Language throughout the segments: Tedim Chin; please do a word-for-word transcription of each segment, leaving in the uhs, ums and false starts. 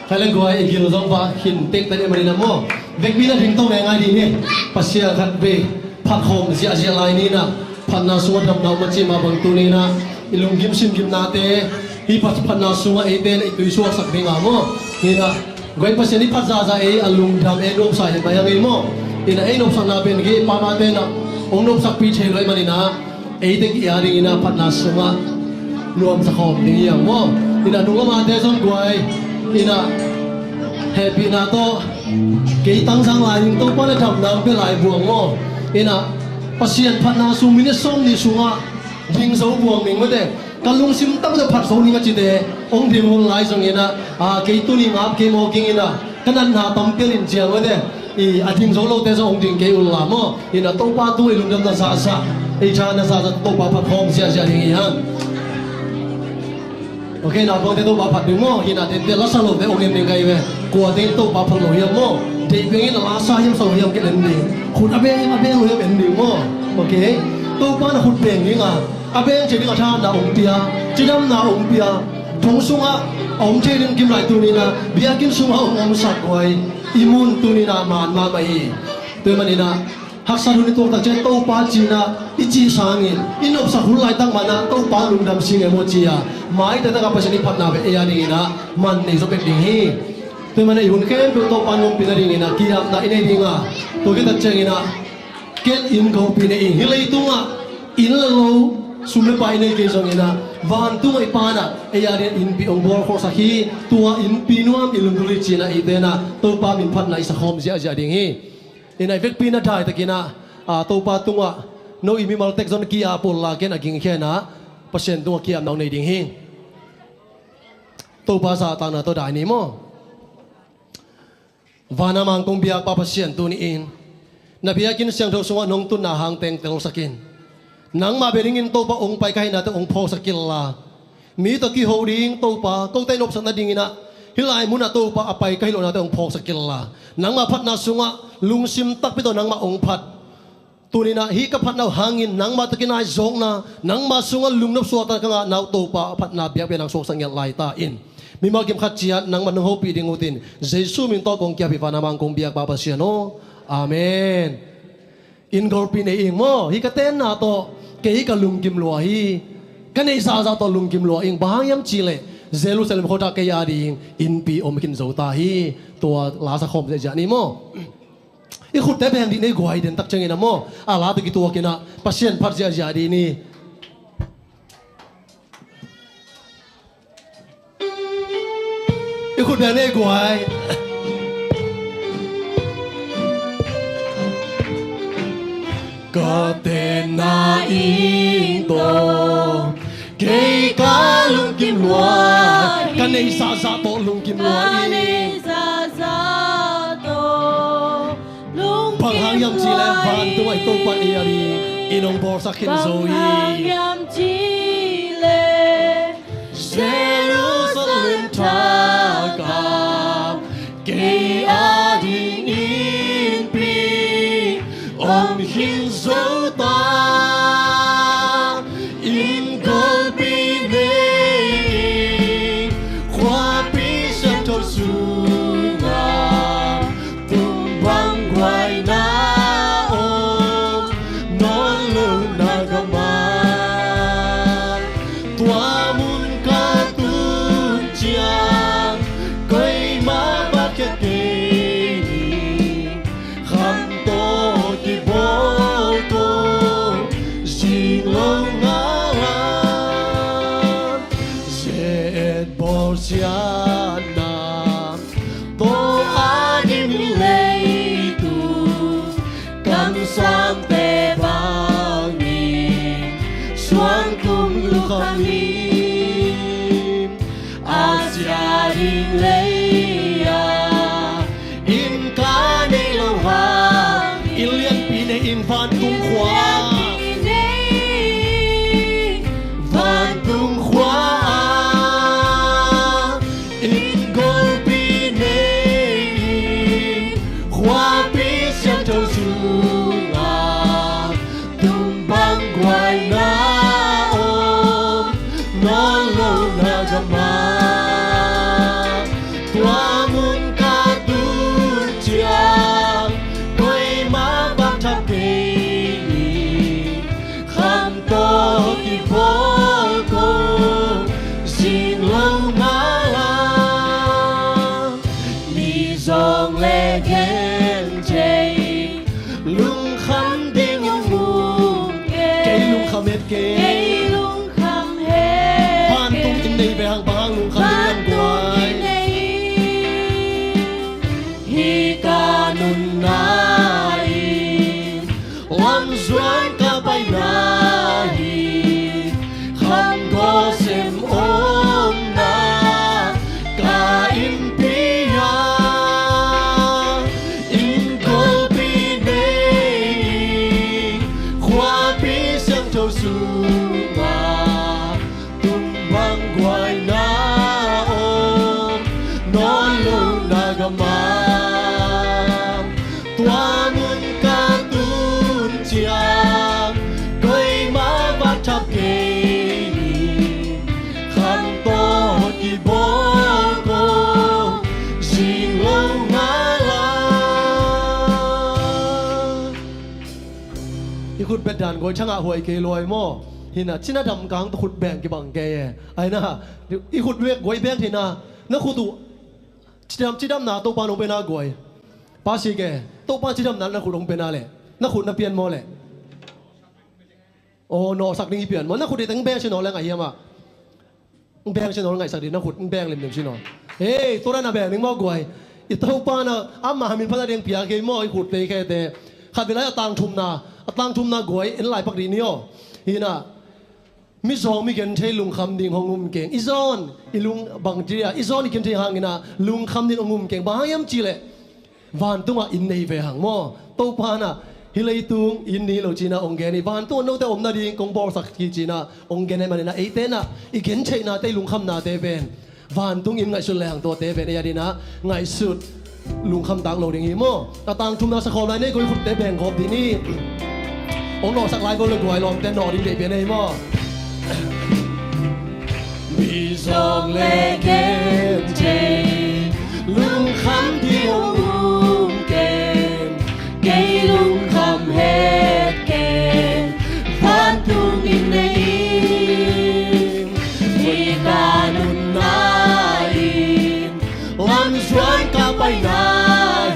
Khai le guai, i gil zong va hin tek ta dih manin a maw. Vekpi na ding to ngai ngai dih ni. Pasian khat vei phat khawm ziahziah lai ni na. Phatna sungah damna um a ci mah bang tuni na i lunggim simgimnate hi phat, phatna sungah eite na i tuisuaksak ding a maw. Hi na guai, Pasian i phat zahzah ei a lungdam ei nopsa hi mai ang ei maw. Hi na ei nopsakna pen gei pamate na hong nopsakpi thei lo ei manin a eite ki a dingin a phatna sungah nuamsa khawm ding hi ang maw. Hi na nung amate zong guai, hi na hehpihna tawh kei tangzang lai ding, Topa na damna hong pia lai buang maw. Hi na Pasian phatna sung minit sawm nih sungah ding zo buang ning mate. Ka lungsim tak tawh phat zo ning a cite hong ding hun lai zong hi na, a, kei tuni ngap kei maw king hi na, ka natna tam pialin ciang mate. I a ding zo lote zong hong ding kei un la maw. Hi na Topa tung i lungdamna zahzah, i thana zahzah Topa phat khawm ziahziah ding hi hang. Ok, naupangte Topa phat ding maw. Hi na tente lasa lote hong en ding kai ve. Kua teng Topa phat lo hiam maw. Deih bengin a lasa hiam sa lo hiam ken en ding. Khut a beng hiam a beng lo hiam en ding maw. Ok. Topa na khut beng ding a, a beng cia ding a thana hong pia, cidamna hong pia. Thong sungah a om thei ding kim lai tuni na biakinn sungah hong omsak guai. I mun tuni na man mahmah hi. Tua manin a haksat hun i tuak tak ciang Topa cina i cih sangin i nopsak hun laitak mana Topa lungdam sing e maw cia. Mai taktak a Pasian i phatna ve ei a dingin a man nei zo pek ding hi. Tua mana i hun khempeuh Topa nuampi na dingin a kiamna i nei ding a. Tua kitak ciangin a ken inn gopi nei ing hi leitungah inn le lo sum le pai nei kei zongin a vantungah i pan a ei a dingin innpi hong bawl khawhsak hi. Tua innpi nuam i lungdul hi cina eite na Topa min phatna i sa khawm ziahziah ding hi. Hi na i vekpi na daitakin a, a, Topa tungah no i mimal tek zon ki-ap un la ken a gingkhen a Pasian tungah ki-apna hong nei ding hi. Topa zahtakna tawh dai ni maw. Vana mangkong biakpa Pasian tuni-in na biakinn siangtho sungah nong tunna hang teng telsak in. Nangmah bia dingin Topa hong pai ka hihna teng hong phawksak kil la. Mi tawh kiho ding Topa kote nopsak nadingin a hih lai munah Topa a pai ka hih lohnate hong phawksak kil la. Nangmah phatna sungah lungsim takpi tawh nangmah hong phat. Tuni na hih ka phatna uh hangin nangmah tawh kinai zawkna, nangmah sungah lungnop suakta ka ngahna uh Topa a phatna biakpiakna hong suaksak ngiat lai ta in. Mimal kim khat ciat nangmah nong hopih ding uh tin Jesu min tawh kong kiap hi, vana mangkong biakpa Pasian aw. Amen. Inn golpi nei ing maw. Hih ka tenna tawh kei ka lungkim lua hi. Ka neih zahzah tawh lungkim lua ing. Bang hang hiam cihleh Jerusalem khuata kei a ding innpi om khin zo ta hi. Tua la sa khawm ziahziah ni maw. I khutte beng dih ni guai, den tak ciangin a maw. A la tawh kituakin a Pasian phat ziahziah dih ni. I khut beng ni guai. Ka tenna ing tawh kei ka lungkim lua. Ka neih zahzah tawh lungkim lua ing. Bang hang hiam cihleh vantung a i Topa ei a ding inn hong bawlsak khin zo hi. Jerusalem thak ah kei a ding innpi om khin zo ta. Inn golpi nei ing, khuapi siangtho sungah tung bang guai na om nawn lo na gam ah. Tua mun ka tun ciang koimah pahkhiat kei ni. Kham tawh kibawl tawh zing lo ngala. Zet bawl siatna tawh a ding hi leitung kamsangte bangin suang tung lukha mi. A sia ding lei-ah inn ka nei lo hang, inn lianpi nei ing vantung khua. Vantung khua ah inn golpi nei ing, khuapi siangtho sungah tung bang guai na om nawn lo na gam ah. Kei lungkham het kei. Vantung in nei ve hang, bang hang lungkham ding hiam guai? Vantung in nei hi ka nunna in, lamzuan ka paina hi, khamgaw sem omna ka innpi ah, inn golpi nei, khuapi siangtho sungah, tung bang guaina om nawn lo na gamah, tua mun ka tun ciang, koima va thap kei ni, khamtaw kibawl ko, zing lo ngal a. I khut bet dan guai, thangah huai kei luai maw. Hi na, cina dam kang tawh khut beng kibang kei e. Ai na, i khut bek guai beng thei na, na khut uh cidam, cidamna Topa nong pia na guai. Pa si ke, Topa cidamna na khut hong pia na leh, na khut na pian maw leh? Aw, nawhsak ding i pian maw? Na khut i teng beng si naw leh ngah hiam ah. Beng si naw leh ngaihsak ding, na khut beng limlim si naw. Hei, tua na beng ding maw guai? I Topa na ama min phat a ding pia kei maw, i khut tei khe te. Khat vei lai a tangthumna, a tangthumna guai, en lai pak ding ni aw. Hi na, mizawng mi genthei lungkham ding hong um keng. I zawn, i lung bang ci a, i zawn i genthei hangin ah lungkham ding hong um keng. Bang hang hiam cih leh, vantungah inn nei ve hang maw. Topa na, hih leitung inn ni lo cina hong gen hi. Vantungah note om nading kong bawlsak hi cina hong gen hi manin ah, eite na, i gentheihnate, i lungkhamnate pen vantung inn ngaihsut le hang tuate pen ei a ding ah ngaihsut lungkham tak lo ding hi maw. A tangthumna sa khawm lai ni, guai khutte beng khawm ding ni. Hong nawhsak lai ko le guai, lawmte nawh ding deih pian ei maw. Mizawng le genthei, lungkham ding hong um keng, kei lungkham het keng, vantung inn nei ing, hi ka nunna in, lamzuan ka paina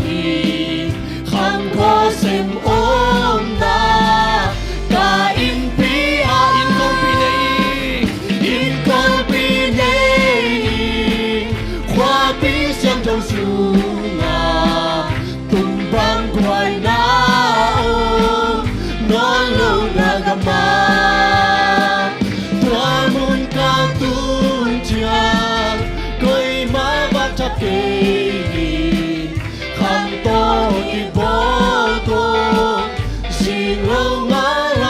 hi, khamgaw sem omna ka innpi ah, inn golpi nei, inn golpi nei, khuapi siangtho sungah, tung bang guaina om nawn lo na gamah, tua mun ka tun ciang, koima va thap kei ni, khamtaw kibawl ko, zing lo ngal a.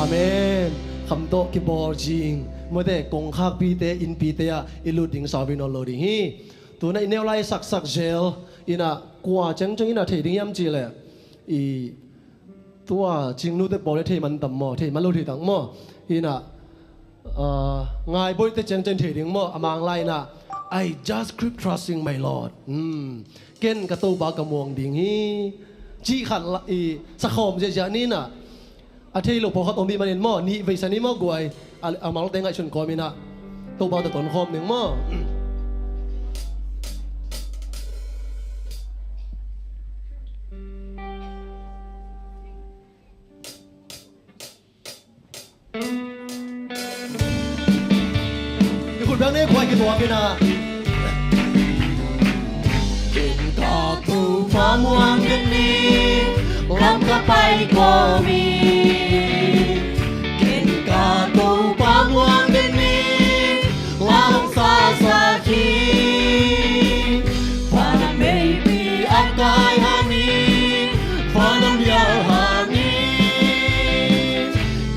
Amen. Khamtaw kibawl zing. Mawte, kongkhakpite, innpite ah i lut ding sau hi nawn lo ding hi. Tu-in ah i neu lai saksak zel in ah, kua ciangciang in ah thei ding hiam cih leh, i tua Chingnute pawl le thei man tam maw, thei man lo thei tam maw. In ah, ah, Ngaiboihte ciangciang thei ding maw, a Mang lai in ah, "I just keep trusting my Lord." Hmm. Ken ka Topa ka muang ding hi. Cih khat la, i sakhawm ziahziah ni in ah, a thei lo pawlkhat om hi manin maw, nih vei sa ni maw guai, a, a Mangte ngaihsun kawm in ah, Topa tawh ton khawm ning maw. I khut beng ni, guai kituak in ah. Ken ka Topa muang den ni, lam ka pai kawm hi. Ken ka Topa muang den ni, lam sa sa hi. Vanah meipi a kai hangin, vanah mial hangin,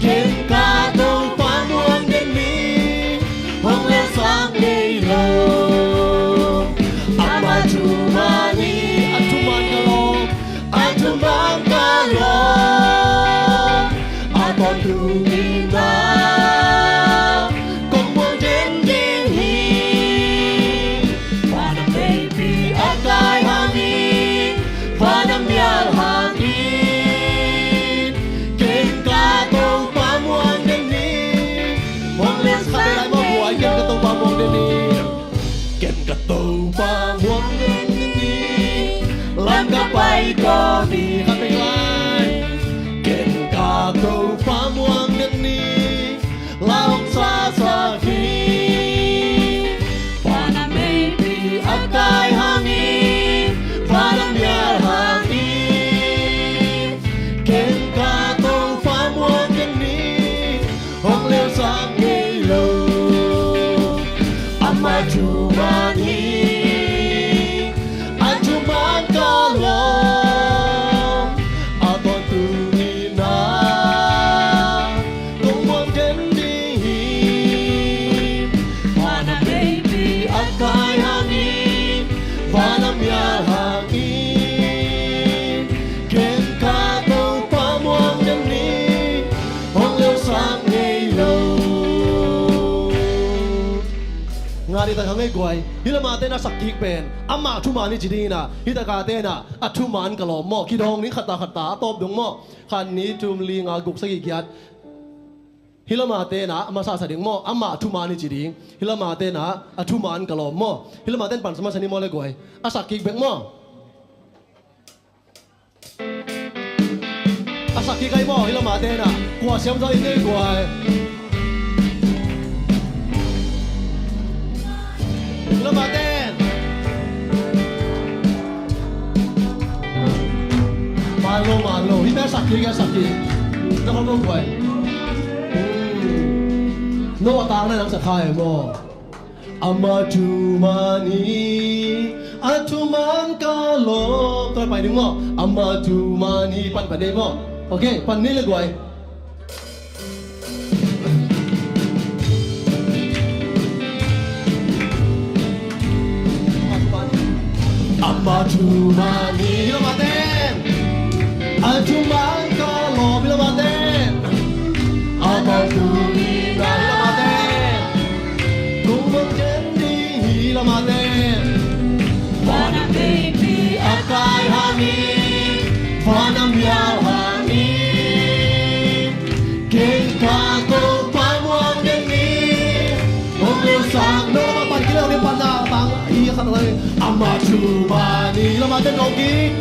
ken ka Topa muang den ni, hong lelsak ngei lo. Ama thuman hi, a thuman ka lawm, a thuman ka lawm, a tawntung in ah kong muang den ding hi. Vanah meipi a kai hangin, vanah mial hangin, ken ka Topa muang den ni. Hong lelsak ngei lo. Ken ka Topa muang den ni. Ken ka Topa muang den ni, lam ka pai kawm hi. Khat vei lai. Hih tak hang ei guai. Hih lama ten a sak kik pen amah thuman hi ci ding inah, hih taka ten ah a thuman ka lawm maw. Kidawng ding khat ta khat ta, a tawp dong maw. Khat, nih, thum, li, nga, guk, sagih, giat. Hih lama ten ah a masa sa ding maw, amah thuman hi ci ding. Hih lama ten ah a thuman ka lawm maw. Hih lama ten pan sa masa ni maw le guai. A sak kik bek maw. A sak kik ai maw, hih lama ten ah. Kua siam zaw in nei guai. Hih lama ten. Malo, malo. Hih ten a sak kik, a sak kik. Na khol lo guai. Hmm. No a tang na nang sa khai maw. Ama thuman hi, a thuman ka lawm. Tua pai ding maw. Ama thuman hi, pan pan dei maw. Ok, pan ni le guai. Ama thuman hi, hih lama ten. A thuman ka lawm, hih lama ten. Ama thuman hi, hih lama ten. Kong mawk ken ding hi, hih lama ten. Vanah veipi a kai hangin, van a mial hangin, ken ka Topa muang den ni. Hong lelsak no, lama pan kik leh, hong pan na tang i khat lai. Ama thuman hi, hih lama ten dong kik.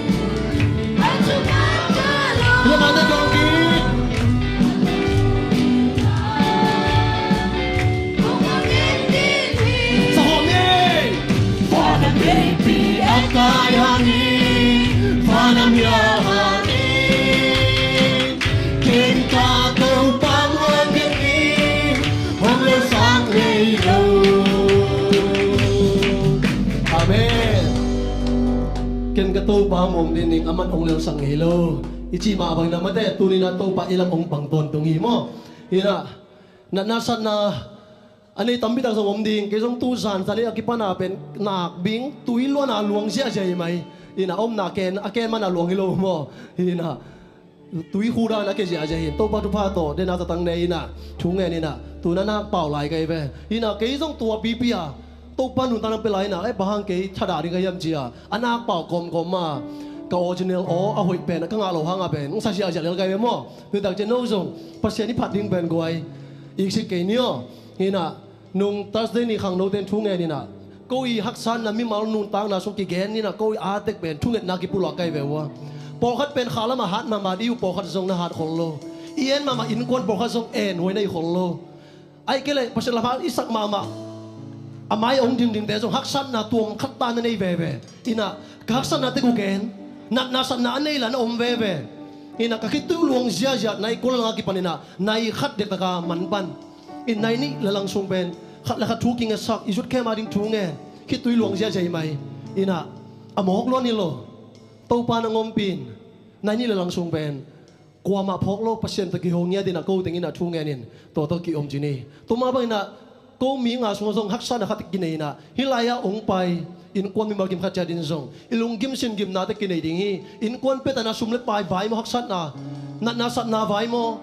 Hih lama ten dong kik. Sa hawm ni. Vanah veipi a kai hangin, van a mial hangin, ken ka Topa muang den ni. Hong lelsak ngei lo. Amen. Ken ka Topa muang den ni, aman hong lelsak ngei lo. I cih mah bangin ah mate, tuni-in ah Topa i lam hong pang tawntung hi maw. Hi-in ah, natna satna a nei tampi tak zong om ding. Kei zong tu zan zan a kipan a pen nakbing tui luan a luang ziahziah hi mai. Hi-in ah omna ken, a ken man a luang hi lo maw. Hi-in ah tui khudan a ke ziahziah hi-in, Topa thupha tawh den a zatang nei-in ah, thu ngen-in ah, tu-in ah nak pau lai ka hi ve. Hi-in ah kei zong tua pipi a Topa nuntakna pia lai-in ah, eh, bang hang kei thadah ding ka hiam ci-a a nak pau kawmkawm a, ka original aw a hoih pen a ka ngah loh hang a pen hong sa ziahziah lel ka hi ve maw. Nuntak ciang no zong Pasian i phat ding pen guai, iksik kei ni aw. Hi-in ah nung Thursday ni khang note in thu ngen-in ah, ko i haksatna mimal nuntakna sung kigen-in ah, ko i a tek pen thungetna kipulak ka hi ve ua. Pawlkhat pen kha lam a hat mahmah ding uh, pawlkhat zong na hat khol lo. I en mahmah innkuan pawlkhat zong en huai na hi khol lo. Ahih kei leh Pasian lam a i sak mahmah a mai a hong dingdingte zong haksatna tuam khat ta na nei veve. Hi-in ah ka haksatna tek uh ken, natna satna a nei la na om veve. Hi-in ah ka khitui luang ziahziah nai kua lang a kipan-in ah nai khat dektak a man pan. Hi-in nai nih le lang sung pen khat le khat thu kingetsak, i zut khem a ding thu ngen, khitui luang ziahziah hi mai. Hi-in ah a mawk luan hi lo. Topa na ngompih in, nai nih le lang sung pen kuamah phawk lo, Pasian tawh kiho ngiat-in ah ko teng-in ah thu ngen-in, tua tawh ki-om ci ni. Tua mah bangin ah ko mi nga sungah zong haksatna khat kinei-in ah, hih lai-ah hong pai innkuan mimal kim khat ciat in zong i lunggim singimnate kinei ding hi. Innkuan pia-in ah sum le pai vai maw, haksatna, natna satna vai maw,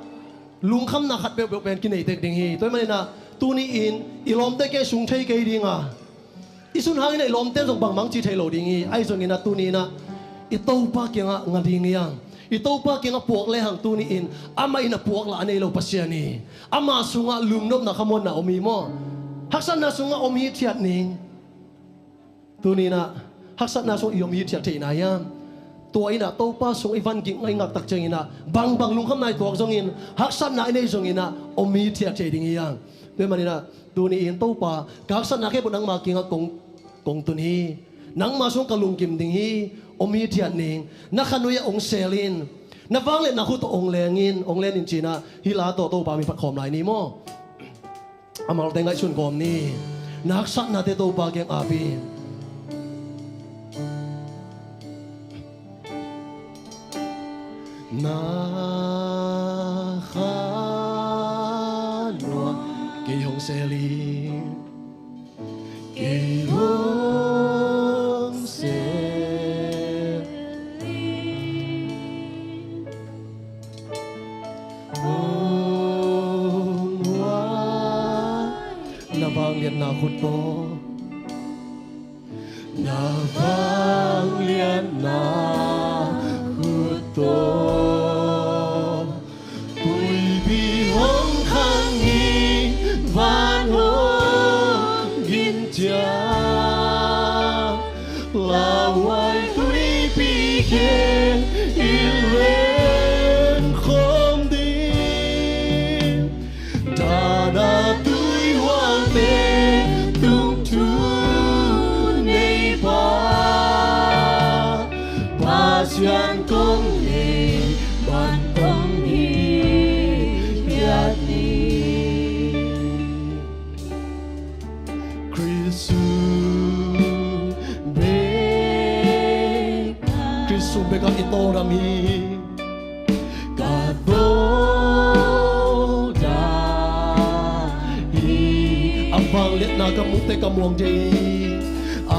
lungkhamna khat peuhpeuh pen kinei tek ding hi. Tua ahih manin ah tuni-in i lawmte kei sung thei kei ding a, i sun hangin ah i lawmte zong bangmah ci thei lo ding hi. Ahi zongin ah tuni-in ah i Topa kiangah nga ding hi hang. I Topa kiangah puak le hang, tuni-in amah in a puak lah a nei lo Pasian hi. Ama sungah lungnopna khamuanna om hi maw. Haksatna sungah om hithiat ning. Tuni-in ah haksatna sung i om hithiat theihna hiam? Tua in ah Topa sung i van gik ngai ngak tak ciangin ah bangbang lungkhamna i tuak zongin, haksatna i nei zongin ah om hithiat thei ding hi hang. Tua ahih manin ah tuni-in Topa, ka haksatna khempeuh nangma kiangah kong, kong tun hi. Nangma sung ka lungkim ding hi. Om hithiat ning. Na khanui ah hong sel in. Na vangliatna khut tawh hong leng in, hong len in ci-in ah hih la tawh Topa min phat khawm lai ni maw. A malte ngaihsun kawm ni. Na haksatnate Topa kiang ap in. Na kha lua kei hong sel in. Kei hong sel in. Hong huai na vangliatna khut tawh. Na vangliatna khut tawh tuipi hong khang hi, van hong gin ciang, lauhuai tuipi kheng i leng khawm ding. Dana tuihuangte tung thu nei pa, Pasian kong nei man kong hi, hiat ni. Khrist sung bek, Khrist sung bek ah i tawldam hi. Ka tawldam hi. A vangliatna ka muhte ka muang thei hi. A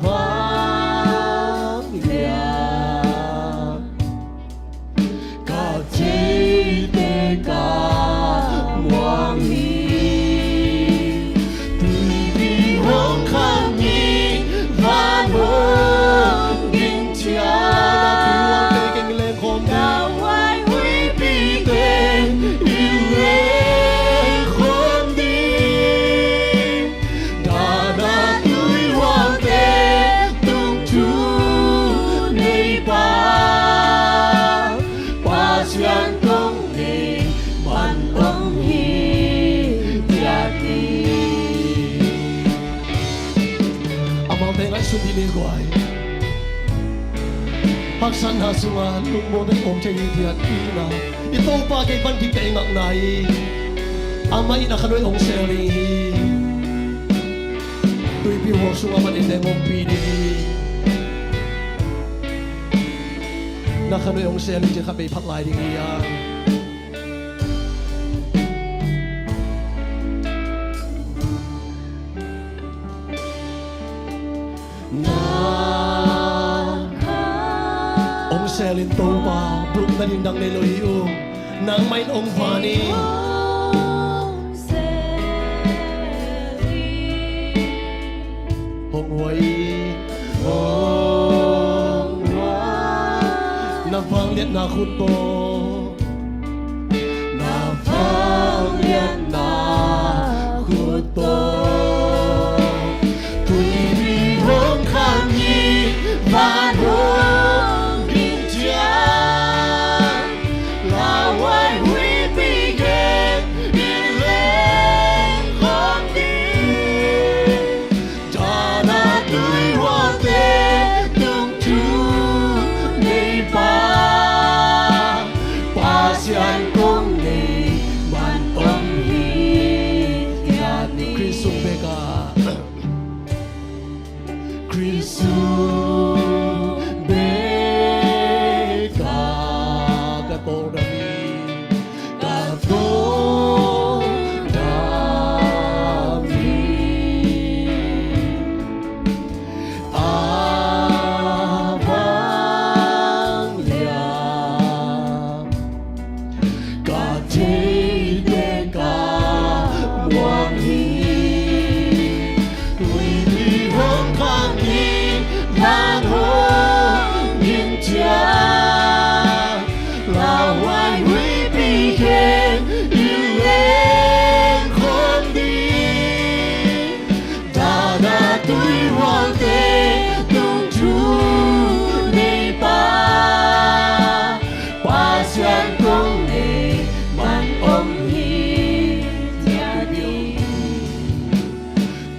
vangliat ka theite ka muang hi. Tuipi hong khang hi, van hong gin ciang, tuihuangte keng leng khawm ding. Lauhuai huipite i leng khawm ding. Dana tuihuangte tung thu nei pa, Pasian kong nei man kong hi, hiat ni. A malte ngaihsun dih ni guai. Haksatna sungah lungmuang ding om thei hi, hiat ni na. I Topa kei pan kik ka i ngakna hi. Amah in a khanoi hong sel ding hi. Tuipi huang sungah man in leng ompih ding hi. Na khanoi hong sel ding ci kha bei phat lai ding hi a. Na hong sel in Topa, bulh nading dang nei lo hi ung. Nangmah in hong van in. Hong huai, hong huai. Na vangliatna khut tawh. Na vangliatna khut tawh. Tuipi hong khang hi, van hong gin ciang, lauhuai huipi keng i leng khawm ding. Dana tuihuangte tung thu nei pa, Pasian kong nei man om hi, hiat ni. Khrist sung bek ah, Khrist sung bek ah ka tawldam hi. Ka tawldam hi. A vangliat ka theite ka muang hi. Tuipi hong khang hi, van hong gin ciang, lauhuai huipi keng i leng khawm ding. Dana tuihuangte tung thu nei pa, Pasian kong nei man om hi, hiat ni.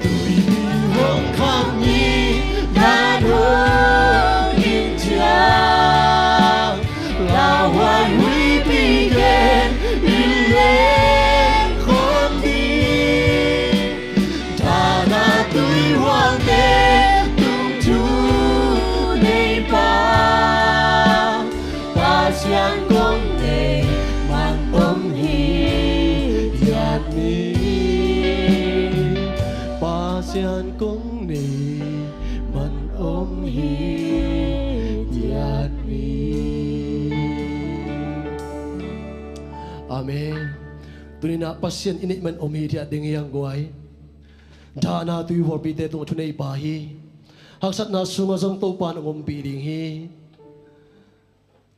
Tuipi hong khang hi, van hong gin ciang, lauhuai huipi keng i leng khawm ding. Dana tuihuangte tung thu nei pa, Pasian kong nei man om hi, hiat ni. Pasian kong nei man om hi, hiat ni. Amen. Tuni-in ah Pasian i neih man om hi, hiat ding hi hang guai. Dahna tuihualpite tungah thuneipa hi. Haksatna sungah zong Topa nong ompih ding hi.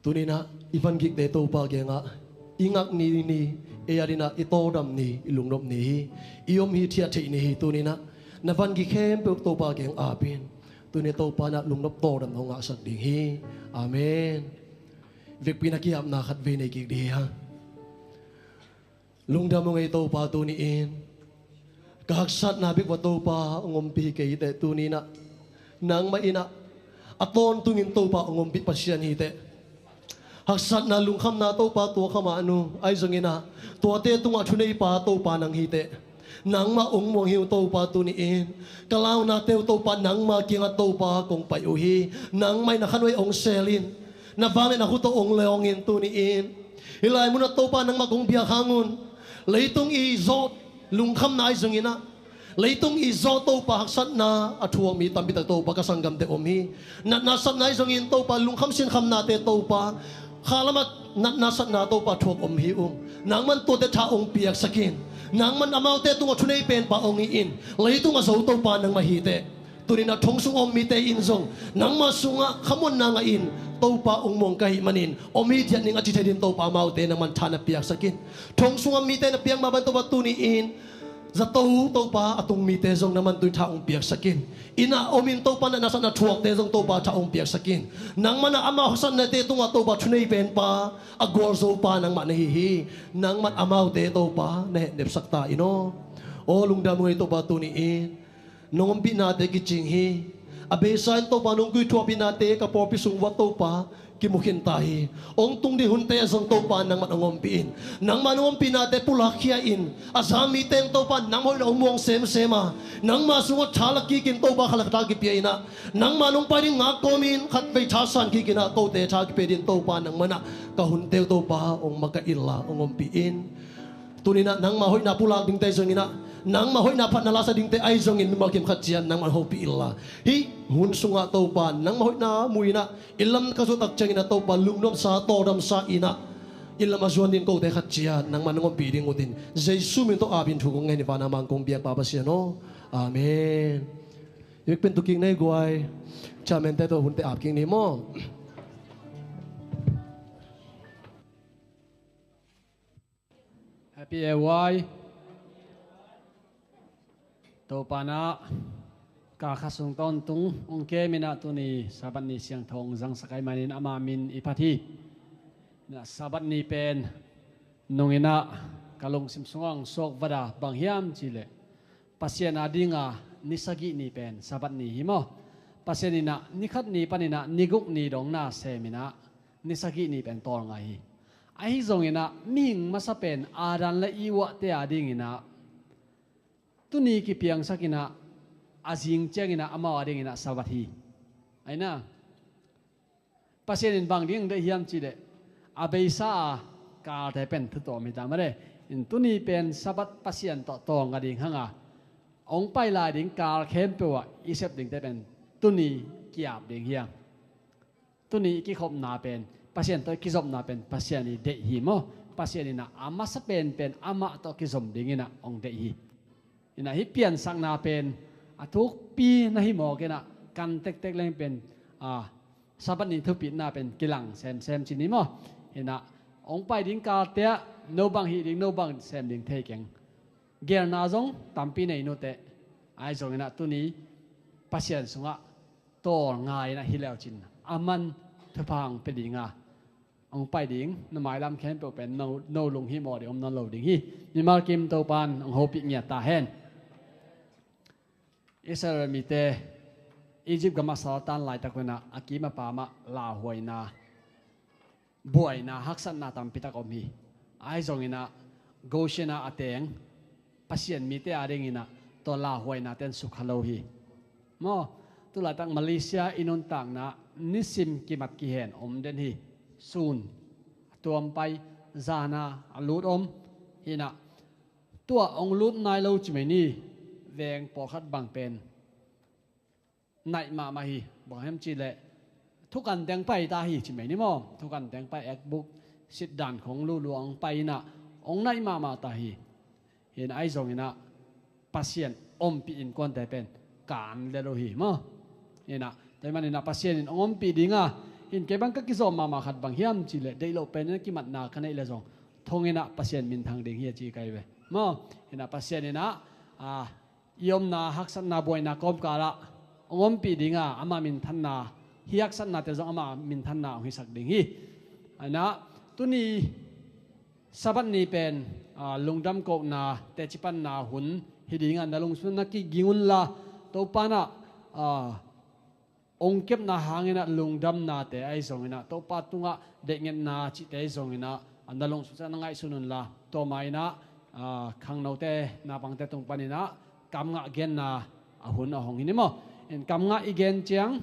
Tuninah i van gikte Topa kiangah i ngak ni ni, ei a dinah i tawldam ni, i lungnop ni hi. I om hi thiah theih ni hi. Tuninah na van gik khempeuh Topa kiang apin, tuni Topa nah lungnop tawldam nong ngahsak ding hi. Amen. Vekpi-in a kiapna khat vei nei kik dih hi hang. Lungdam ung ei Topa, tuni-in ka haksatna bek va Topa hong ompih hi kei hi teh, tuni-inah nangmah inah a tawntungin Topa hong ompih Pasian hi teh. Haksatna lungkhamna Topa tuak kha mah nu, ahi zonginah tuate tungah thuneipa Topa nang hi teh. Nangmah hong muang hi uh Topa, tuni-in ka launate uh Topa nangmah kiangah Topa kong pai uh hi. Nangmah in a khanuai hong selin, na vangliatna khut tawh hong lawngin, tuni-in hih lai munah Topa nangmah kong biak hang un. Leitung i zawh lungkhamna ahi zonginah, leitung i zawh Topa haksatna a thuak mi tampi tak Topa ka sanggamte om hi. Natna satna ahi zongin Topa lungkham sinkhamnate Topa, kha lamah natna satna Topa thuak om hi ung. Nangman tuate tha hong piaksakin, nangman amaute tungah thunei penpa hong hi in. Leitung a zo Topa nangmah hi teh. Tuninah thong sung om mite in zong nangmah sungah khamuanna ngah in, Topa hong muang ka hih manin om hi diat ning a ci thei din Topa amaute nangman tha na piaksakin. Thong sung om mite na piak mah bang Topa, tuni-in zato Topa a tung mite zong nangman tuni tha hong piaksakin. Innah omin Topa natna satna thuakte zong Topa tha hong piaksakin. Nangman ah amau haksatnate tungah Topa thunei penpa, a gualzopa nangmah na hi hi. Nangman amaute Topa na hetnepsak ta in aw. Aw lungdam ung ei Topa, tuni-in nong ompihnate kicing hi. A beisa in Topa nong guithuahpihnate ka pawlpi sung uah Topa kimu khin ta hi. Hong tung ding hunte ah zong Topa nangman hong ompih in. Nangman hong ompihnate pulakkhia in. A za mite in Topa nangmah hoihna hong muang semsem a, nangmah sungah tha la kikin Topa khat le khat tha kipia inah, nangman hong pai ding ngak kawmin khatvei tha san kikinah kote tha kipia din Topa nangmanah ka hunte uh Topa hong makaih inla hong ompih in. Tuninah nangmah hoihna pulak dingte ahi zonginah, nangmah hoihna phatna lasa dingte ahi zongin mimal kim khat ciat nangman hopih inla, hih hun sungah Topa nangmah hoihna mu inah, inn lam ka zuat tak cianginah Topa lungnuamsa tawldamsa inah, inn lam a zuan ding kote khat ciat nangman hong ompih ding utin Jesu min tawh apin thu kong ngen hi. Van a mang kong biak Pa Pasian aw. Amen. Vekpi-in tu kik nei guai. Chairman-te tawh hunte ap kik ni maw. Happy A Y. Topa nah, kal khat sung tawntung hong kem inah tuni Sabbath ni siangtho hong zangsak ahih manin ama min i phat hi. Nah, Sabbath ni pen nung inah ka lungsim sungah hong suak vat a bang hiam cihleh, Pasian a dinga ni sagih ni pen Sabbath ni hi maw. Pasian inah ni khat ni paninah ni guk ni dong na sem inah ni sagih ni pen tawlnga hi. Ahi zonginah mihing masa pen Adam le Eve-te a dinginah tuni kipiangsak inah a zing cianginah amau a dinginah Sabbath hi. Aina Pasian in bang ding deih hiam cihleh, a beisa a kalte pen thu tawm hi ta mah le. In tuni pen Sabbath Pasian tawh tawlnga ding hanga hong pai lai ding kal khempeuh ah i sep dingte pen tuni ki-ap ding hiam? Tuni i kikhopna pen, Pasian tawh i kizopna pen Pasian i deih hi maw. Pasian inah a masa penpen amah tawh kizom dinginah hong deih hi. Inah hih piansakna pen a thukpi na hi mawk inah kan tektek leng pen, a, Sabbath ni thupitna pen kilang semsem ci ni maw. Inah hong pai ding kalte ah no bang hih ding, no bang sem ding thei keng. Gelna zong tampi nei nuteh. Ahi zonginah tuni Pasian sungah tawlnga inah hi leucin aman thupha hong pia dinga hong pai ding na mailam khempeuh pen no, no lunghimawh ding om nawn lo ding hi. Mimal kim Topan hong hopih ngiat ta hen. Israel mite Egypt gamah saltan laitak hunah a kim a pamah lauhuaina, buaina, haksatna tampitak om hi. Ahi zonginah Goshen ah a teng Pasian mite a dinginah tua lauhuaina ten sukha lo hi. Maw, tulaitak Malaysia i nuntakna nisim kimat kihen om den hi. Sun a tuam pai, zana a lut om hinah, tua hong lut nai lo ci mai ni. Veng pawlkhat bang pen naih mahmah hi. Bang hiam cihleh thukan teng pai ta hi ci mai ni maw. Thukan teng pai, ekbuk sitdan khong luhlua hong pai inah hong naih mahmah ta hi. Hinah ahi zonginah Pasian ompih innkuante pen kan lel uh hi maw. Inah, tua ahih manin ah Pasian in hong ompih ding a, in kei bang ka kizawm mahmah khat bang hiam cih leh, deih loh pen in a kimatna ka neih leh zong thong inah Pasian minthang ding hi a ci ka hi ve maw. Inah Pasian inah, a, i omna haksatna buaina kawmkal ah hong ompih ding a, ama minthanna, hih haksatnate zong ama minthanna hong hisak ding hi. Inah tuni Sabbath ni pen, a, lungdam kohna, teci panna hun hi ding a, na lungsim na kiging un la, Topa inah, a, hong kepna hang inah lungdamnate ahi zong inah, Topa tungah deihngetna cihte ahi zong inah, a, na lungsim sungah na ngaihsun un la, tua mah inah, a, khangnote, naupangte tung pan inah kamngah genna a hun a hong hi ni maw. In kamngah i gen ciang,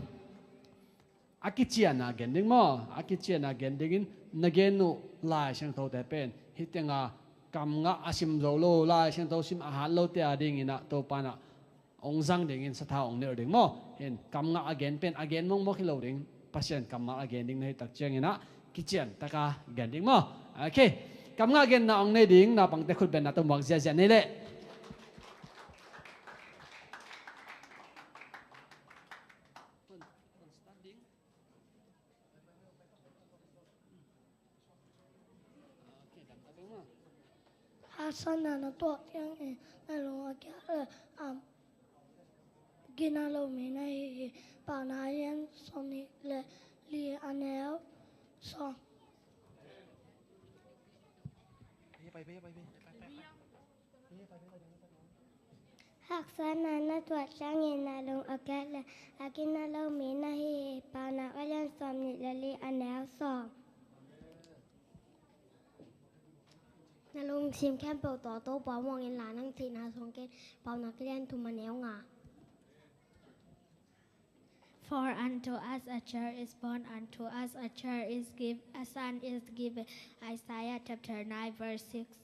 a kician a gen ding maw? A kician a gen dingin na gen uh Lai Siangthote pen hih tengah kamngah a sim zo lo, Lai Siangtho sim a hat lote a ding inah Topa inah hong zang dingin sathau hong nilh ding maw? In kamngah a gen pen a gen mawkmawk hi lo ding, Pasian kammal a gen ding na hih tak ciang inah kician taka gen ding maw? Ok. Kamngah genna hong nei ding naupangte khut bengna tawh muak ziahziah ni leh. Haksatna na tuah ciangin na lung a kiat le, a gina lo mi na hi hi. Paunak a lian sawm nih le li, a neu sawm. Haksatna na tuah ciangin na lung a kiat le, a gina lo mi na hi hi. Paunak a lian sawm nih le li, a neu sawm. Na lungsim khempeuh tawh Topa muang in la, nang cihna suang kei in. Paunak a lian thum, a neu nga. For unto us a child is born, unto us a child is give, a son is given. Isaiah chapter nine, verse six.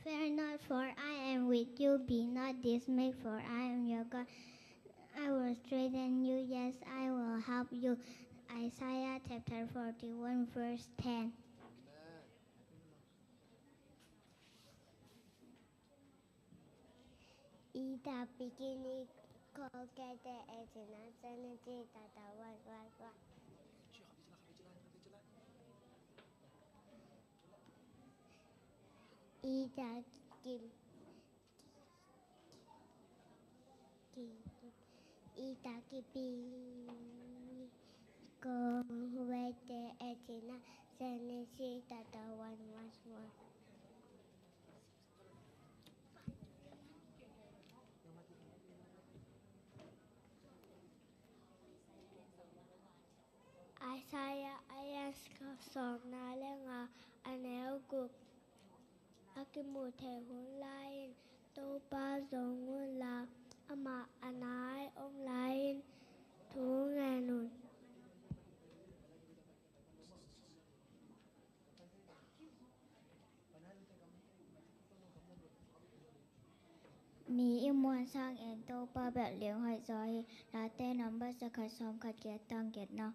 Fear not, for I am with you. Be not dismayed, for I am your God. I will strengthen you. Yes, I will help you. Isaiah chapter forty-one, verse ten. Ita pikini ko kete etina seneti tata wan wan wan. Ita kim Ita kipi ko wete etina senesi tata wan wan wan. Isaiah a lian sawmna le nga, a neu guk. A kimu thei hun lai-in Topa zong un la, amah a nai om lai-in thu ngen un. Mi i muan sangin Topa bel linghoih zaw hi. Late number zakhat sawmkhat giat tang giatna.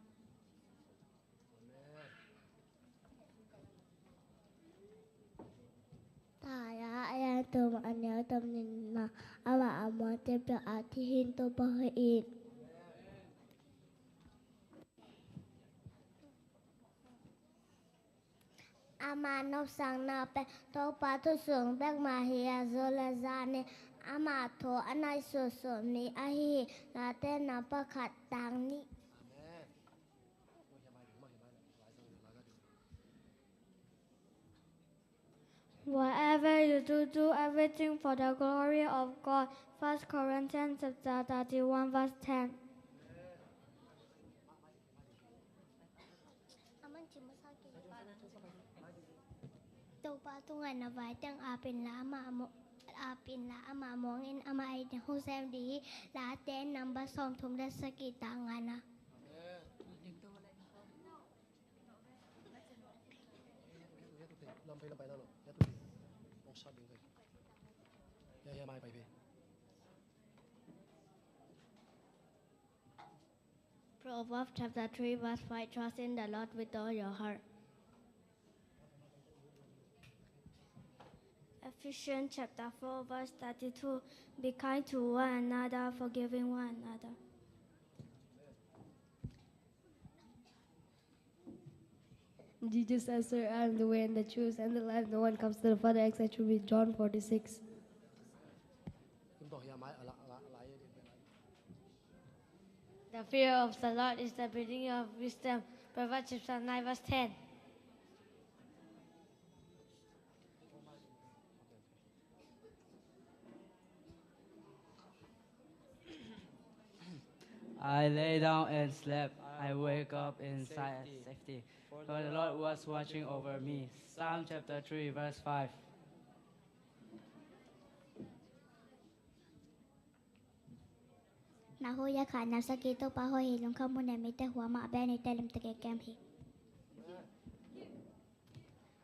Tala a lian thum, a neu thum nihna. Amah a muante bel a thihin Topa hoih in. Ama nopsakna pen Topa thu sung bek mah hi a, zu le zan in ama thu a ngaihsutsuh mi ahi hi. Late number khat tang nih. Whatever you do, do everything for the glory of God. First Corinthians chapter thirty-one, verse ten. Topa tungah na vai teng ap inla amah muang in, amah in hong sem ding hi. Late number sawmthum le sagih, tang ngana. Proverbs chapter three, verse five. Trust in the Lord with all your heart. Ephesians chapter four, verse thirty-two. Be kind to one another, forgiving one another. Jesus answered, "I am the way and the truth and the life. No one comes to the Father except through me." John four six. The fear of the Lord is the beginning of wisdom. Proverbs chapter nine, verse ten. I lay down and slept. I wake up in safety. For the Lord was watching over me. Psalm chapter three, verse five. Na hu ya kha na saki to pa ho hi lung kha mu ne mi te hua ma be ni te lim te ke kem hi.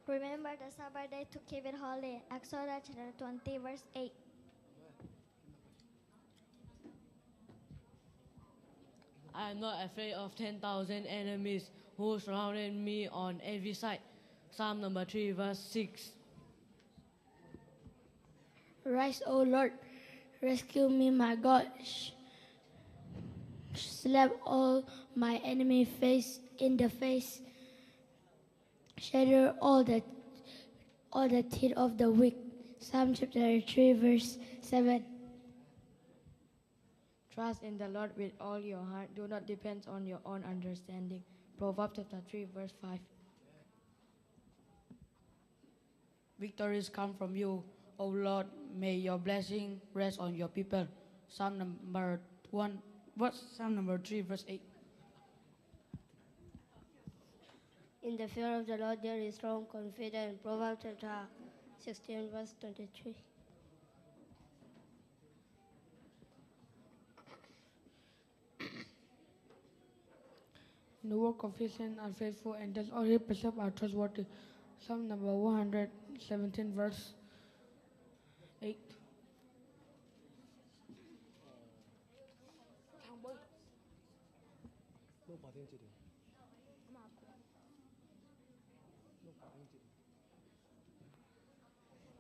Remember the Sabbath day to keep it holy. Exodus chapter twenty, verse eight. I am not afraid of ten thousand enemies who surrounded me on every side. Psalm number three, verse six. Rise, O Lord, rescue me, my God. Sh- slap all my enemy face in the face. Shatter all the all the teeth of the wicked. Psalm chapter three, verse seven. Trust in the Lord with all your heart. Do not depend on your own understanding. Proverbs chapter three, verse five. Victories come from you, O Lord. May your blessing rest on your people. Psalm number one, verse, Psalm number three, verse eight. In the fear of the Lord there is strong confidence. Proverbs chapter sixteen, verse twenty-three. In the work of his hand are faithful, and that all his precepts are trustworthy. Psalm number one hundred seventeen, verse eight.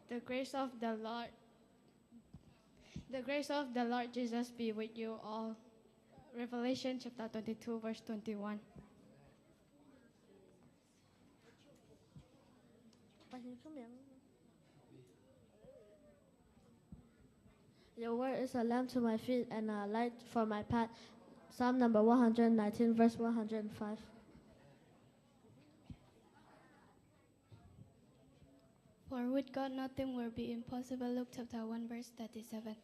The grace of the Lord, the grace of the Lord Jesus be with you all. Revelation chapter twenty-two, verse twenty-one. Your word is a lamp to my feet and a light for my path. Psalm number one hundred nineteen, verse one hundred five. For with God nothing will be impossible. Luke chapter one, verse thirty-seven.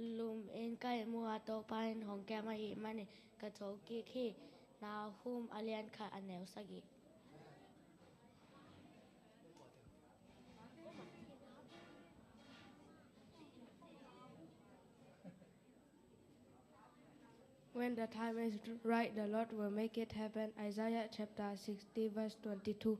Lum in ka ihmu a, Topa in hong kem ahih manin ka thokik hi. Nahum a lian khat a neu sagih. When the time is right, the Lord will make it happen. Isaiah chapter sixty, verse twenty-two.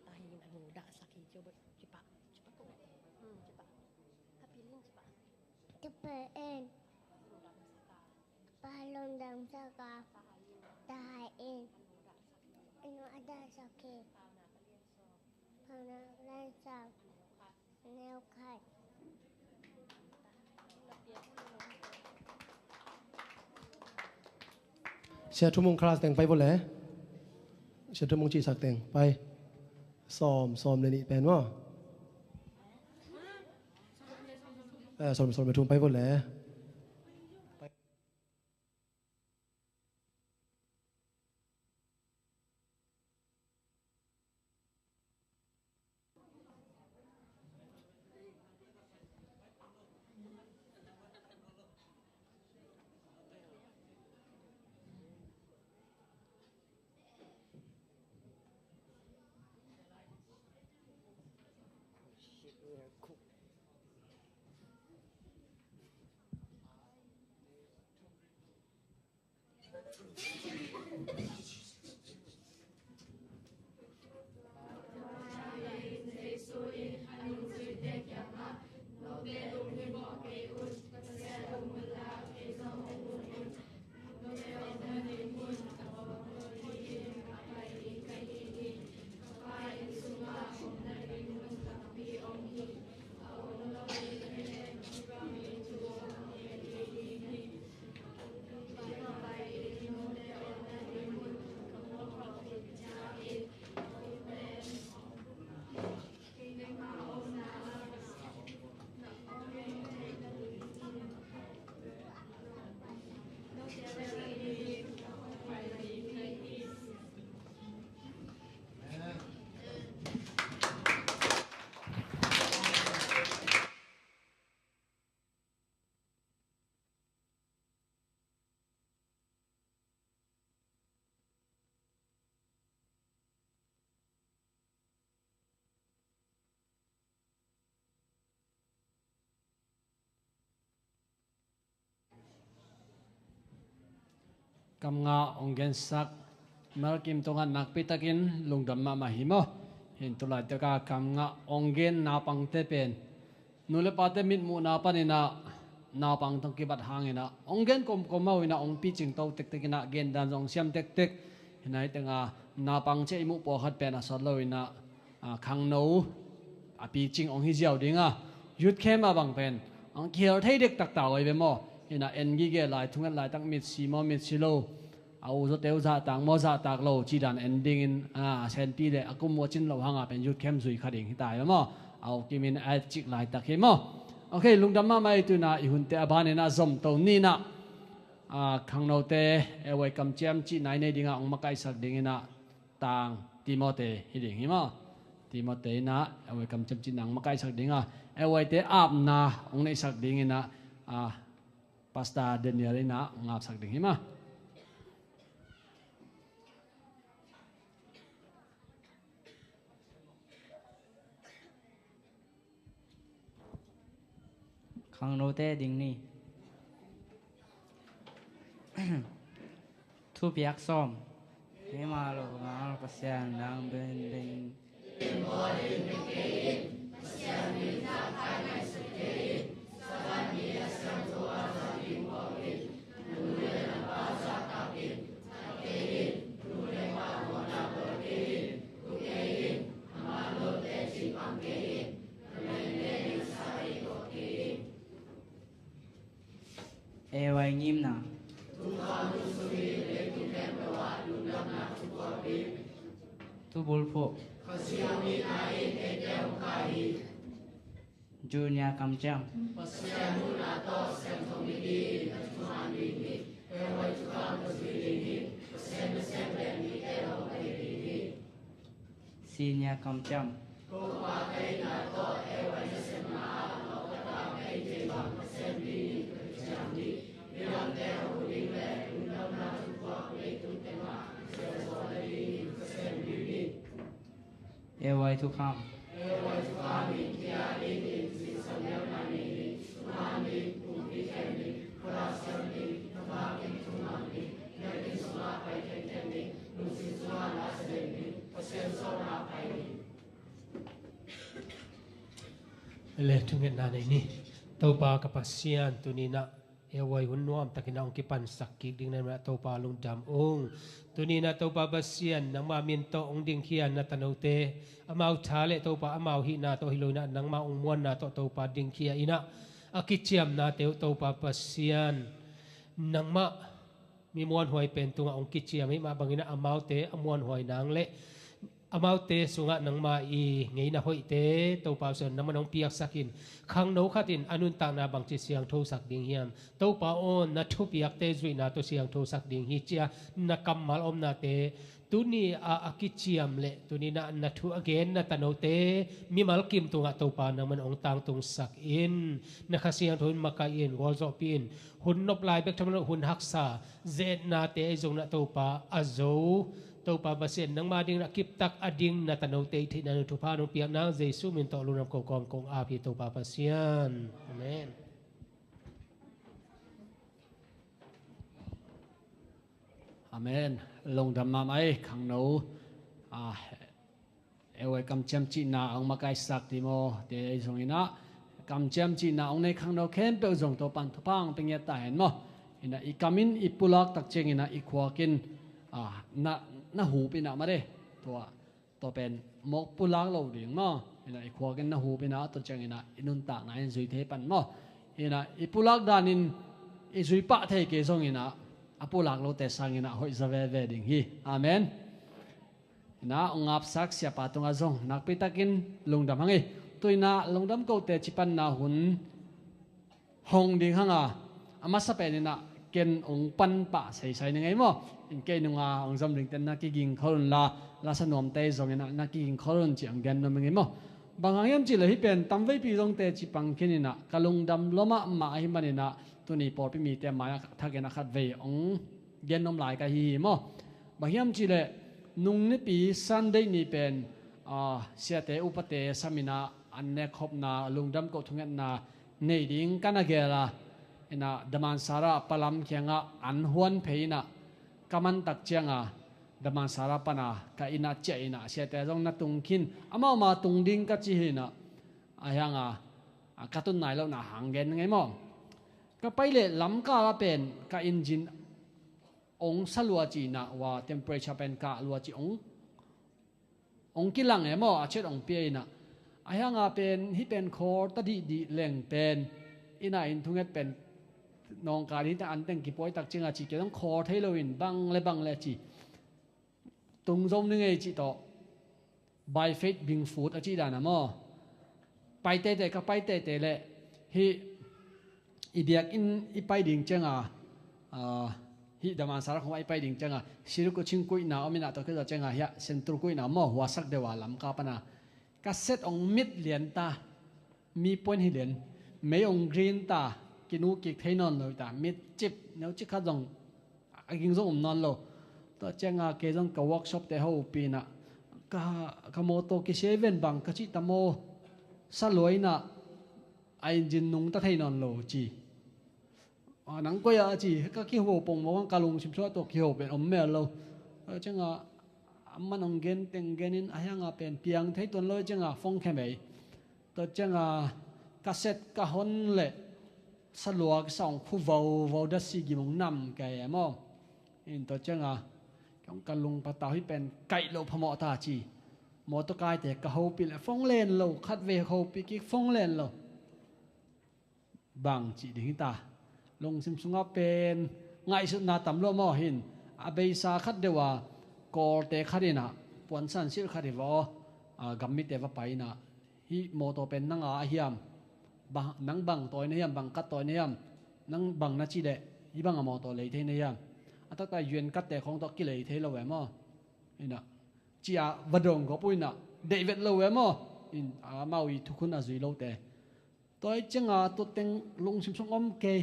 Tahin a nu dah sak hi, cipa, cipa ko. Hmm, cipa. Hapilin cipa. Cipa en. Palong dang saka. Tahin. Anu ada sak hi. Pana len sak. Sia Thu Mung class teng pai vo le. Sia Thu Mung cihsak teng pai. Sawm, sawm le nih pen maw? Eh, sawm, sawm le thum pai vo le. Kam nga ong gensak Malkim tungah nakpi takin lungdam mahmah hi maw. Hin tulaitak a kam nga ong gen naupangte pen nu le pate mitmuhna panin ah naupang tawh kibat hangin ah ong gen komkom mah uh in ah ong picing to tektek in ah gendan zong siam tektek. Hi nai teng a naupang ciah i muh pawlkhat pen a sawt lo in ah, a, khangno a picing ong hi ziau ding a, youth camp a bang pen ong kihel thei dektak ta uh ahi ve maw. Hi in ah en gige lai, thunget laitak mitsi maw mitsi lo, a u zawte uh zahtak maw zahtak lo cih dan en dingin, a, a senpi le a kum uh a cin loh hang a pen youth camp zui kha ding hi ta hi ve maw. A u kimin a cik laitak hi maw. Ok, lungdam mahmah ei. Tu in ah i hunte a ban in ah zom to ni in ah, a, khangnote, e, ei kamciam cihna i nei ding a ong makaihsak ding in ah tang Timote hi ding hi maw. Timote in ah e, ei kamciam cihna ong makaihsak ding a, e, eite apna ong neihsak ding in ah, a, Pastor Daniel in ah ong apsak ding hi maw. Khangnote ding ni. Thupiak sawm. Keima lo ngal Pasian nang benbeng. Ei ngimna. Thubulphuh. Junior kamciam. Senior kamciam. Ei thukham. Le thungetna nei ni. Topa ka Pasian, tuni in ah ei hun nuam takin ah ong kipansak kik ding na Topa lungdam ung. Tuni in ah Topa Pasian, nangma min tawh ong dingkhia na tanote, amau tha le Topa amau hihna tawh hi lo in ah nangma ong muanna tawh Topa dingkhia in ah a kiciamnate uh Topa Pasian, nangmah mi muanhuai pen tungah ong kiciam ahih mah bangin ah amaute a muanhuai nang le amaute sungah nangma i ngeina hoihte Topa Pasian nangman ong piaksak in, khangno khat in a nuntakna bangci siangthosak ding hiam? Topa aw, na thupiakte zuihna tawh siangthosak ding hi ci-a na kammal omnate tuni a a kiciam le tuni in ah na thu a gen na tanote mimal kim tungah Topa nangman ong tangtungsak in, na Kha Siangtho in makaih in, gualzawhpih in, hun nop lai bek tham lo hun haksa zetnate ahi zongin ah Topa a zo, Topa Pasian nangma dingin a kiptak a ding na tanote i theihna nung thupha nong piak nang Jesu min tawh lungdam ko kawm kong ap hi Topa Pasian. Amen. Amen. Lungdam mahmah ei khangno. A, ei kamciam cihna ong makaihsak Timote ei zongin ah kamciam cihna ong nei khangno khempeuh zong Topan thupha ong pia ngiat ta hen maw. Hi in ah i kam in i pulak tak ciangin ah i khuak in, a, na, na hup in ah mah de. Tua, tua pen mawk pulak lo ding maw. Hi in ah i khuak in na hup in ah tua ciangin ah i nuntakna in zui thei pan maw. Hi in ah i pulak danin i zui pah thei kei zongin ah a pulak lote sangin ah hoih za veve ding hi. Amen. Hi in ah ong apsak siapa tungah zong nakpi takin lungdam hang ei. Tu in ah lungdam kote cipanna hun hong ding hang a, a masa pen in ah ken ong pan pah seisai ning ei maw. In kei nunga ong zom dingte na kiging khol un la, lasa nuamte zongin ah na kiging khol un ci ong gen nuam ning ei maw. Bang hang hiam cih leh hih pen tamveipi zongte ci pang khin in ah ka lungdam lua mahmah ahih manin ah tuni pawlpi mite mai-ah thakin a khatvei ong gen nuam lai ka hi hi maw. Bang hiam cih leh nung nipi Sunday ni pen, a, siate upate sam in ah an nekkhopna lungdam koh thungetna nei ding ka na gel a, hi in ah Damansara palam kiangah an huan phei in ah Ka man tak cianga Damansara pana ka inn ah ciah inah siate zong na tung khin, amau ma tung ding ka ci hinah, a hianga ka tun nai lohna hang gen ngei maw. Ka pai leh lamkal ah pen ka engine ong sa lua ci inah, wa temperature pen kah lua ci ong ong kilang e maw, a chet ong pia inah. A hianga pen hih pen khawr ta dihdih leng pen inah in thunget pen nawngka ding ta anteng kipuai tak cianga ci kei zong khawr thei loin bang le bang le ci tung zo ni ngei cih tawh, by faith being fooled a cih dana maw. Pai tete, ka pai tete leh hih i biakinn i pai ding cianga, ah, hih Damansara khong ah i pai ding cianga, Sirku Chingkuina om inah, tawh kizawh cianga hiah Senturkuina maw, huasak deuh a lamka pana ka set ong mit lian ta, mi puan hi lian, mei ong green ta, kinu kik thei nawn lo ta, mit cip, neu cik khat zong a ging zong um nawn lo. Tua cianga kei zong ka workshop te hopih inah, ka, ka mawtaw kisia ven bang ka cih ta maw, sa lua inah a engine nung ta thei nawn lo ci. A, nang koi a ci, ka kiho pong maw, ka lungsim sungah tua kiho pen om mel lo. Tua cianga a man ong gen teng genin a hianga pen piang thei tuan lo cianga phone khe mei. Tua cianga ka set ka hon leh sa lua kisa ong khu vau vau, dasi gim ong nam kei e maw. In tua cianga kong ka lung patau hih pen kaih lo phamawh ta ci. Mawtaw kaite ka hopih leh phone len lo, khatvei hopih kik phone len lo. Bang cih ding hita. Lungsim sungah pen ngaihsutna tam lo maw hin. A beisa khat deuh a Kawlte khat inah puansan silh khat hi vaw, a, gammite va pai inah, hih mawtaw pen nang a hiam, bang, nang bang tawi na hiam, bang kat tawi na hiam, nang bang na cih leh hih bang a mawtaw lei thei na hiam. A taktak yuan katte khong tawh kilei thei lo ve maw. Inah ci-a va dong gawp uh inah deih vet lo ve maw. In, amau i thukhun a zui lote. Tua hi cianga tua teng lungsim sung om kei.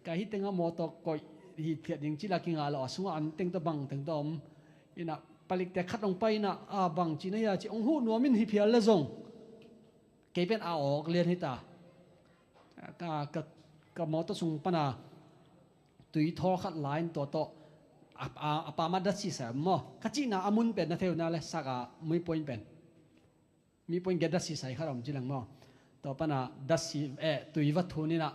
Ka hih tengah mawtaw koih hi thiat ding cila kingah lo, a sungah an teng tawh bang teng tawh om. Inah palikte khat hong pai inah, a, bang cihna hia ci hong huh nuam in hi phial le zong kei pen a awk lian hita. Ka, ka, ka mawtaw sung pana tui thawl khat la in tua tawh a, a, a pamah dasi sa maw. Ka cihna a mun pen na theuna le sak a, mi point pen. Mi point gei dasi sai khat om ci leng maw. Tua pana dasi, eh, tui va thun inah,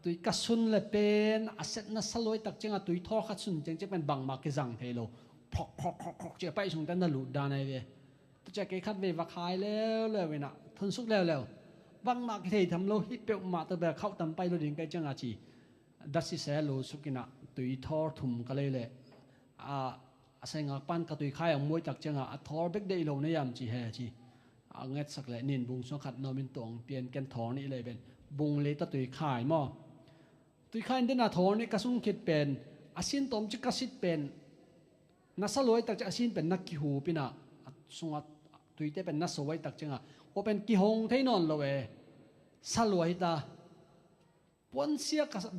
tui ka sun le pen a setna sa luai tak cianga tui thawl khat sun ciang ciang pen bangmah kizang thei lo. Phok, phok, phok, phok cia paih sungte na lut dan ai ve. Tua cia kei khatvei va khai leuleu inah thunsuk leuleu. Bangmah kithei tham lo, hih peuhmah tawh bel khauh tam pai lo ding kei cianga ci. Dasi se lusuk inah tui thawl thum ka lei leh, a, a saingak pan ka tui khai ang muai tak cianga a thawl bek deih lo na hiam ci he ci. A ngetsak leh nin bung sung khat na om in tua ong pian, ken thawl nih lei ven. Bung li ta tui khai maw. Tui khai in dena thawl nih ka sung khit pen, a sin tawm ci ka sit pen, na sa luai tak ci a sin pen na kihup inah, a sungah tuite pen na so luai tak cianga, kua pen kihong thei nawn lo e. Sa luai hita. Puansia ka sa-,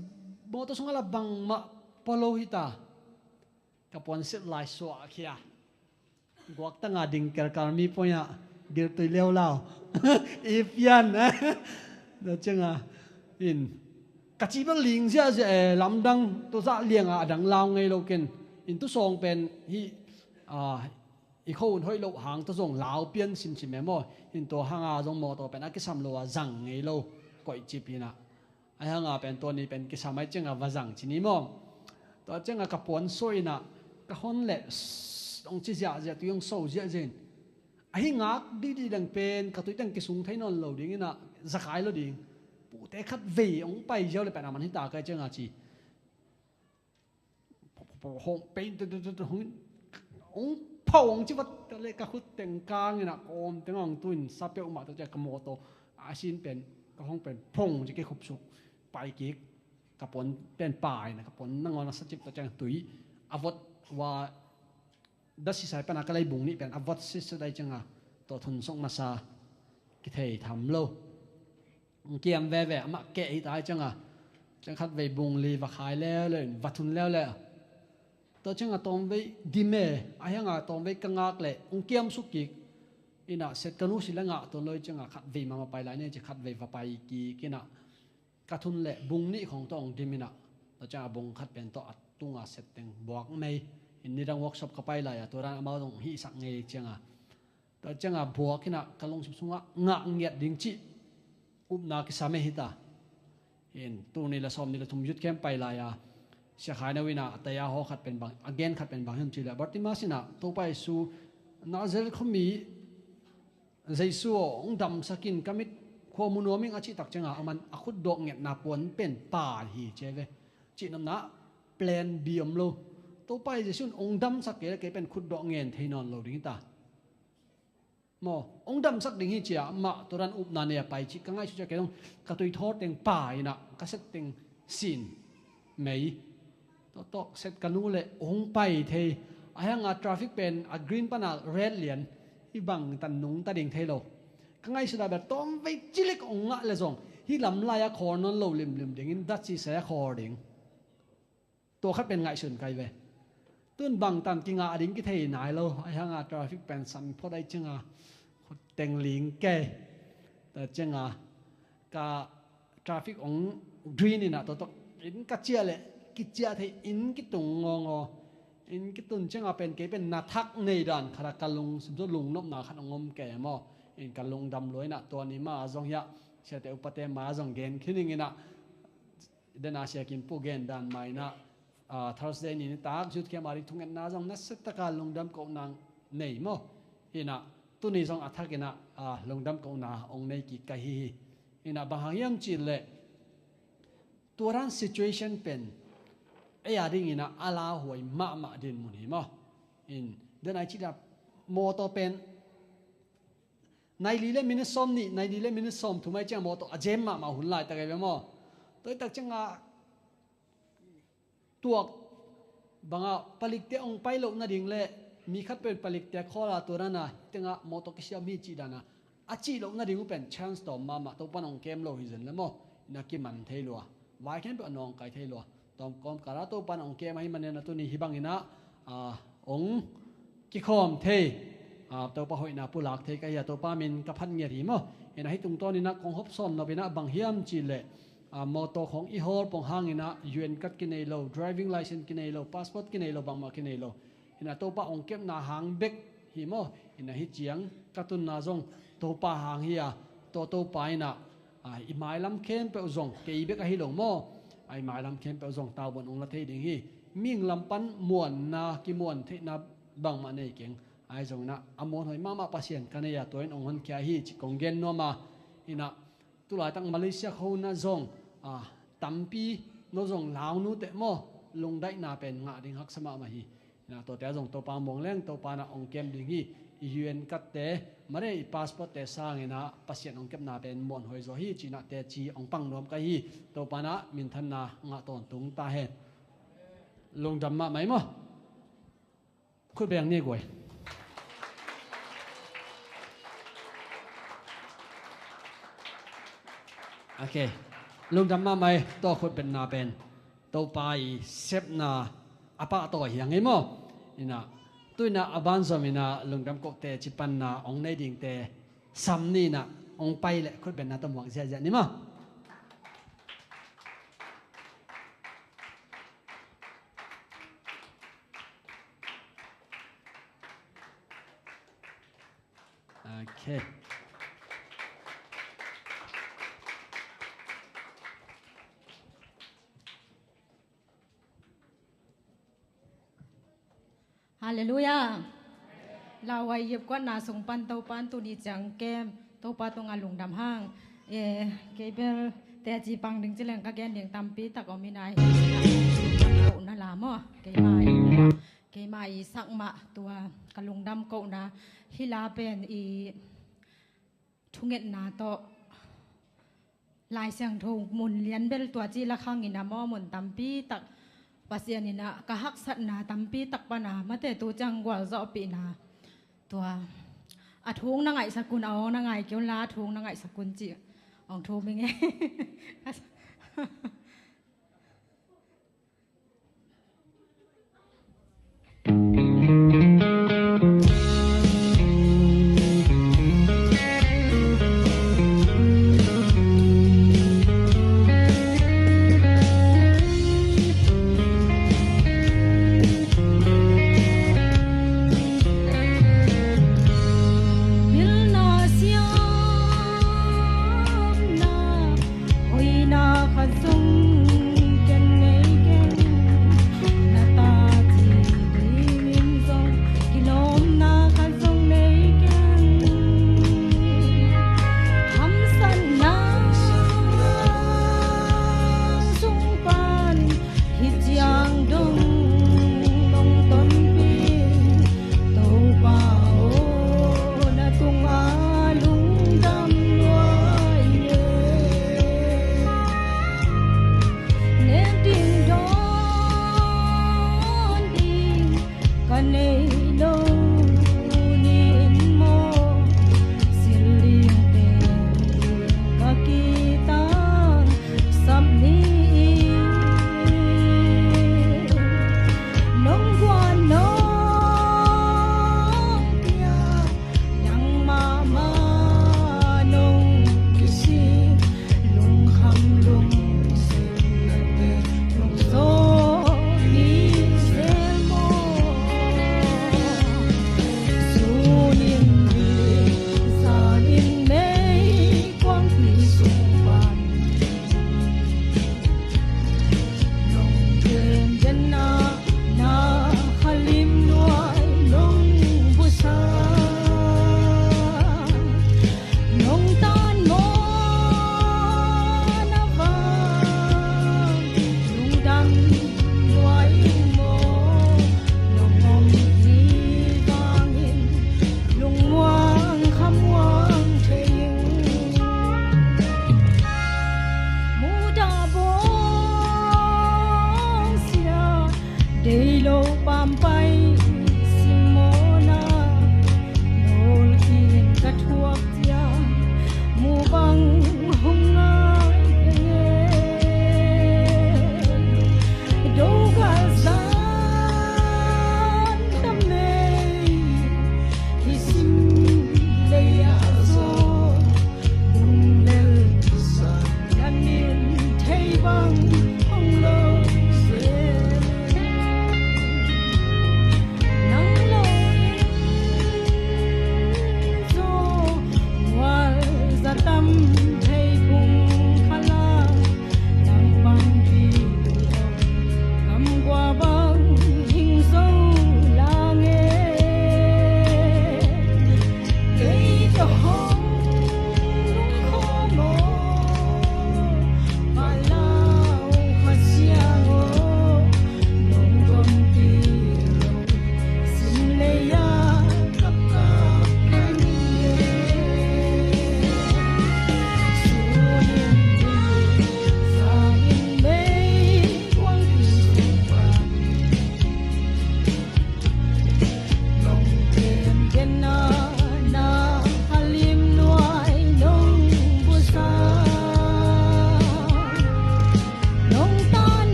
mawtaw sungah la bangmah pua lo hita. Ka puanset lai suah khia. Guaktanga ding kelkal mi poiah giltui leulau. I pian. Tua cianga in ka ci bel ling ziahziah e, lamdang tua zah lianga a dang lau ngei lo ken. In tu sawng pen hih, a, i kho un hoih loh hang tua zong lau pian simsim e maw. In tua hanga zong mawtaw pen a kisam lo a zang ngei lo. Koih cip hinah. A hanga pen tua ni pen kisam ai cianga va zang ci ni maw. Tua cianga ka puan suah inah ka hon leh, sss, ong ci ziahziah, tui ong so ziahziah in. Ahi ngak dihdih dang pen ka tui teng kisung thei nawn lo ding inah zakai lo ding. Pute khatvei ong pai ziau le pen a man hita kai cianga ci. Hong pei, hong pau hong ci vat ka le ka khut teng kang inah kawm teng hong tuin sa peuhmah tua ciang ka mawtaw a sin pen ka hong pen phong ci kei khupsuk pai kik. Ka puan pen pai na, ka puan nangawn a sa cip tua ciang tui a vot wa. Dasi sai pana ka lei bung nih pen a vot sitset ai cianga tua thunsuk masa kithei tham lo. Kiam veve amah keh hi ta ai cianga. Ciang khatvei bung li va khai leuleu in va thun leuleu. Tua cianga tawmvei dim e, a hianga tawmvei ka ngak leh ong kiam suk kik. Inah set ka nu si le ngah tuan lo i cianga khatvei mama pai lai ne ci khatvei va pai kik inah. Ka thun leh bung nih khong tawh ong dim inah. Tua cianga bung khat pen tawh a tunga set teng buak mei. In nidang workshop ka pai lai-a tua dan amau zong hihsak ngei cianga, tua cianga buak inah ka lungsim sungah ngah ngiat ding cih upna kisa mei hita. In tul nih le sawm nih le thum youth camp pai lai-a Sia Khai No inah a taya haw khat pen bang, a gen khat pen bang hiam cih leh Bartimas inah Topa Jesu, Nazareth khuami Jesu aw, hong damsak in, ka mit khua mu nuam ing a cih tak cianga aman a khutdawh ngetna puan pen pa hi ci ve. Cihnopna plan B om lo. Topa Jesu in hong damsak kei le kei pen khutdawh ngen thei nawn lo ding hita. Maw, hong damsak ding hi cia mah tua dan upna nei a pai cih ka ngaihsut cia kei zong ka tuithawr teng pa inah ka set teng sin mei. Tawh tawh set ka nu le hong pai thei. A hianga traffic pen a green pana red lian hi bang tan nungta ding thei lo. Ka ngaihsut a bel tawmvei cilik hong ngah le zong hih lam lai-a khawr nawn lo limlim dingin datsi sai a khawr ding. Tua khat pen ngaihsun kai ve. Tun bangtan kingah ding kithei nai lo. A hianga traffic pen san phot ai cianga khut teng ling kei. Tua cianga ka traffic ong green inah tua tawh inn ka ciah leh kiciah thei, inn kitung ngawngaw. Inn kitun cianga pen kei pen na thak nei dan khat a ka lungsim tawh lungnopna khat ong om kei maw. In ka lungdam lua inah tua ni ma zong hiah siate upate ma zong gen khin ing inah, dena Sia Kim Pu gen dan ma inah, ah, Thursday ni nitak youth camp a ding thungetna zong nasiataka lungdam kohna nei maw. Inah tuni zong a thak inah, ah, lungdam kohna ong nei kik ka hi hi. Inah bang hang hiam cih leh tua dan situation pen ei a ding inah a lauhuai mahmah dinmun hi maw. In dena i cih dan mawtaw pen nai li le minute sawm nih, nai li le minute sawm thum ai ciang mawtaw a jam mahmah hun laitak ei ve maw. Tua i tak cianga tuak banga palikte ong pai loh nading le mi khat pen palikte a khawla tua dana tengah mawtaw kisiam hi cih dana a cih loh nading uh pen chance tawm mahmah. Topan ong kem lo hi zen le maw, ina kiman thei lua, vai khempeuh a nawngkai thei lua. Tawm kawmkala Topan ong kem ahi manin a tuni hi bang inah, ah, ong kikhawm thei, ah, Topa hoihna pulak thei ka hi a, Topa min ka phat ngiat hi maw. Inah hih tungtawn inah kong hop sawn nop inah bang hiam cih leh, ah, mawtaw khawng i hawl pong hang inah U N card kinei lo, driving license kinei lo, passport kinei lo, bangmah kinei lo. Inah Topa ong kepna hang bek hi maw. Inah hih ciang ka tunna zong Topa hang hi a, tua Topa inah, ah, i mailam khempeuh zong kei bek ahi lo maw. Ah, i mailam khempeuh zong tauban ong la thei ding hi. Mihing lam pan muanna, kimuan theihna bangmah nei keng. Ahi zong inah a muanhuai mahmah Pasian ka nei a, tua in ong honkhia hi ci kong gen nuam a. Inah tulaitak Malaysia khawng ah zong, ah, tampi no zong launu teh maw, lungdaihna pen ngah ding haksa mahmah hi. Inah tuate ah zong Topa muang leng Topa inah ong kem ding hi. I U N card te, mare i passport te sang inah Pasian ong kepna pen muanhuai zaw hi ci inah teci ong pang nuam ka hi. Topa inah minthanna ngah tawntung ta hen. Lungdam mahmah ei maw. Khut beng ni guai. Ok. Lungdam mahmah ei, tua khut benna pen Topa i sepna a pahtawi hi a ngei maw. Inah tu inah a ban zom inah lungdam kohte ci panna ong nei dingte sam ni inah ong pai leh khut benna tawh muak ziahziah ni maw. Ok. Halleluiah. Lauhuai yipkuatna sung pan Topa in tuni ciang kem, Topa tungah lungdam hang. Eh, kei bel teci pang ding ci leng ka gen ding tampi tak om inah hi. Kohna la maw, keima i, keima i sak mah tua ka lungdam kohna hi la pen i thungetna tawh Lai Siangtho mun lian bel tua ci la khang inah maw, mun tampi tak Pasian inah ka haksatna tampi tak pana mate tu ciang gualzawhpihna tua a thung na ngaihsak un, a awng na ngai kei un la, a thung na ngaihsak un ci ong thum ing e.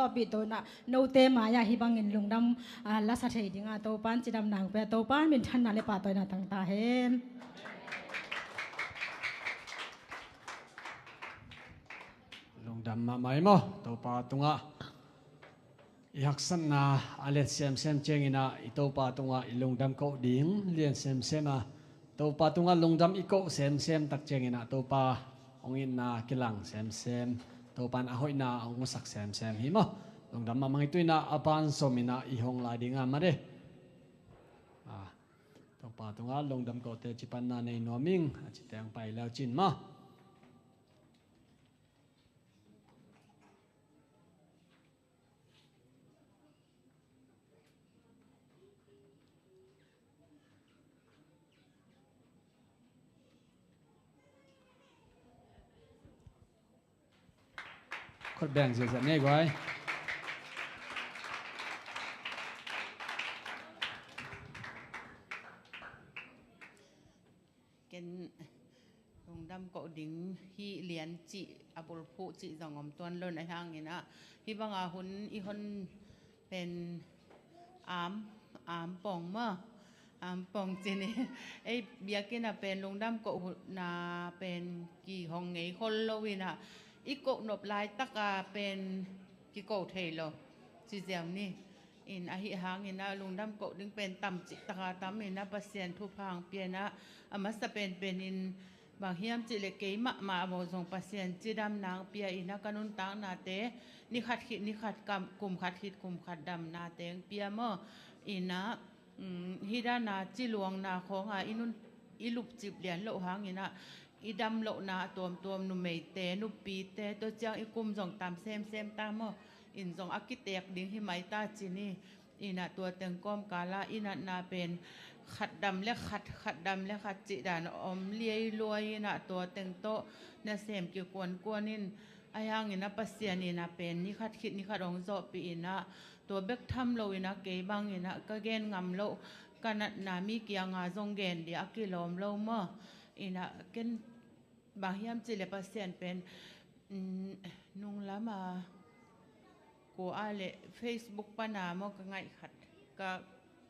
Bih to inah note mai-ah hih bangin lungdam, ah, lasa thei dingah Topan cidamna hong pia, Topan minthanna le pahtawina tang ta hen. Lungdam mahmah hi maw, Topa tungah i haksatna a let semsem cianginah i Topa tungah i lungdam koh ding lian semsem a, Topa tungah lungdam i koh semsem tak cianginah Topa hong itna kilang semsem, Topan a hoihna hong musak semsem hi maw. Lungdam mahmah hi. Tu inah a pan som inah i hong lai dingah made. Ah, Topa tungah lungdam kohte cipanna nei nuam ing, a cite hong pai leu cin maw. Khut beng ziahziah ni ei guai. Ken lungdam koh ding hi lian cih, a bulphuh cih zong om tuan lo na hangin ah, hih banga hun i hon pen am, am pong maw, am pong cin i, ei biakinn ah pen lungdam kohna pen kihong ngei khol lo inah, i koh nop laitaka pen kiko thei lo ci ziau ni. In ahi hangin ah lungdam koh ding pen tam cihtaka tam inah Pasian thupha hong pia inah, a masa penpen in bang hiam cihleh kei mahmah a bawh zong Pasian cidamna hong pia inah, ka nuntaknate ni khat khit ni khat kam, kum khat khit kum khat damnate hong pia maw. Inah, um, hih dana ciluangna khawnga i nun, i lupcip lian loh hangin ah i dam lohna a tuamtuam, numeite nupite tua ciang i kum zong tam semsem ta maw. In zong a kitek ding hi mai ta ci ni. Inah tua teng kawmkala i natna pen khat dam le khat, khat dam le khat cih dan om liailuai inah tua teng tawh nasem kikuankuan in, ahi hangin ah Pasian inah pen ni khat khit ni khat hong zawhpih inah, tua bek tham lo inah kei bang inah ka gen ngam loh, ka natna mi kianga zong gen dia a kilawm lo maw. Inah ken bang hiam cihleh Pasian pen, mm, nunglam a kua a le Facebook pana maw ka ngaih khat, ka,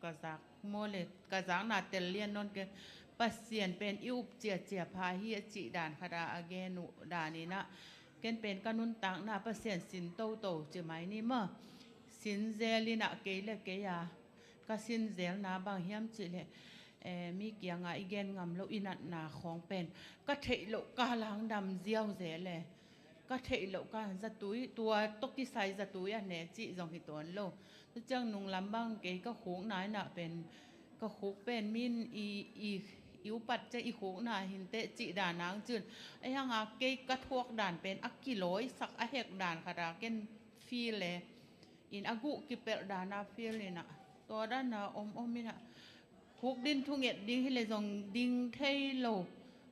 ka zak maw le ka zakna tel lian nawn kei. Pasian pen i up ciacia pha hi a cih dan khat a, a gen uh dan inah, ken pen ka nuntakna Pasian sin toto ci mai ni maw. Sin zel inah kei le kei a ka sin zelna bang hiam cihleh, eh, mi kianga i gen ngam loh i natna khawng pen ka theih loh kala hong dam ziau zel e. Ka theih loh kala zatui, tua tawh kisai zatui a ne cih zong hi tuan lo. Tua ciang nunglam bang kei ka khukna inah pen, ka khuk pen min i, i, i upat ciang i khukna hinteh cih dan ang cin. Ahi hanga kei ka thuak dan pen a kilawisak a hek dan khat a ken feel e. In a guh kipelh dana feel inah, tua dana om om inah, khuk din thunget ding hileh zong ding thei lo,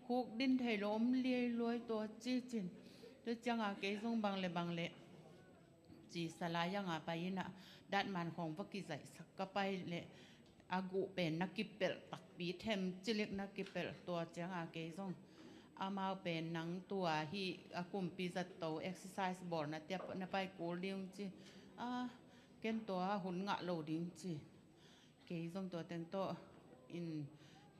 khuk din thei lo om liailuai tua ci cin. Tua cianga kei zong bang le bang le ci salai anga pai inah datman khawng va kizaihsak ka pai leh a guh pen na kipelh takpi them cilik na kipelh tua cianga kei zong amau pen nang tua hih a kumpi zato exercise bawlna tiap na pai kul ding ci. A, ken tua hun ngah lo ding ci. Kei zong tua teng tawh in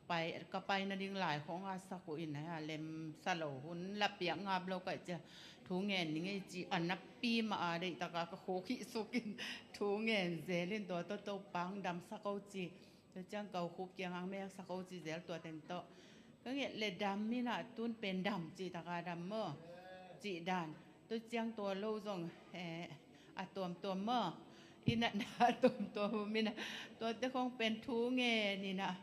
pai, ka pai nading lai khawng a sak uh in a lemsa lo hun la piak ngap lo kaih cia. Thu ngen ning ei ci a napi mah a deihtaka ka khuk hih sukin thu ngen zelin tua tawh Topa hong damsak o ci. Tua ciang ka u khuk kiangah meksak o ci zel tua teng tawh. Ka nget le dam inah tun pen dam cih taka dam maw? Cih dan. Tua ciang tua lo zong, eh, a tuamtuam maw? Inah na a tuamtuam um inah. Tuate khong pen thu ngen inah.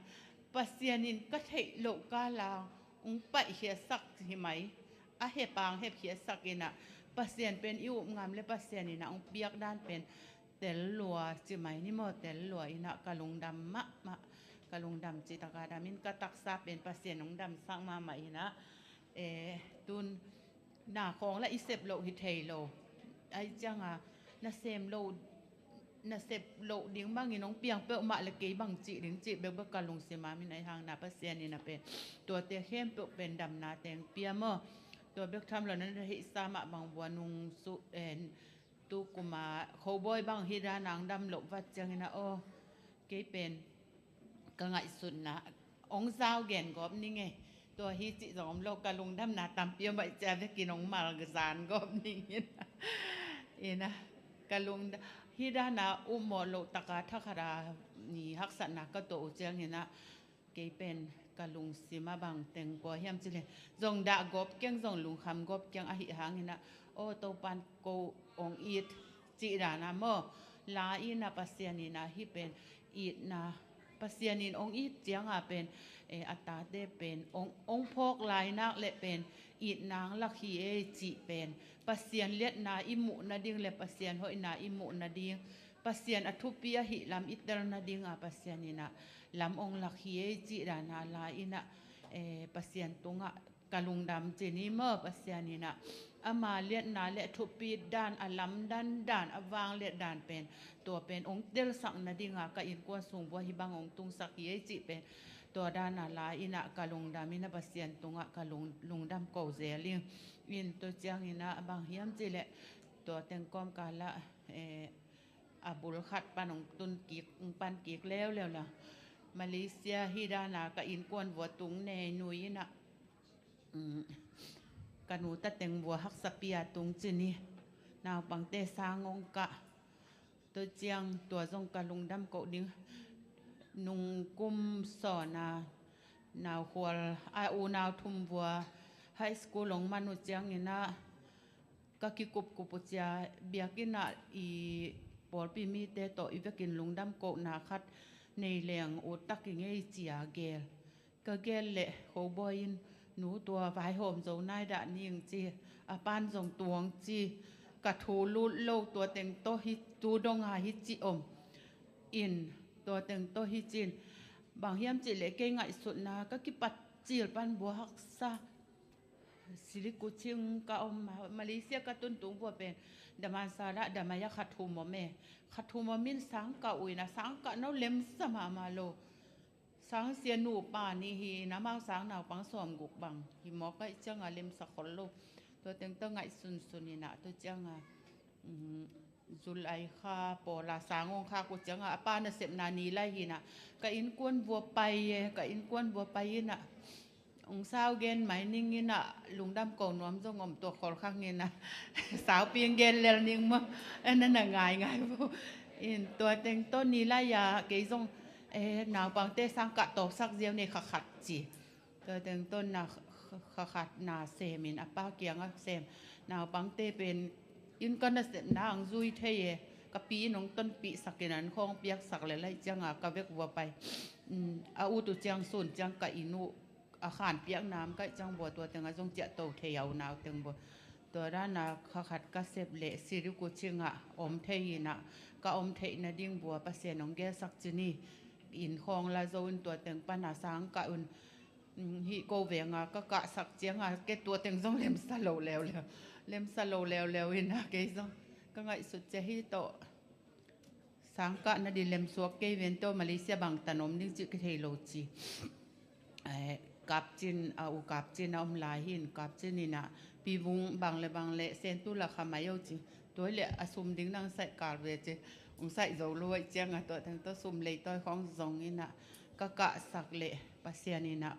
Pasian in ka theih loh kala hong paihkhiatsak hi mai. A hepang hepkhiatsak inah. Pasian pen i up ngam le Pasian inah hong piak dan pen tel lua ci mai ni maw, tel lua inah ka lungdam mahmah, ka lungdam cih taka dam in ka taksa pen Pasian hong damsak mahmah inah, eh, tun na khawng lah i sep loh hi thei lo. Ahi cianga na sem loh, na sep loh ding bangin hong piang peuhmah le kei bang cih ding cih bekbek ka lungsim a min ahi hang na Pasian inah pen tuate khempeuh pen damna teng pia maw. Tua bek tham lo na na theihsa mah bang bua nung su, eh, Tukuma khobawi bang hi dan ang dam loh vat ciangin ah, aw, kei pen ka ngaihsutna ong zau gen gawp ning e. Tua hi cih zong om lo, ka lungdamna tampi om aih cia vekin ong malzan gawp ning in. Ina ka lungdam hi dana upmawh loh taka thakhat a ni haksatna ka tuah uh ciangin ah, kei pen ka lungsim a bang teng kua hiam cileh zong dah gawp keng, zong lungkham gawp keng ahi hangin ah, aw, Topan ko ong it cih dana maw, la ina Pasian ina hi pen itna, Pasian in ong it cianga pen, eh, a tate pen ong, ong phawk lai nak le pen itna ang lak hi ei cih pen Pasian liatna i muh nading le Pasian hoihna i muh nading, Pasian a thupi ahi lam i tel nadinga Pasian ina lam ong lak hi ei cih dana la ina, eh, Pasian tungah ka lungdam cin hi maw. Pasian ina ama liatna le thupi dan, a lamdan dan, a vangliat dan pen, tua pen ong telsak nadinga ka innkuan sung bua hi bang ong tungsak hi ei cih pen, tua dana la ina ka lungdam ina Pasian tungah ka lung, lungdam ko zel ing. In tu ciang ina bang hiam cileh tua teng kawmkala, eh, a bul khat pan ong tun kik, ong pan kik leuleu la, Malaysia hi dana ka innkuan vua tung nei nui ina, um, ka nu ta teng vua haksa pia tung cin hi. Naupangte sang ong kah. Tu ciang tua zong ka lungdam ko ding. Nung kum sawna nau khual a unau thum vua high school ong man uh ciangin ah, ka kikupkup uh cia biakinn ah i pawlpi mite tawh i vekin lungdam kohna khat nei leng ut tak i ngei cia gel. Ka gel leh khobawi in, nu, tua vaihawm zo nai dah ning ci, a pan zong tuang ci, ka thu lut lo, tua teng tawh hi, tu donga hi ci om in, tua teng tawh hi cin. Bang hiam cileh kei ngaihsutna ka kipat cil pan bua haksa. Sili Kuching ka om, Malaysia ka tun tung vua pen Damansara, Damai a khat hum om e. Khat hum om in sang kah uh ina, sang kah no lemsa mahmah lo. Sang sia nupa nih hi ina, amau sang naupang sawm guk bang hi mawk aih cianga lemsa khol lo. Tua teng tawh ngaihsunsun ina, tu cianga, um, July kha pawla sang ong khak uh cianga a pa nasepna ni lai hi ina, ka innkuan vua pai e, ka innkuan vua pai ina, ong sau gen mai ning ina, lungdam ko nuam zong om, tua khol khak ning ina, saupi ong gen lel ning maw, ena na ngaingai vo. In tua teng tawh ni lai-a kei zong, eh, naupangte sang kah tawpsak ziau nei kha khat ci. Tua teng tawh na kha, kha khat na semin a pa kiangah sem, naupangte pen inn ka nasepna ang zui thei e, ka pi in ong tonpihsak in an khawng piaksak le lai cianga ka vek vua pai. Um, a ut uh ciang sun ciang ka inn uh a khan piakna am kaih ciang vua tua tengah zong ciahto thei a unau teng vua. Tua dana kha khat ka sep leh Sili Kuching ah om thei ina, ka om theih nading vua Pasian ong gelsak cin hi. Inn khawng la zo in tua teng pana sang kah un, um, hih ko venga ka kahsak cianga kei tua teng zong lemsa lo leuleu. Lemsa lo leuleu ina kei zong ka ngaihsut cia hi tawh. Sang kah nading lemsuak kei ven tawh Malaysia bang tan om ding cih kithei lo ci. Eh, Kapcin, a u Kapcin a om lai hin, Kapcin ina Pibung bang le bang le Sentul a kha mai o ci. Tua le a sum ding nang saih kal ve ci. Ong saih zo lo aih cianga tua teng tawh sum lei tawi khawng zong ina ka kahsak leh Pasian ina,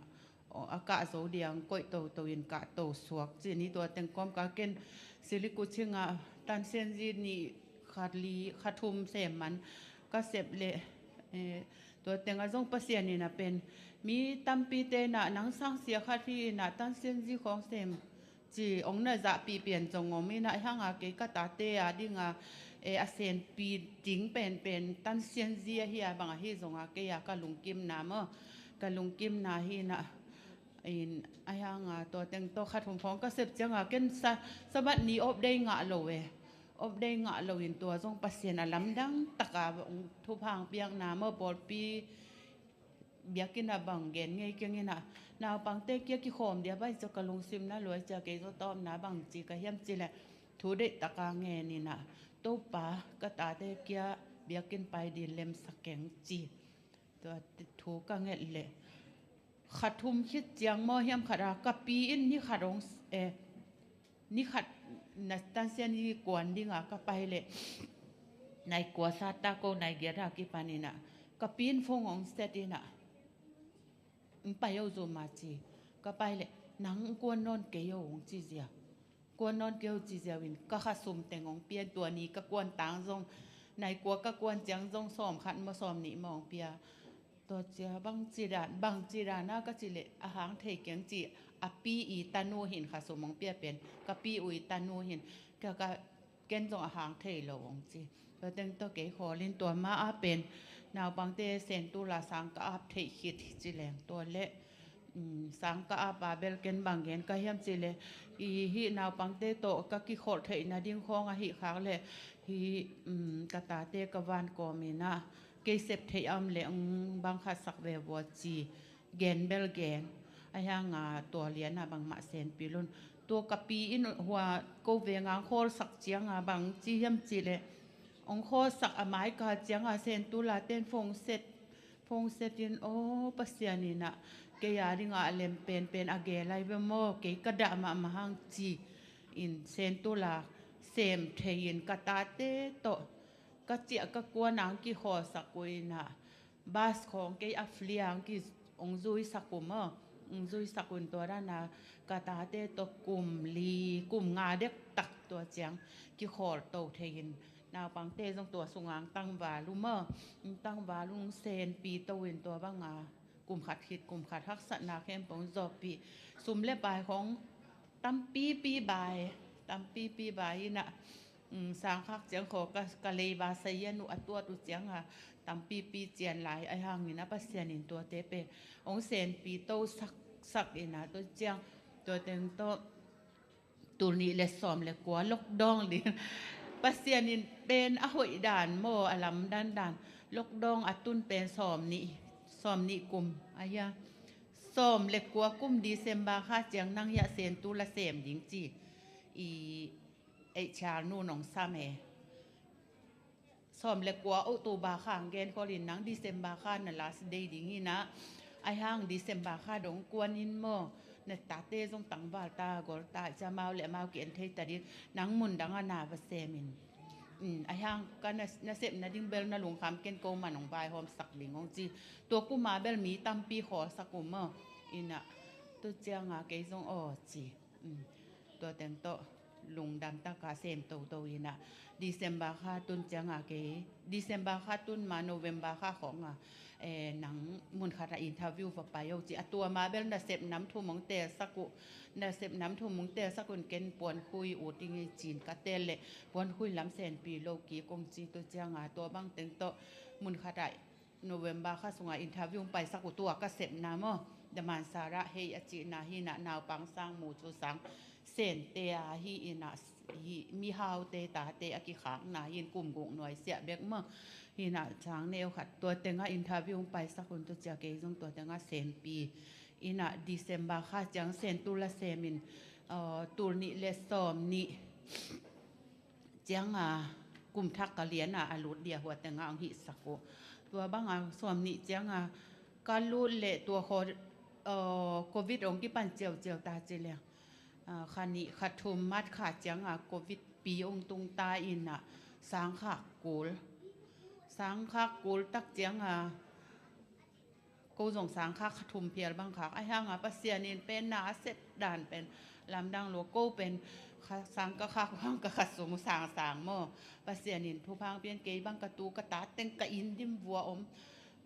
aw, a kah zo diang koih toto in kah to suak cin hi. Tua teng kawmkal ken Sili Kuching ah tansianzi nih khat li khat thum sem man ka sep leh, eh, tua tengah zong Pasian ina pen mi tampite ina nang sang sia khat hi ina tansianzi khawng sem ci ong na zahpih pian zong om ina, ahi hanga kei ka tate a dinga, eh, a senpi ding penpen tansianzi ahi a bang ahi zonga kei a ka lungkimna maw, ka lungkimna hi ina. In ahi hanga tua teng tawh khat hum khawng ka sep cianga ken sa, Sabbath ni off day ngah lo e. Off day ngah lo in tua zong Pasian a lamdang taka thupha ong piakna maw, pawlpi biakinn a bang gen ngei keng ina, naupangte kia kikhawm dia bai cia ka lungsim na luai cia kei zo tawpna bang ci ka hiam cileh thu deih taka ngen ina, Topa ka tate kia biakinn pai din lemsak keng ci. Tua thu ka nget leh khat thum khit ciang maw hiam khat a ka pi in ni khat ong, eh, ni khat na tansian hi kuan dinga ka pai leh, nai kua sa ta ko nai giat a kipan inah, ka pi in phone hong set inah, "Ng pai o zum a," ci. Ka pai leh, "Nang kuan nawn kei o," hong ci zia. "Kuan nawn kei o," ci ziau in ka khasum teng hong pia in, tua ni ka kuan tang zong, nai kua ka kuan ciang zong sawm khat maw sawm nih maw hong pia. Tua cia bangci dan, bangci dan a ka cih leh a hang thei keng ci, a pi i tanu hin khasum hong pia pen, ka pi u i tanu hin, ka, ka, ken zong a hang thei lo hong ci. Tua teng tawh kei khawl in tua ma a pen, naupangte Sentul a sang ka ap theih khit ci leng tua leh, um, sang ka ap a bel ken bang gen ka hiam cih leh, i hih naupangte tawh ka kikholh theih nading khawng ahih khak leh, hih, um, ka tate ka van kawm inah, kei sep theih a om leh, um, bang khat sak ve vua ci, gen bel gen. Ahi hanga tua liana bangmah senpil un. Tua ka pi in hua ko veng a hong khawlsak cianga bang ci hiam cih leh, hong khawlsak a mai ka cianga Sentul a ten phone set, phone set in, "Aw, Pasian inah kei a dingah a lem penpen a gel lai ve maw, kei ka dah mahmah hang," ci in Sentul a sem thei in ka tate tawh ka ciah ka kuan ang kikhawlsak uh inah, bus khawng kei a fliang ki hong zuisak uh maw, hong zuisak un tua dana ka tate tawh kum li, kum nga dektak tua ciang kikhawl to thei in, naupangte zong tua sunga hong tangval uh maw, hong tangval uh, hong senpi to in tua banga kum khat khit kum khat haksatna khempeuh hong zawhpih, sum le pai khawng tampipi bai, tampipi bai inah, um, sangkhak ciang khaw ka, ka leiba sayan uh a tuat uh cianga tampipi cian lai ahi hangin a Pasian in tuate pen hong senpi to sak, sak inah tua ciang, tua teng tawh tul nih le sawm le kua lockdown ding. Pasian in pen a hoih dan maw, a lamdang dan, lockdown a tun pen sawm nih, sawm nih kum ahi a, sawm le kua kum December kha ciang nang hiah Sentul a sem ding ci i, ei chial nu nong sam e. Sawm le kua October kha ang gen kholin nang December kha na last day ding inah, ahi hang December kha dong kuan in maw, na tate zong tangval ta, gol ta, cia mau le mau ki en thei ta ding, nang mun dang a na va sem in. Um, ahi hang ka na, na sepna ding bel na lungkham ken ko man hong vaihawm sak ding hong ci. Tua kuma bel mi tampi khawlsak uh maw, inah, tua cianga kei zong aw ci. Um, tua teng tawh lungdam taka sem toto inah, December kha tun cianga kei, December kha tun ma November kha khawnga, eh, nang mun khatah interview va pai o ci. A tua ma bel nasep nam thum hong telsak uh, nasep nam thum hong telsak un ken puankhui ut ing ei cin ka tel leh, puankhui lam senpi lo kik hong ci. Tua cianga tua bang teng tawh mun khatah November kha sunga interview hong paisak uh, tua ka sepna maw, Damansara hei a cihna hinah, naupang sang, mucu sang, sente a hi inah, hi mihaute tate a kikhakna hin kum guk nuai siah bek maw, hinah sang neu khat, tua tengah interview hong paisak un, tua cia kei zong tua tengah senpi inah December kha ciang Sentul a semin, uh, tul nih le sawm nih cianga kum thak ka liana a lut dia hua tengah ang hihsak uh. Tua banga sawm nih cianga ka lut leh tua khaw, uh, covid ong kipan ciauciau ta ci leng, uh, kha nih kha thum mat kha cianga covid pi ong tung ta inah sangkhak kul. Sangkhak kul tak cianga ko zong sangkhak kha thum phial bang khak. Ahi hanga Pasian in pen na a sep dan pen lamdang lua, ko pen kha, sang ka khak bang ka kha sum sangsang maw. Pasian in thupha hong pia in, kei bang ka tu ka ta teng ka inn dim vua om.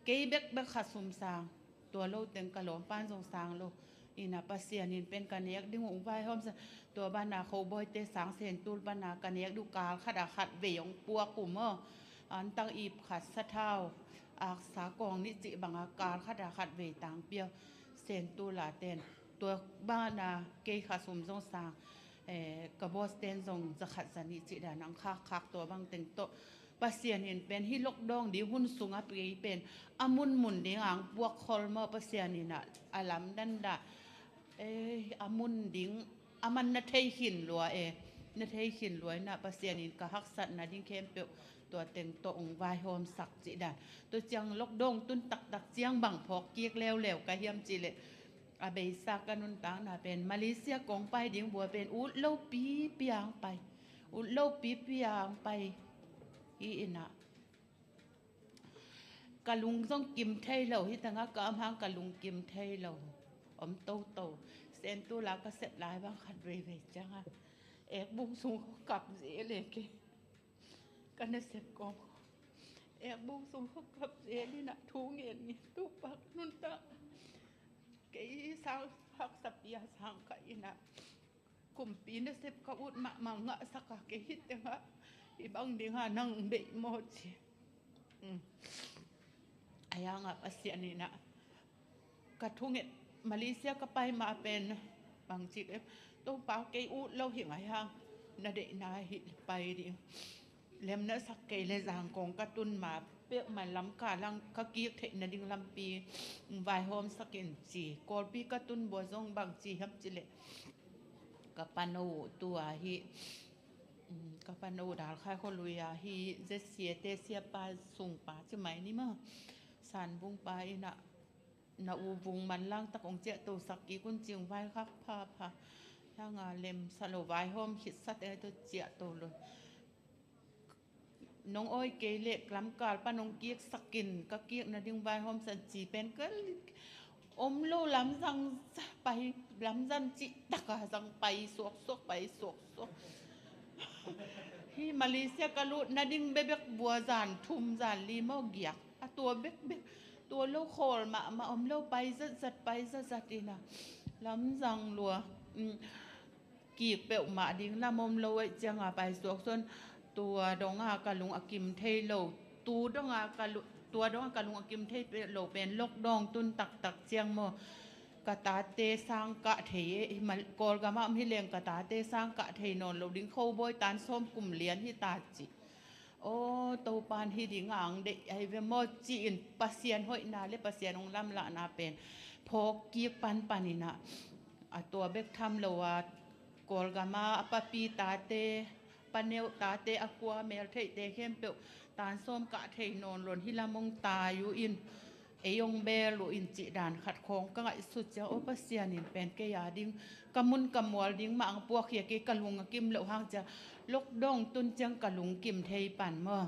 Kei bekbek kha sum sang. Tua lo teng ka lawmpan zong sang lo. Inah Pasian in pen ka nek ding uh vaihawm sa. Tua bana khobawite sang Sentul bana ka nek ding uh kal khat a khat vei hong puak uh maw. Antang ip khat sathau aksa kawng nih cih banga kal khat a khat vei tang pia Sentul a ten. Tua bana kei kha sum zong sang, eh, ka boss ten zong za khat za nih cih dan ang khak khak, tua bang teng tawh Pasian in pen hih lockdown ding hun sungah kei pen a munmun ding ang puak khol maw, Pasian in a, a lamdang dah, eh, a mun ding a man na thei khin lua e, na thei khin lua inah Pasian in ka haksatna ding khempeuh tua teng tawh ong vaihawmsak cih dan. Tua ciang lockdown tun taktak ciang bang phawk kik leuleu ka hiam cih leh, A beisa ka nuntakna pen Malaysia kong pai ding bua pen ut lo pipi ang pai, ut lo pipi ang pai hi in ah, ka lung zong kim thei lo, hi tangah ka om hang ka lung kim thei lo om toto. Sen tu la ka sep lai bang khat veivei ciangah ekbung sung kap zel e kei. Ka nasep kong ekbung sung kap zel in ah thu ngen ngen, Topa ka nuntak. Kei sang haksa pia sang ka in ah, kumpi nasep ka ut mahmah ngahsak a, kei hi tengah i bang dinga nang beih maw ci. Ai hangah Pasian in ah ka thunget, Malaysia ka pai ma pen bangci, Topa kei ut lo hi ngai hang, na deihna hi pai ding. Lem na sak kei le zang kong ka tun ma peuhmah lam ka lang ka kik theih nading lampi vaihawm sak in ci. Kawlpi ka tun bua zong bangci hiam ci leh, ka pano tua hi, ka pano Dalkhai khualui a hi, Z C A te siapa sungpa ci mai ni maw, Sanbungpa in ah na u vung manlang tak hong ciahtosak kik un ci, hong vaikhak phapha. Hanga lem sa lo, vaihawm khitsa teng tawh ciahto lo. Nong awi kei leh lamkal pan hong kiksak in, ka kik nading vaihawm san ci pen ka om lo, lamzang pai, lamzang cih taka zang pai suaksuak, pai suaksuak. Hi Malaysia ka lut nading bekbek bua zan thum zan li maw giak, a tua bekbek, tua lo khawl mahmah om lo, pai zatzat, pai zatzat in ah lamzang lua. Kik peuhmah ding lam om lo ahih cianga pai suak sun, tua donga ka lung a kim thei lo, tu donga ka lu-, tua donga ka lung a kim thei lo pen lockdown tun taktak ciang maw, ka tate sang kah thei e, Kawlgam ah om hi leng ka tate sang kah thei nawn lo ding, khobawi tan sawm kum lian hi ta ci. Aw, Topan hi ding ang deih ahi ve maw ci-in Pasian hoihna le Pasian hong lamlahna pen phawk kik panpan in ah, a tua bek tham lo a Kawlgam a a papi tate, paneuh tate, a kua meltheihte khempeuh tan sawm kah thei nawn lo in hi lam hong tai uh in, ei hong bel uh in cih dan khat khawng ka ngaihsut ciang, aw Pasian in pen kei a ding, ka mun ka mual ding mah ang puakkhia kei, ka lung a kim loh hang ciang, lockdown tun ciang ka lung kim thei pan maw.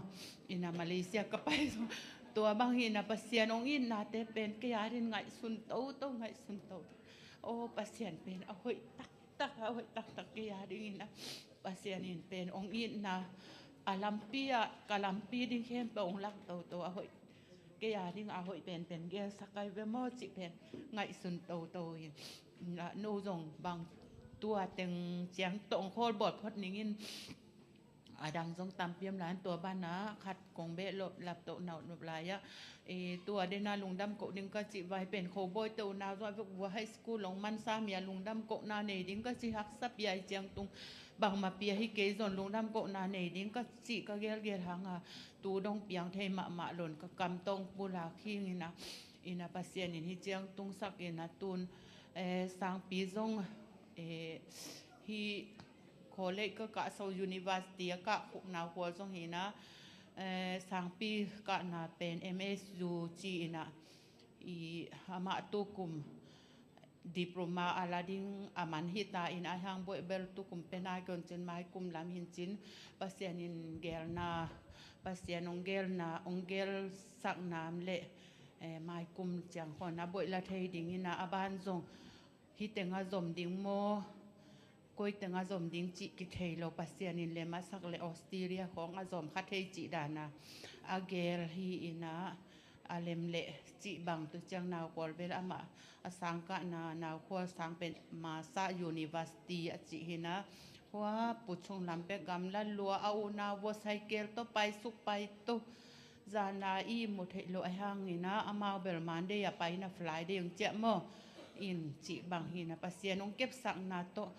In ah Malaysia ka pai zong tua bang hi in ah, Pasian hong itnate pen kei a ding ngaihsun toto, ngaihsun toto. Aw Pasian pen a hoih taktak, a hoih taktak kei a ding in ah, Pasian in pen hong itna, a lampi ah ka lampi ding khempeuh hong lak toto, a hoih, kei a ding a hoih penpen gelsak ahi ve maw cih pen ngaihsun toto in. No zong bang tua teng ciang tawh hong khawl bawl phot ning in, a dang zong tampi om lai in, tua banah khat kong beh lap toh nop lai ah, tua dena lungdam koh ding ka cih vai pen khobawi teuh na zong a vekvua high school hong mansa mi a lungdam kohna nei ding ka cih, haksa pia hi ciang tung, bangmah pia hi kei zong lungdam kohna nei ding ka cih ka gelgel hanga, tu dong piang thei mahmah lo in ka kam tawh hong pulak hi ing in ah, in ah Pasian in hi ciang tungsak in ah tun, eh, sangpi zong, eh, hi college ka kah so, university a kah khukna khua zong hi in ah, eh, sangpi kahna pen M S U ci in ah, i amah tukum diploma a la ding a man hi ta in ah, hang buaih bel tukum pen a kion cin maikum lam hin cin, Pasian in gelna, Pasian hong gelna, hong gelsakna om leh, eh, maikum ciang khawng a buaih la thei ding in ah, a ban zong hi teng a zom ding maw, koi teng a zom ding cih kithei lo, Pasian in lem a sak le Australia khawng a zom kha thei cih dana a gel hi in ah, a lem le cih bang tu ciang nau khual bel amah a sang kahna nau khual sang pen Masa University a cih hi in ah, hua Pu Chung Lam Pek gamla lua a unau vua cycle tawh paisuk paito, zana i mu theih loh ahi hangin ah, amau bel Monday a pai in ah Friday hong ciah maw in cih bang hi in ah, Pasian hong kepsakna tawh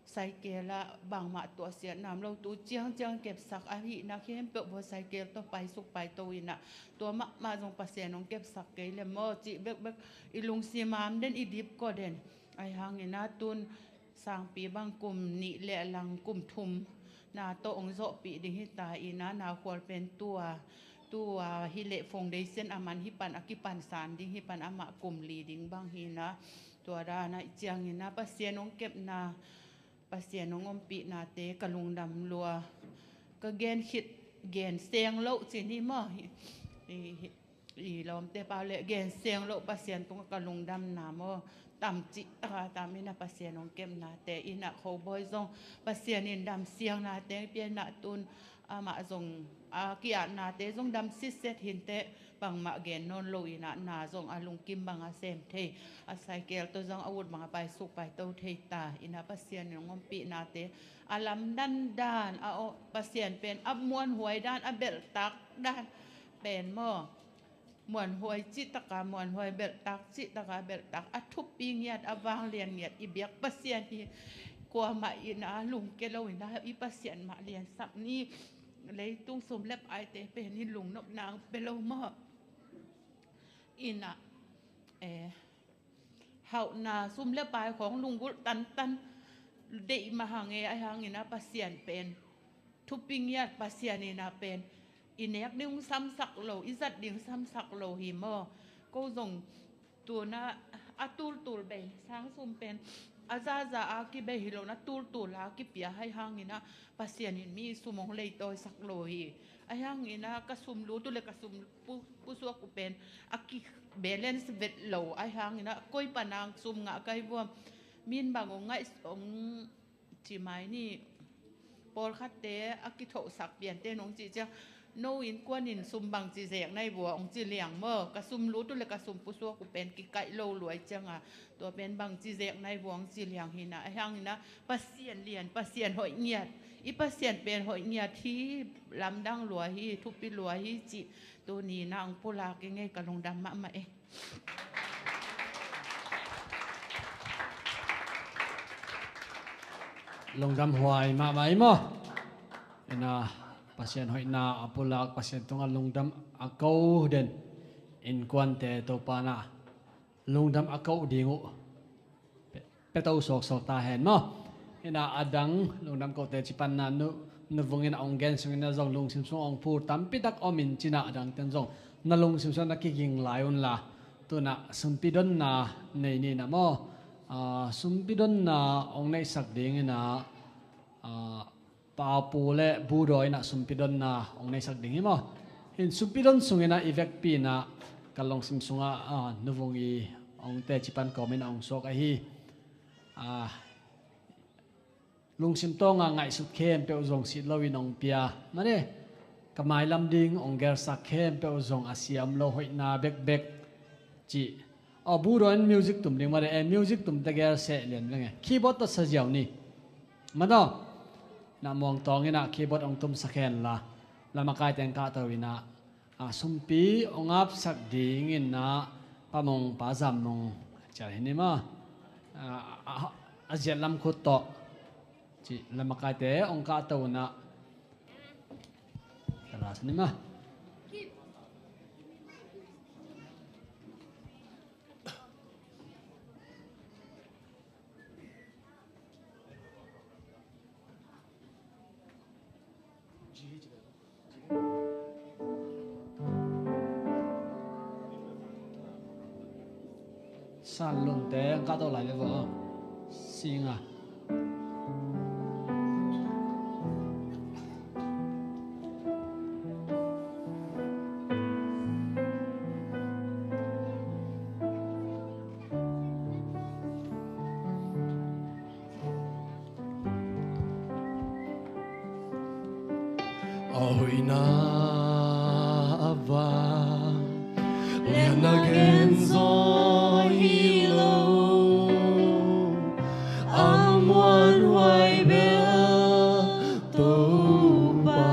cycle ah bangmah tuahsiatna om lo, tu ciangciang kepsak ahihna khempeuh vua cycle tawh paisuk paito in ah, tua mahmah zong Pasian hong kepsak kei le maw cih bekbek i lungsim a om den, i dipkua den. Ahi hangin ah tun sangpi bang kum nih le a lang kum thum na tawh hong zawhpih ding hi ta in ah, nau khual pen tua, tua hi leh foundation a man hi pan, a kipan san ding hi pan, amah kum li ding bang hi in ah, Tua dan a i ciangin a Pasian hong kepna, Pasian hong ompihnate ka lungdam lua. Ka gen khit, gen seng loh cin hi maw? I, i, i lawmte pau le gen seng loh Pasian tungah ka lungdamna maw? Tam cih taka tam in a Pasian hong kepnate in a Khobawi zong Pasian in damsiangnate pianna tun amah zong a ki-atnate zong dam sitset hinteh bangmah gen nawn lo in a na zong a lungkim bang a sem thei a cycle tawh zong a ut bang a paisuk paito thei ta in a Pasian in hong ompihnate a lamdan dan a aw, Pasian pen a muanhuai dan a belhtak dan pen maw? Muanhuai cih taka muanhuai, belhtak cih taka belhtak, a thupi ngiat, a vanglian ngiat i biak Pasian hi. Kuamah in a lungke lo in a i Pasian mah liansak ni. Leitung sum le paite pen i lungnopna hong pia lo maw? In a, eh, hauhna sum le pai khawng lunggulh tantan deih mah hang e, ahi hangin a Pasian pen thupi ngiat Pasian in a pen i nek ding hong samsak lo, i zat ding samsak lo hi maw? Ko zong tuna a tultul bei sang sum pen a zaza a kibei hi lo na tultul a kipia ahi hangin a Pasian in mi sum hong leitawisak lo hi. Ahi hangin a ka sum lut uh le ka sum pu-, pusuak uh pen a ki balance vet lo ahi hangin a koi panang sum ngah kai vuam min bang hong ngaih hong ci mai ni. Pawlkhatte a kithohsak piante nong cih ciang no innkuan in sum bangci zek nai vua hong ci liang maw? Ka sum lut uh le ka sum pusuak uh pen kikaih lo luai cianga tua pen bangci zek nai vua hong ci liang hi na. Ahi hangin a Pasian lian, Pasian hoih ngiat, i Pasian pen hoih ngiat hi, lamdang lua hi, thupi lua hi cih tuni na hong pulak i ngei ka lungdam mahmah e. Lungdam huai mahmah i maw? Ina Pasian hoihna a pulak, Pasian tungah lungdam a ko den innkuante Topa na lungdam a ko ding uh pe-, peto sawksawk ta hen maw? Ina a dang lungdam kote ci panna nu, nuvungin a ong gen sungin a zong lungsim sung ong phur tampi tak om in cina a dang ten zong na lungsim sung na kiging lai un la. Tuna sumpi donna nei ni na maw? Ah, sumpi donna ong neihsak dingin a, ah, Papu le Budaw in a sumpi donna ong neihsak ding hi maw? Hin sumpi don sungin a i vekpi in a ka lungsim sungah, ah, nuvung i ong teci pan kawmin a ong suak ahi. Ah, lungsim tawnga ngaihsut khempeuh zong sit loin ong pia. Mane, ka mailam ding ong gelsak khempeuh zong a siam lo hoihna bekbek cih. Aw, Budaw in music tum ding mane, eh, music tum tegel seh lian veng e. Keyboard tawh sa ziau ni. Madaw, na muang tawng in a keyboard ong tum sa khen la. Lamakaite ong kahto in a, a, sumpi ong apsak dingin a, Pa Mung, Pa Zam Mung cial hi ni maw? A, a, a ziat lam khut tawh. Ci lamakaite ong kahto in a. Ka la sa ni maw? San Lunte ang kahto lai ve vo. Singa. A hoihna a vang lianna gen zaw hi lo, a muanhuai bel Topa.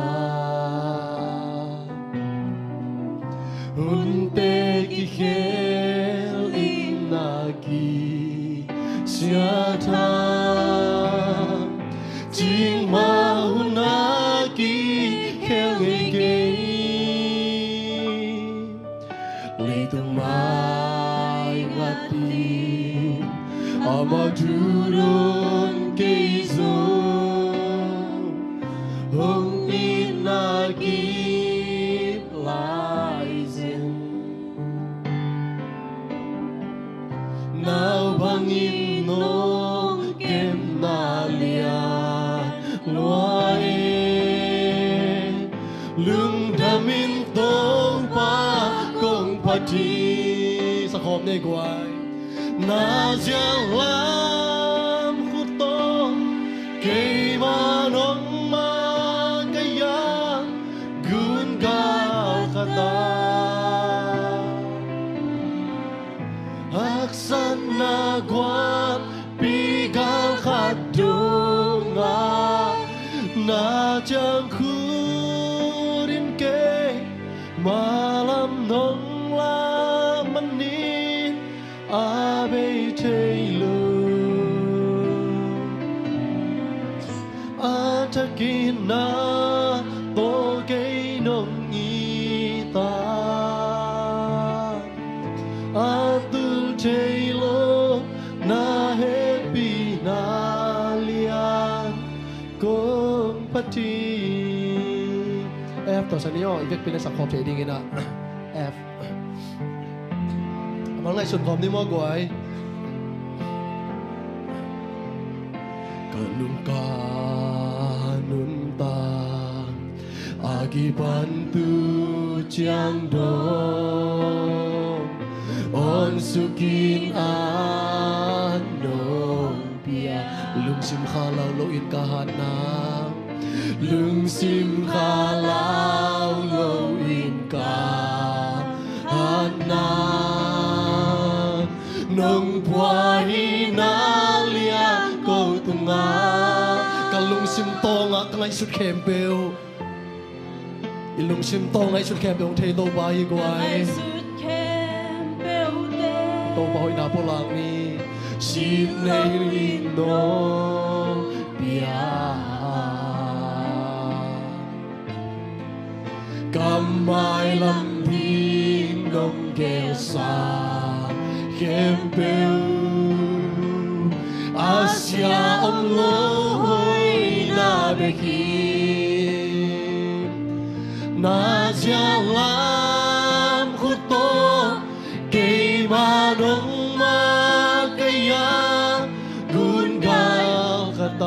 Hunte kikhel in a kisiatha, cikmah hun a kikhel ngeikei. Leitung mai ngatin amah thu don kei zong, hong itna kip lai zen. Naupang in nong kemna lian lua hi. Lungdamin Topa kong phat hi. Sakhawm nei guai. Na ziang lam khut tawh keima nong ma ka ya gun gal khat a. Haksatna guahpi gal khat dongah na ciang khut in kei malam nong lak manin a bei thei lo. A thakin na tawh kei nong it a, a tul thei lo na hehpihna lian kong phat hi. F tawh sa ni aw, i vekpi na sak khawm thei dingin ah. F. A mal ngaihsun khawm ni maw guai. Ka lungka nuntak a kipan tu ciang dong awn sukin a nong pia. Lungsim khalau lo in ka hatna, lungsim khalau lo in ka hatna nong pua hi na lian ko tungah. Ka lungsim tawngah ka ngaihsut khempeuh, i lungsim tawh ngaihsut khempeuh hong thei Topa hi guai. Ngaihsut khempeuh te Topa hoihna pulak ni. Sim nei in nong pia, ka mailam ding nong gelsa khempeuh a sia om lo hoihna bek hi. Na ziang lam khut tawh keima nong ma ka ya gun gal khat a.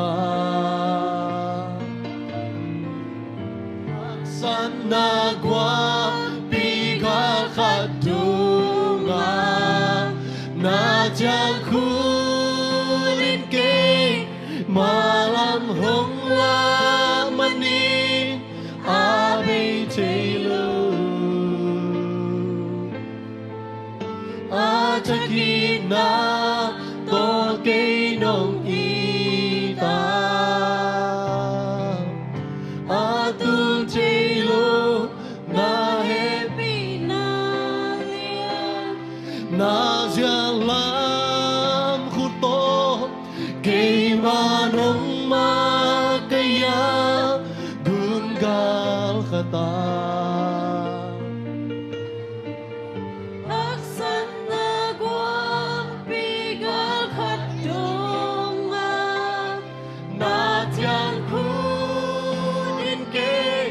Haksatna guahpi gal khat dongah na ciang khut in kei malam hong lak manin a bei thei lo. A thakin na tawh kei nong it a, a tul thei lo na hehpihna lian. Na ziang lam khut tawh keima nong ma ka ya gun gal khat a. Haksatna guahpi gal khat dongah na ciang khut in kei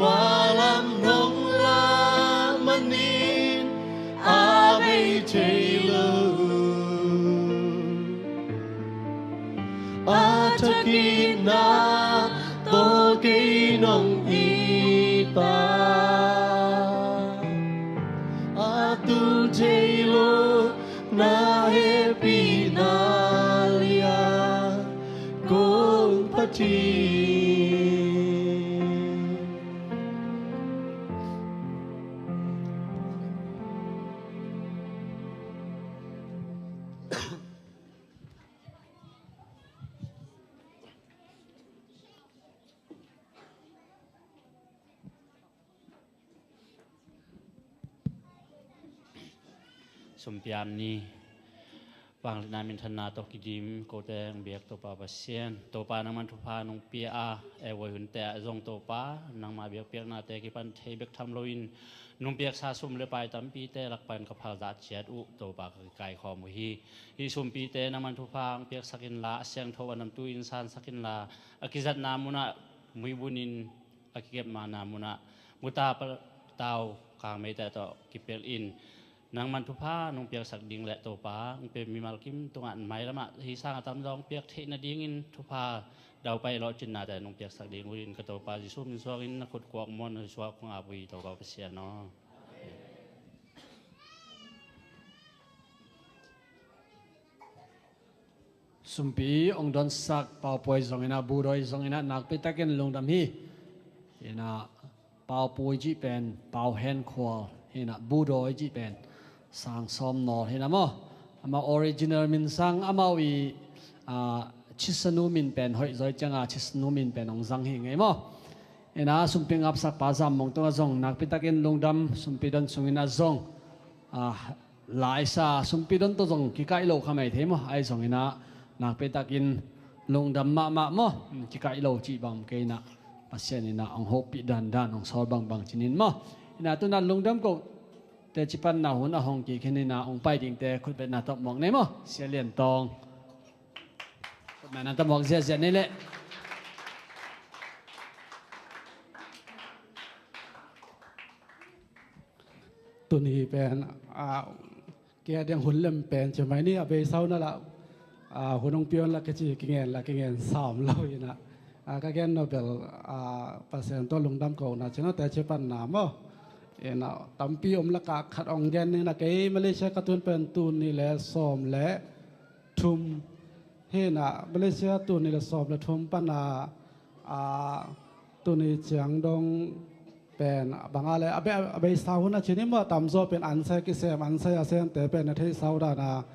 malam nong lak manin a bei thei lo. A thakin na tawh kei nong it a, a tul thei lo na hehpihna lian kong phat hi. Sumpiam ni. Vangliatna minthanna tawh kidim kote hong biak Topa Pasian, Topa nangman thupha nong pia a, e voi hunte ah zong Topa nangmah biakpiaknate kipan thei bek tham loin nong piaksa sum le pai tampite lak pan ka phalzah ciat uh Topa ka kikaikhawm uh hi. Hih sumpite nangman thupha hong piaksak inla, a siangtho a namtu in sansak inla, a kizatna munah muibunin, a kikepmana munah muta patau kangmeite tawh kipelh in. Nangman thupha nong piaksak ding le Topa, hong pe mimal kim tungah mailamah hih sang a tamzaw hong piak theih nadingin thupha daupai lawhcinnate nong piaksak ding uh in ka Topa Jesuh min suangin na khut kuak muan hong suak kong ap uh hi Topa Pasian aw. Sumpi hong donsak Pau Puai zongin ah, Budawi zongin ah nakpi takin lungdam hi. Inah Pau Puai cih pen Pau Hen Khual, inah Budawi cih pen Sang Sawm Nawl hi na maw. Amau original min sang, amau i, ah, Chisanu min pen hoih zaw ciangah Chisanu min pen hong zang hi ngei maw. Inah sumpi ngapsak pa Zam Mung tungah zong nakpi takin lungdam, sumpi don sungin ah zong, ah, laisa sumpi don tawh zong kikaih lo kha mai thei maw. Ahi zongin ah nakpi takin lungdam mahmah maw. Hmm, kikaih lo cih bang kei inah Pasian inah hong hopih dandan, hong sawl bangbang cinin maw. Inah tunah lungdam ko teci panna hun a hong kik hi inah hong pai dingte khutbetna tawh muak nei maw. Sia Lian Tawng. Khutbetna tawh muak ziahziah nei leh. Tuni pen, ah, kei a diang hun lem pen ci mai ni, a beisa hun a lah, ah, hun hong pia un lah kici, kingen lah kingen sam lo inah. Ah, ka gen no bel, ah, Pasian tawh lungdam kohna ci no teci panna maw. Inah tampi om lakah khat hong gen inah kei Malaysia ka tun pen tuni le sawm le thum hi inah, Malaysia tuni le sawm le thum pana, ah, tuni ciang dong pen banga le a be, a beisa hun a ci ni maw, tamzaw pen ansai kisem, ansai a semte pen na theihsa uh dana,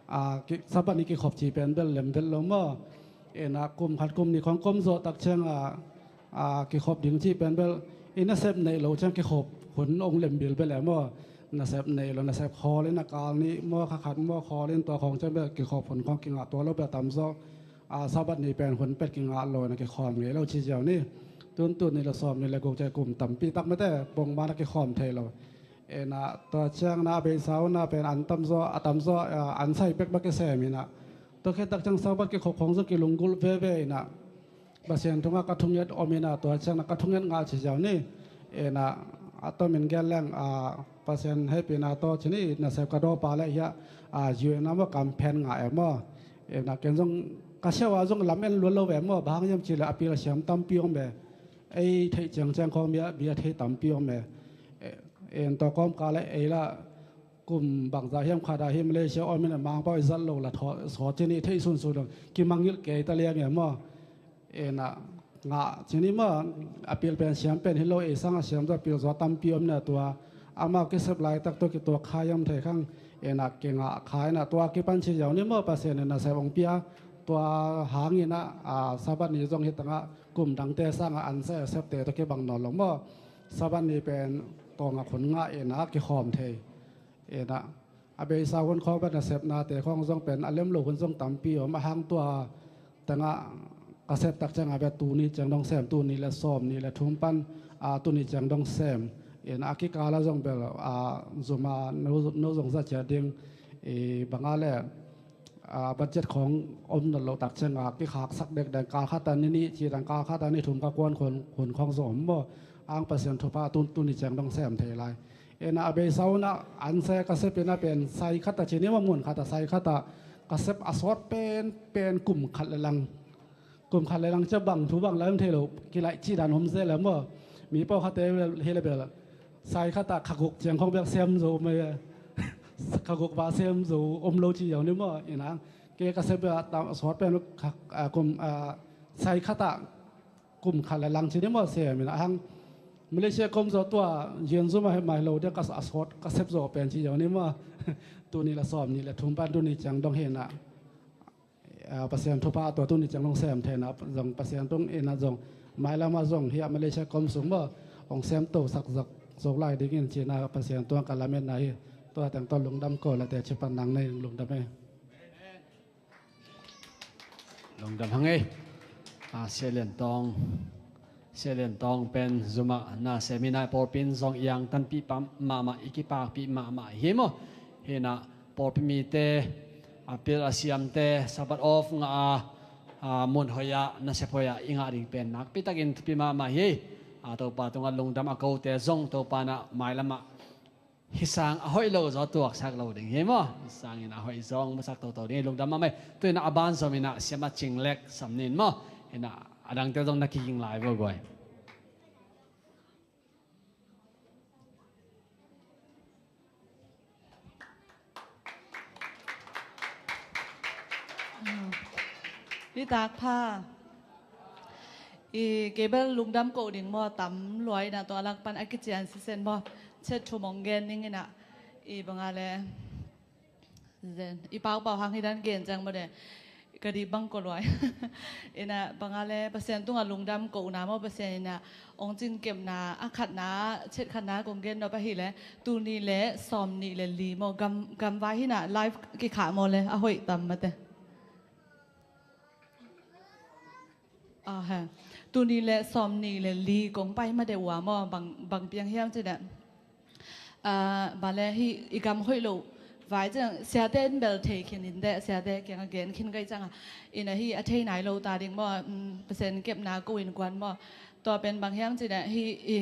ah, ki, Sabbath ni kikhop ci pen bel lem bel lo maw. Inah kum khat kum nih khong kom zawh tak ciangah, ah, kikhop ding cih pen bel i nasep neih lo ciang kikhop hun hong lem bilbel e maw. Nasep neih lo, nasep khawl in a kal nih maw, kha khat maw khawl in tua khong ciang bel kikhop hun khong kingah tua lo bel tamzaw. Ah, Sabbath ni pen hun pet kingah lo inah kikhawm ngei lo ci ziau ni. Tuntun ni le sawm ni le guk ciang kum tampi tak mete pongman a kikhawm thei lo. Inah tua ciang na a beisa hun a pen an tamzaw, a tamzaw, ah, ansai pek bek kisem inah. Tua khit tak ciang Sabbath kikhop khong zong kilunggulh veve inah. Pasian tungah ka thunget om inah tua ciang na ka thunget ngah ci ziau ni. Inah a tomin gen leng, ah, Pasian hehpihna tawh ci ni, nasep ka dawpa le hiah, ah, U N a maw campaign ngah e maw. Inah ken zong ka siau a zong lam en luat lo ve maw, bang hang hiam cih leh a pil a siam tampi om ve. Ei theih ciangciang khawng bia, bia thei tampi om ve. Eh, en tua kawmkal le ei lah kum bangzah hiam khat ah hi Malaysia om in a Mangpau i zat lo lah thaw, sawt ci ni, theih sunsun lo kimangngilh kei ta liang e maw. Inah ngah ci ni maw, a pil pen siam pen hi lo, ei sang a siam zaw pil zaw tampi om na tua. Amau kisep laitak tawh kituak kha hiam thei khang, inah kingah kha inah tua kipan ci ziau ni maw, Pasian in nasep hong pia. Tua hang inah, ah, Sabbath ni zong hi tangah kum dangte sangah ansai a septe tawh kibang nawn lo maw. Sabbath ni pen tawngah hun ngah inah kikhawm thei. Inah a beisa hun khawng pen nasepnate khawng zong pen a lem lo hun zong tampi om a hang tua tangah ka sep tak ciangah bia tuni ciang dong sem, tuni le sawm ni le thum pan, ah, tuni ciang dong sem. Inah a kikal ah zong bel, ah, zuma no, no zong za ciat ding, i banga le, ah, budget khawng om nawn lo tak ciangah kikhaksak dekdeng, kal khat a ni nih ci dang, kal khat a ni thum ka kuan hun, hun khawng zong om maw. Ang Pasian thupha tun, tuni ciang dong sem thei lai. Inah a beisa hun ah ansai ka sep inah pen sai khat a ci ni maw, mun khat a sai khat ah ka sep a sawt pen, pen kum khat le lang. Kum khat le lang ciah bang thu bang lam thei lo, kilaih cih dan om zel e maw. Mi pawlkhatte hi le bel sai khat ah kha guk ciang khawng bek sem zo om e. Kha guk bah sem zo om lo ci ziau ni maw. Inah kei ka sep a tam, a sawt pen kha, ah, kum, ah, sai khat ah kum khat le lang ci ni maw sem inah hang. Malaysia kom zaw tua zian zum a hemai lo dia ka, a sawt ka sep zaw pen ci ziau ni maw. Tuni le sawm ni le thum pan tuni ciang dong hi inah. Ah, Pasian thupha tua tuni ciang dong sem thei inah zong Pasian tung inah zong mailam ah zong hiah Malaysia kom sung maw hong sem to sak zak zo lai dingin ci inah Pasian tung ka lametna hi. Tua teng tawh lungdam ko la teci pan nang nei lungdam e. Lungdam hang ei. Ah, Sia Lian Tawng. Sia Lian Tawng pen zumah na sem inah pawlpi in zong i angtanpih pah mahmah, i kipakpih mahmah hi maw. Hi inah pawlpi mite, a pil a siamte, Sabbath off ngah a, ah, mun hoih ah, nasep hoih ah i ngah ding pen nakpi takin thupi mahmah hi. Ah, Topa tungah lungdam, a kote zong Topa inah mailam ah Hih sang a hoih lo zaw tuaksak lo ding hi maw? Hih sangin a hoih zaw hong masak toto ding hi. Lungdam mahmah hi. Tu-in a ban zom in ah Siamah Cing Lek sam ni maw? In ah a dangte zong na kiging lai vo guai. Nitak pha. I kei bel lungdam ko ding maw, tam lua in ah tua lak pan a kician sisen maw, chet thum hong gen ning in ah, i bang a le, zen, i paupau hang hi dan gen ciang maw de, ka dih bang ko lua. In ah bang a le, Pasian tungah lungdam kohna maw, Pasian in ah hong cinkepna, a khatna, chet khatna kong gen nop ahih leh, tul nih le sawm nih le li maw, gam, gamvai hi in ah live kikhah maw le, a hoih tam mate. Aha. Tul nih le sawm nih le li kong pai ma deuh uh a maw, bang, bang piang hiam cih leh, ah, bang le hih i gam hoih loh vai ciang siate in bel thei khin in teh, siate kiang a gen khin ka hih ciang a, in ah hih a thei nai lo ta ding maw, um, Pasian kepna ko innkuan maw. Tua pen bang hiam cih leh hih i,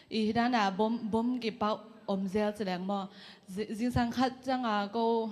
i hih dan a bom, bom kipau om zel ci leng maw. Zi-, zingsang khat ciang a ko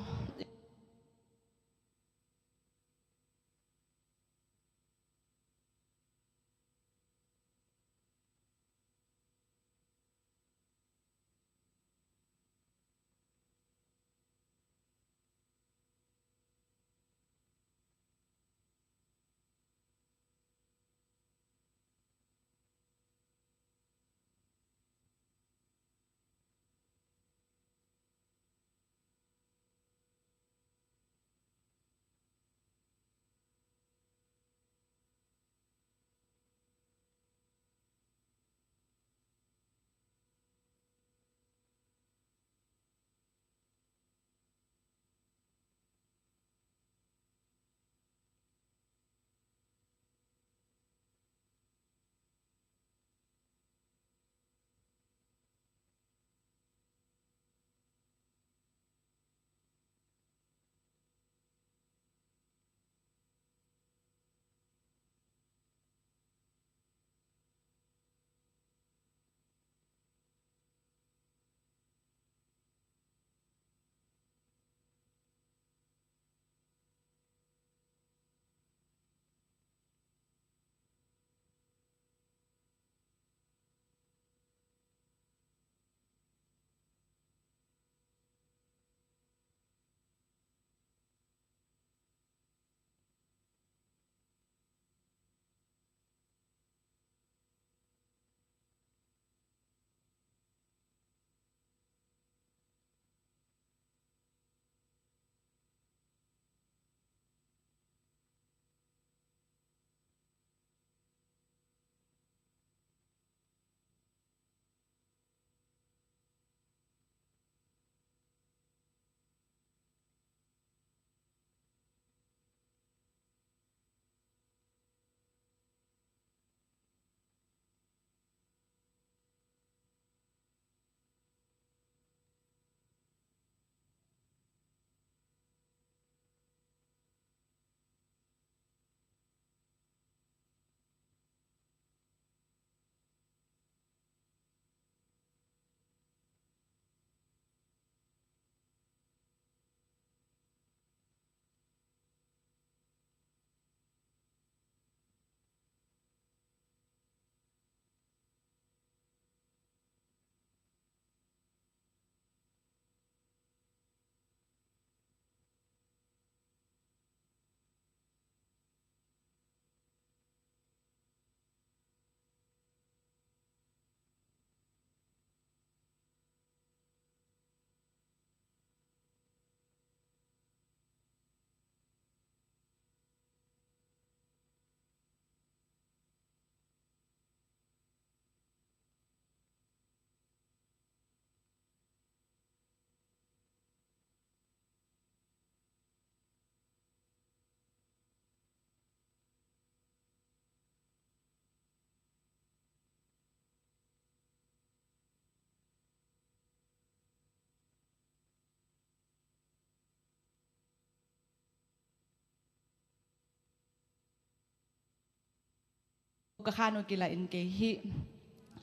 Ka khan uh kilah in kei hih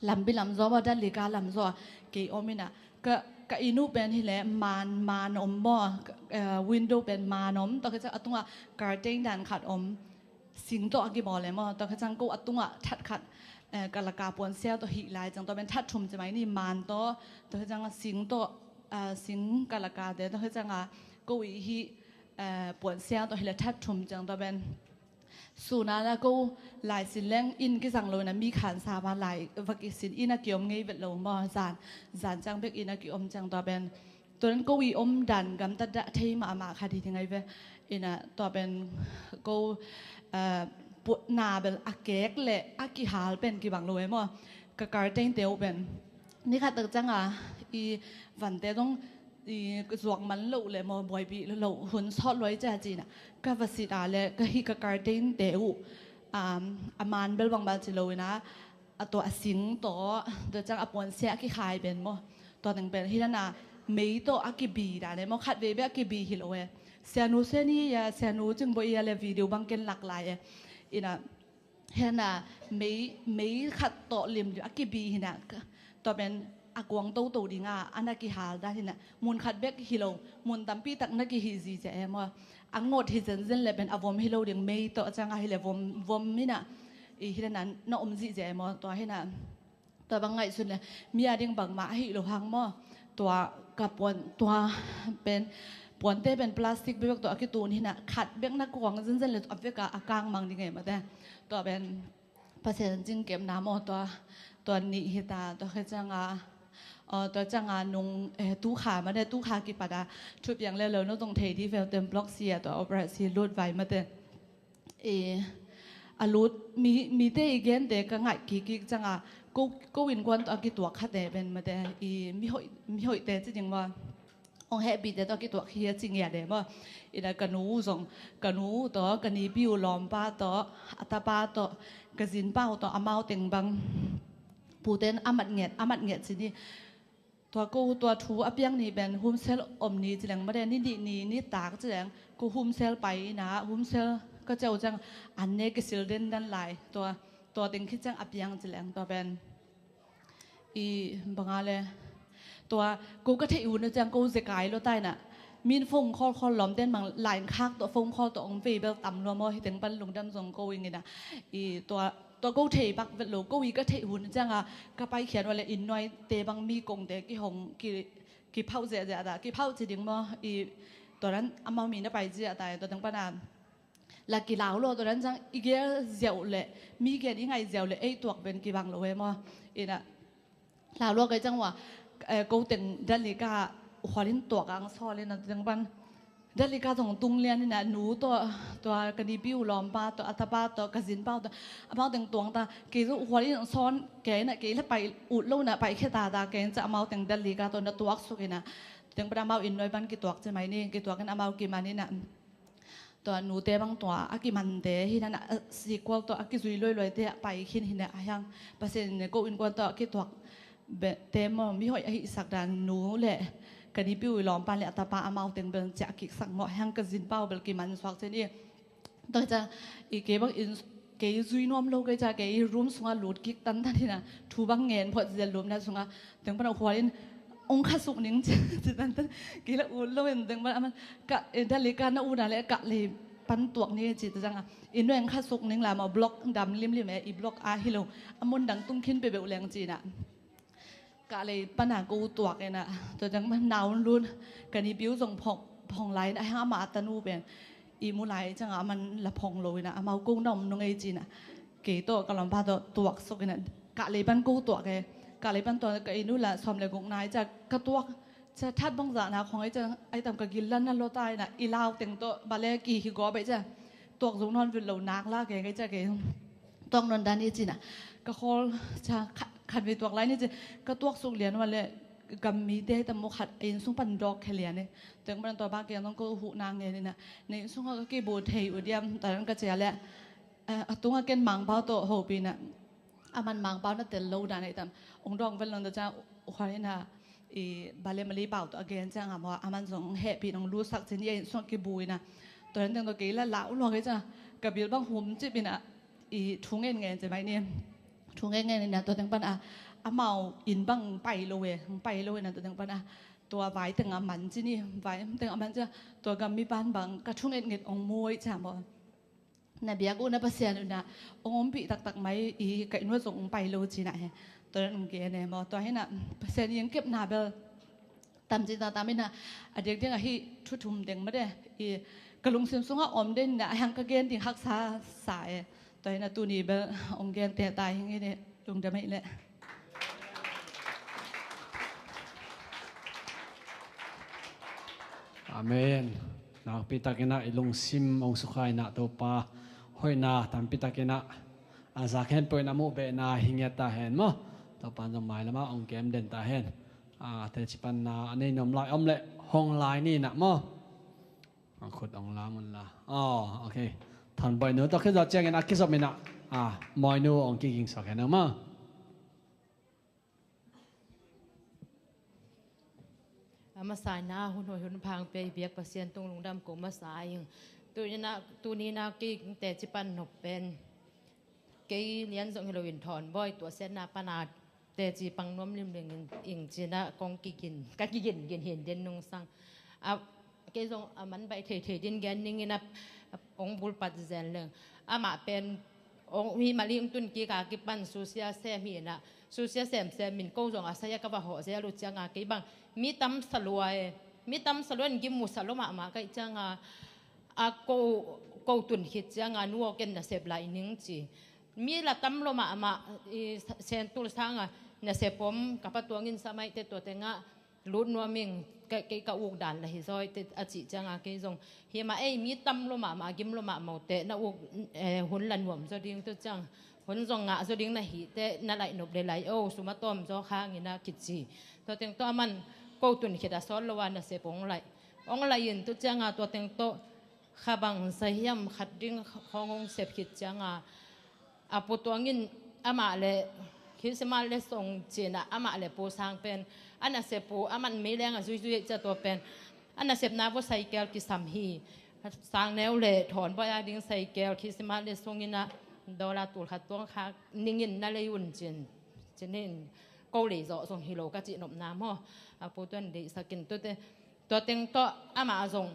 Lampi lamzaw maw, Dalika lamzaw a kei om inah, ka, ka inn uh pen hileh maan, maan om maw, eh, window pen maan om, tua khit ciang a tungah curtain dan khat om, sing tawh a kibawl e maw. Tua khit ciang ko a tungah that khat, eh, kalaka puansia tawh hih lai ciang, tua pen that thum ci mai ni, maan tawh, tua khit ciang sing tawh, eh, sing kalakate, tua khit ciang a ko ih hih, eh, puansia tawh hileh that thum ciang, tua pen sun a na ko lai sin leng inn kizang lo inah mi khansa pa lai va kisin, inn a kiom ngei vet lo maw, zan, zan ciang bek inn a kiom ciang, tua pen tua nan ko ih om dan gamtat dah thei mahmah khat hi ding ahi ve. Inah tua pen ko, eh, puahna bel a kek le a kihal pen kibang lo e maw. Ka curtain te uh pen ni khat tak ciang a i vante zong i zuak man loh le maw, buaipih loh, hun sawt luai cia ci inah ka va sit a le ka hih ka curtain te uh, um, a maan bel bangbang ci lo inah, a tua a sing tawh, tua ciang a puansia a kikhai pen maw, tua teng pen hi dan a mei tawh a kibi dan e maw, khatvei bek a kibi hi lo e. Sianu Seni a, Sianu Cingbo i a le video bang ken lak lai e. Inah hi dan a mei, mei khat tawh limlim a kibi hi inah, tua pen a kuang toto ding a, a na kihal dan hi inah, mun khat bek hi lo, mun tampi tak na kihih zihziah e maw. A ngot hi zenzen le pen a vom hi lo ding, mei tawh ciang a hileh vom, vom hi inah, i hi dan a na om zihziah e maw. Tua hi inah, tua bang ngaihsun le mi a ding bangmah ahi lo hang maw. Tua ka puan, tua pen, puante pen plastic bek tawh a kitun hi inah, khat bek na kuang zenzen le a vek a a kang mang ding e mate. Tua pen Pasian cingkepna maw, tua, tua nih hi ta, tua khit ciang a, aw, tua ciang a nung, eh, tukha mate, tukha kipat a thupiang leuleu na zong thei di vel tem block si a, tua operation lut vai mate. E, a lut mi, mite i gente ka ngaih kik kik ciang a, ko, ko innkuan tawh a kituak khate pen mate, i mihoih, mihoihte ci ding maw, hong hehpihte tawh a kituak hi a ci ngiat e maw. Inah ka nu zong, ka nu tawh, ka nipi uh lawmpa tawh, a tapa tawh, ka zinpa uh tawh, amau teng bang puten a mat ngiat, a mat ngiat ci ni. Tua ko, tua thu a piang ni pen humsel om ni ci leng mate, ni nih ni, nitak ci leng ko humsel pai inah, humsel ka ciah uh ciang an ne kisil dendan lai, tua, tua teng khit ciang a piang ci leng, tua pen i bang a le, tua ko ka theih hun uh ciang ko zekai lua ta inah, min phone call call lawmten mang line khak tawh phone call tawh hong vei bel tam lua maw, hi teng pan lungdam zong ko ing inah, i tua, tua ko thei bak vet lo, ko i ka theih hun uh ciang a ka paikhiat uh le inn nuaite bang mi kongte kihong, ki, kiphauh ziahziah ta, kiphauh ci ding maw, i tua nan amau mi na pai ziah ta, tua teng pan a la kilau lo, tua dan ciang i gel ziau le, mi gen i ngaih ziau le ei tuak pen kibang lo e maw. Inah lau lo kai ciang ua, eh, ko teng Dalika uh khual in tuak ang sawl inah, tua teng pan Dalika zong tung lian inah, nu tawh, tua ka nipi uh lawmpa tawh, a tapa tawh, ka zinpa uh tawh, amau teng tuang ta, kei zong uh khual in sawn kei inah, kei la pai ut lo inah, pai khia ta ta, kei in ciah amau teng Dalika tawh na tuak suk inah, tua teng pan amau inn nuai pan kituak ci mai ni, kituak in amau kiman inah, tua nute bang tua a kimante hi inah, a, sikual tawh a kizui luailuaite a pai khin hi inah, a hiang Pasian in ko innkuan tawh a kituak beh te maw, mihoih a hihsak dan nu le ka nipi uh lawmpa le a tapa amau teng bel ciah kiksak maw, a hiang ka zinpa uh bel kiman suak ci ni. Tua ciang i kei bang in, kei zui nuam lo kei ciang kei room sungah lut kik tantan hi inah, thu bang ngen phot zel lupna sungah, teng pan uh khual in hong kha suk ning ci, ci tantan, kei la ut lo in, teng pan aman ka, eh, Dalika na ut a le ka lei pan tuak ni ci ta ciang a, inn nuai hong kha suk ning la maw, block dam limlim e, i block a hi lo, a mun dang tung khin peuhpeuh leng ci inah, ka lei pan a ko tuak inah, tua ciang pan naun lun, ka nipi uh zong phong, phong lai inah, a hiang amah a tanu pen i mu lai ciang a aman la phong lo inah, amau ko na om nung ei ci inah, kei tawh ka lawmpa tawh tuak suk inah, ka lei pan ko tuak e, ka lei pan tua ka inn uh la sawm le guk nai ciang ka tuak, cia that bang zahna khong ei ciang, ei tam ka gil lan na lua ta inah, i lau teng tawh bale ki hi gawp ei ciang, tuak zong nawn vet lo nak la kei, kei ciang kei tuak nawn dan i ci inah, ka khawl cia khat, khatvei tuak lai ni ci, ka tuak suk lian ua le, gam mite hi tam maw, khat a inn sung pan dawk khia lian e. Tua teng pan tua bang kei zong ko huhna ngen inah, na inn sungah ka kibu thei uh diam, tua dan ka ci a le, eh, a tungah ken Mangpau tawh hopih inah, aman Mangpau na tel lo dan ei tam, hong dawng vet lo, tua ciang uh khual inah, i bale Mali pau tawh a gen ciang a maw, aman zong hehpih in hong lutsak ci ni, a inn sungah kibu inah, tua dan teng tawh kei la lau lua kei ciang ka bil bang hum cip inah, i thu ngen ngen ci mai ni. Thu ngen ngen inah, tua teng pan a, amau inn bang pai lo e, pai lo e na, tua teng pan a tua vai teng a man ci ni, vai teng a man ci a, tua gam mi pan bang ka thu ngetnget ong mu ih ciang maw. Na biak uh na Pasian uh na ong ompih taktak mai, i ka inn uh zong ong pai lo ci na he. Tua ong gen e maw, tua hi na Pasian i ong kepna bel tamci ta tam hi na, a diakdiak ahi thu thum teng mah de, i ka lungsim sungah om den na, a hang ka gen ding haksa sa e. Tua hi na tuni bel ong gen te ta hing hi ne, lungdam hi leh. Amen. Nakpi takin ah i lungsim ong sukha in ah Topa hoihna tampi takin ah a zak hen peuh in a muh behna hi ngiat ta hen maw. Topa zong mailam ah ong kem den ta hen. A, teci panna a nei nuam lai om leh hong lai ni na maw. A khut ong lam un la. Aw, ok. Thanbawi nu tawh khit zawh ciangin a kizop in ah, a, Mawi nu ong kiging suak hen ong maw. A masa in ah hun hoih hun pha ong pia i biak Pasian tung lungdam ko masa ing. Tuni in ah, tuni in ah kei teci pan nop pen kei lian zong hi loin Thawnbawi tuahsiatna pan a teci pang nuam limlim ing ci in ah kong kigin, ka kigin gin hin den nungsang. A, kei zong a man baih theithei din gen ning in ah ong bulpat zen leng. Amah pen ong hi mah ling tun kik a kipan susia sem hi in ah, susia semsem in ko zong a sai a ka va hawh zel uh ciang a kei bang mi tam sa lua e, mi tam sa lua in gim musak lua mahmah ka hih ciang a, a ko, ko tun khit ciang a nu aw ken nasep lai ning ci. Mi la tam lua mahmah, i, Sentul sang a nasep om, ka pa Tuang in sa mai te tua teng ah lut nuam ing, kei, kei ka uk dan la hi zaw te a cih ciang a kei zong hi mah ei, mi tam lua mahmah, gim lua mahmah uh te na uk, eh, hun la nuam zaw ding, tua ciang hun zong ngah zaw ding na hih te na laih nop le lai o, sum a tawm zaw khang in ah kici. Tua teng tawh a man ko tun khit a sawt lo a nasep ong laih, ong laih in tua ciang a tua teng tawh kha bang za hiam khat ding khawng ong sep khit ciang a, a Pu Tuang in amah le Christmas le song ci in ah amah le Pu Sang pen a nasep uh a man meileng a zuizui ahih ciang tua pen a nasepna vua saikel kisam hi. Sang neu le Thawnbawi a ding saikel Christmas le song in ah dollar tul khat tuang khak ning in na lei un ci in, ci in ko lei zawh zong hi lo ka cih nopna maw. A Pu Tuang deihsak in tua te, tua teng tawh amah zong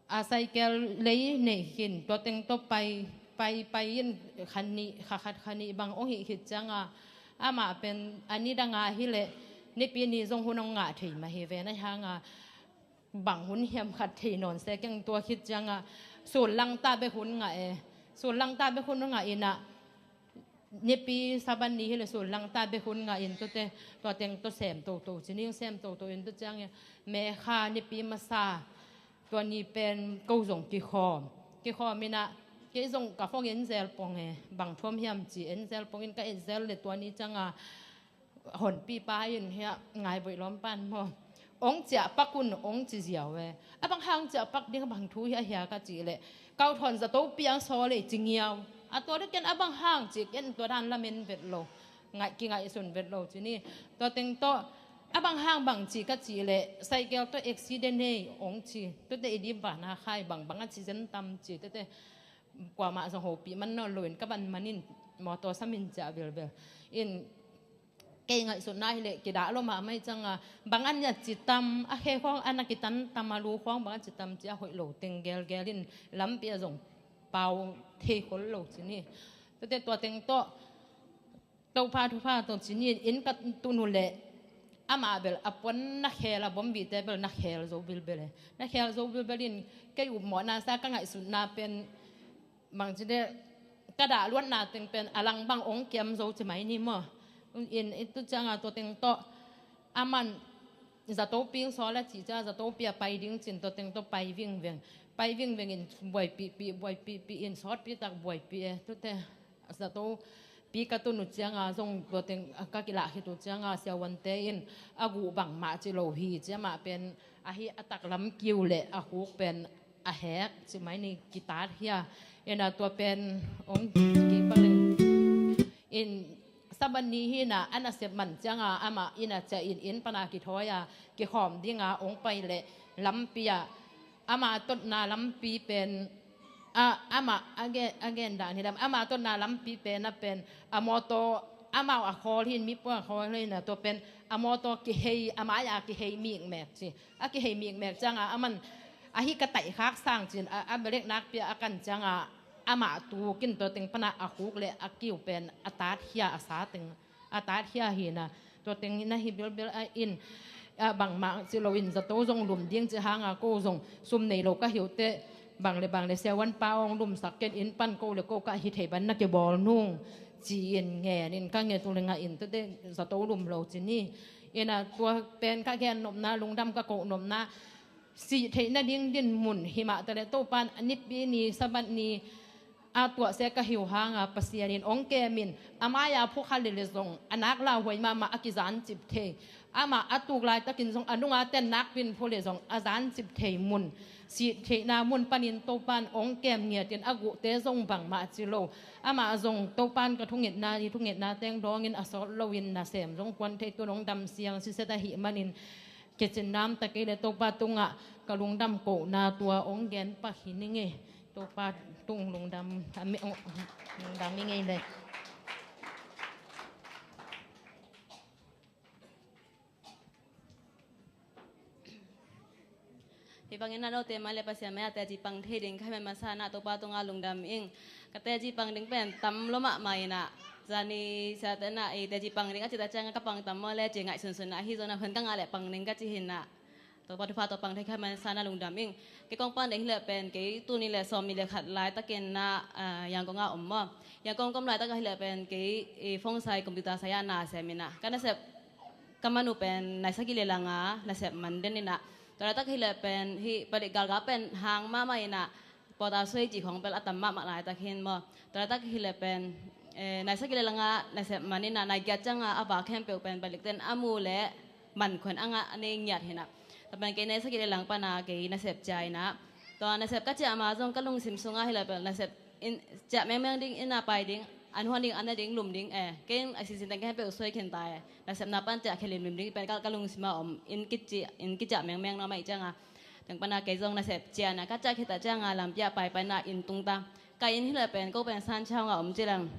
a saikel lei nei khin, tua teng tawh pai, pai, pai in kha nih, kha khat kha nih bang ong hih khit ciang a, amah pen a ni dang a hi leh Nipi ni zong hun ong ngah thei mah hi ven, ahi hang a bang hun hiam khat thei nawn se keng, tua khit ciang a sullang ta bek hun ngah e, sullang ta bek hun ngah in ah Nipi Sabbath ni hi leh sullang ta bek hun ngah in tua te, tua teng tawh sem toto ci ning, sem toto in tua ciang a Mekha Nipi masa tua ni pen ko zong kikhawm, kikhawm in ah kei zong ka phone en zel pong e, bang thu om hiam ci en zel pong in ka et zel le tua ni ciang a honpipa in hiah Ngai Boih Lawm pan maw, ong ciah pak un ong ci ziau e. A bang hang ciah pak ding, a bang thu hiah hia ka cih leh, kau thawn zato piang sawl ei ci ngiau. A tua dek ken a bang hang cih ken tua dan lamen vet lo, ngaih, kingaihsun vet lo ci ni. Tua teng tawh a bang hang bang ci ka cih leh saikel tawh accident ei ong ci. Tua te i dim vana khai bang bang a ci zen tam ci. Tua te kuamah zong hopih man nawn lo in ka van man in mawtaw sam in ciah vilvel in, kei ngaihsutna hi leh kidah lua mahmah hi ciang a, bang a na ci tam, a khe khawng a na kitan tam, a lu khawng bang a ci tam ci a hoih lo teng gelgel in lampi ah zong pau thei khol lo ci ni. Tua te tua teng tawh Topa thupha tawh ci ni in ka tun uh leh amah bel a puan na khel, a bawmvite bel na khel zo bilbel e. Na khel zo bilbel in kei upmawhna sa ka ngaihsutna pen bangci de, ka dah luatna teng pen a lang bang ong kiam zo ci mai ni maw. In i tu ciang a tua teng tawh a man zato ping sawl a cih ciang a zato pi a pai ding cin tua teng tawh pai vingveng. Pai vingveng in buaipihpih, buaipihpih in sawtpi tak buaipih e. Tute zato pi ka tun uh ciang a zong tua teng ka kilah khit uh ciang a siavuante in a guh bangmah ci lo hi ci, amah pen ahi a taklam kiu le a khuk pen a hek ci mai ni, kitat hia. Ina tua pen ong kipalin in Sabbath ni hi na, a nasep man ciang a amah inn a ciah in, inn pana kithawi a kikhawm ding a ong pai leh lampi ah ama totna lampi pen a, amah a gen, a gen dan hi lam, ama totna lampi pen a pen a mawtaw amau a khawl hi in, mipuan a khawl hi in, a tua pen a mawtaw kihei, a mai-a kihei mikmek ci. A kihei mikmek ciangah aman ahi ka taih khak sang ci-in a, a belek nakpi-a a kan ciangah amah tuk in tua teng panah a khuk le a kiu pen a tatkhia a sa teng a tatkhia hi in a, tua teng in ahi bilbil a in, a, bangmah ci loin zato zong lum ding ci hanga ko zong sum nei lo ka hi uh teh bang le bang le siavuan pa hong lumsak ken, inn pan ko le ko ka hi thei ban na kibawl nung ci-in ngen in ka nget uh le ngah in, tua teh zato lum lo ci ni. In a tua pen ka gen nopna, lungdam ka koh nopna, sih theih nading dinmun hi mah ta leh Topa'n a nipi ni, Sabbath ni a tuahsia ka hi uh hanga Pasian in hong kem in, a mai-a phukha leh leh zong a nak lauhuai mahmah, a kizancip thei. Amah a tuk laitakin zong a nunga ten nakpi in phu leh zong a zancip thei mun, sih theihna mun panin Topa'n hong kem ngiat in, a guhte zong bangmah ci lo. Amah zong Topa'n ka thungetna, i thungetna teng dawngin a sawt loin nasem zong kuan thei, tun hong dam siang siset ahih manin, kicin nam ta kei leh Topa tungah ka lungdam kohna tua hong gen pak hi ning e. Topa tung lungdam, a mi, lungdam ing ei le. Hih bangin a note mai le Pasian mai-a teci pang thei ding ka hih man masa in a Topa tungah lungdam ing. Ka teci pang ding pen tam lua mahmah in a, zani siate in a, i teci pang ding a cih tak ciang ka pang tam maw le ci ngaihsunsun a, ahi zongin a hun ka ngah leh pang ding ka ci hi in a, Topa thupha tawh pang thei ka hih man masa in a lungdam ing. Kei kong pang ding hi leh pen kei tuni le sawmnih le khat laitakin a, ah, Yangon ah om maw. Yangon kong om laitak ah hi leh pen kei i phone sai, computer sai-a na sem in a, ka nasep ka man uh pen nai sagih le langa nasep man den in a, tua laitak hi leh pen hih palik galkap pen hang mahmah in a, pawta suai cih khawng bel a tam mahmah laitak hi in maw. Tua laitak hi leh pen, eh, nai sagih le langa nasep man in a, nai giat cianga a vak khempeuh pen palikte'n a mu le man khuan a ngah, a nei ngiat hi in a. Tua pen kei nai sagih le lang pana kei nasep ciah in a, tua nasep ka ciah ma zong ka lungsim sungah hi leh pen nasep in ciah mengmeng ding, inn ah pai ding, an huan ding, an ne ding, lum ding, eh, kei in a sisin teng khempeuh suai khin ta e. Nasepna pan ciah khe limlim ding pen ka, ka lungsim ah om, inn kiciah, inn kiciah mengmeng nuam ahih cianga. Teng pana kei zong nasep ciah in a, ka ciah khit tak cianga lampi ah paipai in a inn tung ta. Ka inn hi leh pen ko pen Sanchaung ah om ci leng,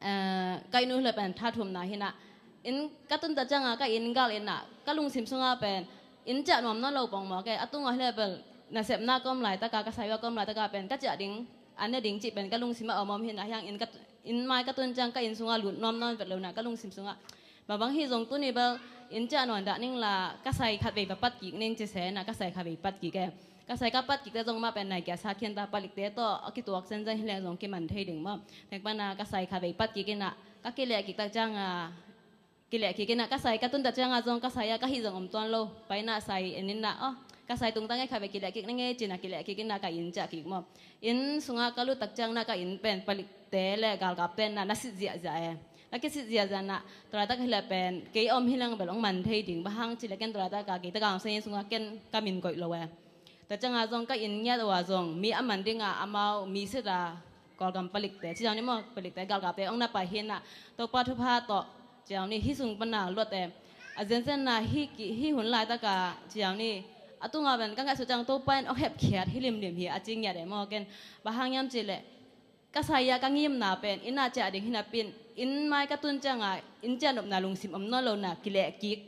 eh, ka inn uh hi leh pen tha thumna hi in a, inn ka tun tak cianga ka inn galh in a, ka lungsim sungah pen inn ciah nuam nawn lo pongmawk e. A tungah hi leh pen nasepna ka om laitaka, ka sai uh a ka om laitaka pen ka ciah ding, an ne ding cih pen ka lungsim ah om om hi in a, hiang inn ka, inn mai ka tun ciang ka inn sungah lut nuam nawn vet lo in a, ka lungsim sungah, bang bang hi zong tuni bel inn ciah nawn dah ning la, ka sai khat vei va pat kik ning ci se in a, ka sai khat vei pat kik e. Ka sai ka pat kik teh zong mah pen nai giat sa khin ta, palikte tawh a kituak zenzen hi leng zong kiman thei ding maw. Teng pana ka sai khat vei pat kik in a, ka kileh kik tak cianga, kileh kik in a, ka sai ka tun tak cianga zong ka sai ah ka hih zong om tuan lo. Pai in a sai en in a, oh, ka sai tung ta ngei, khat vei kileh kik ning e ci in a, kileh kik in a ka inn ciah kik maw. Inn sungah ka lut tak ciang in a ka inn pen palikte le galkapte in a na sit ziahziah e. Na kisit ziahziah in a, tua laitak hi leh pen kei om hi leng bel hong man thei ding, bang hang cih leh ken tua laitaka kei tagaang seng inn sungah ken ka min koih lo e. Tua cianga zong ka inn ngiat uh a zong mi a man dinga amau mi sit a, Kawlgam palikte, ci zong ni maw, palikte, galkapte hong na pai hi in a, Topa thupha tawh ci zong ni hih sung pana luat e. A zenzen in a hih ki, hih hun laitaka ci zong ni, a tungah pen ka ngaihsut ciang Topa in hong hepkhiat hi limlim hi a ci ngiat e maw. Ken bang hang hiam cih leh ka sai ah ka ngimna pen inn ah ciah ding hi napi in, inn mai ka tun cianga inn ciah nopna lungsim om nawn lo in a kileh kik.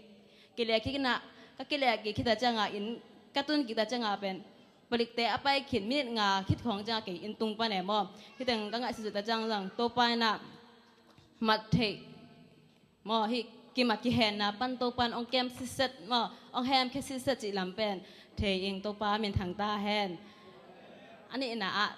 Kileh kik in a, ka kileh kik khit tak cianga inn ka tun kik tak cianga pen palikte a pai khin minit nga khit khawng cianga kei inn tung pan e maw. Hih teng ka ngaihsut tak ciang zong Topa in a mat theih maw, hih kimat kihenna pan Topa in hong kem sitset maw, hong hemkhia sitset cih lam pen thei ing. Topa minthang ta hen. A nihna ah,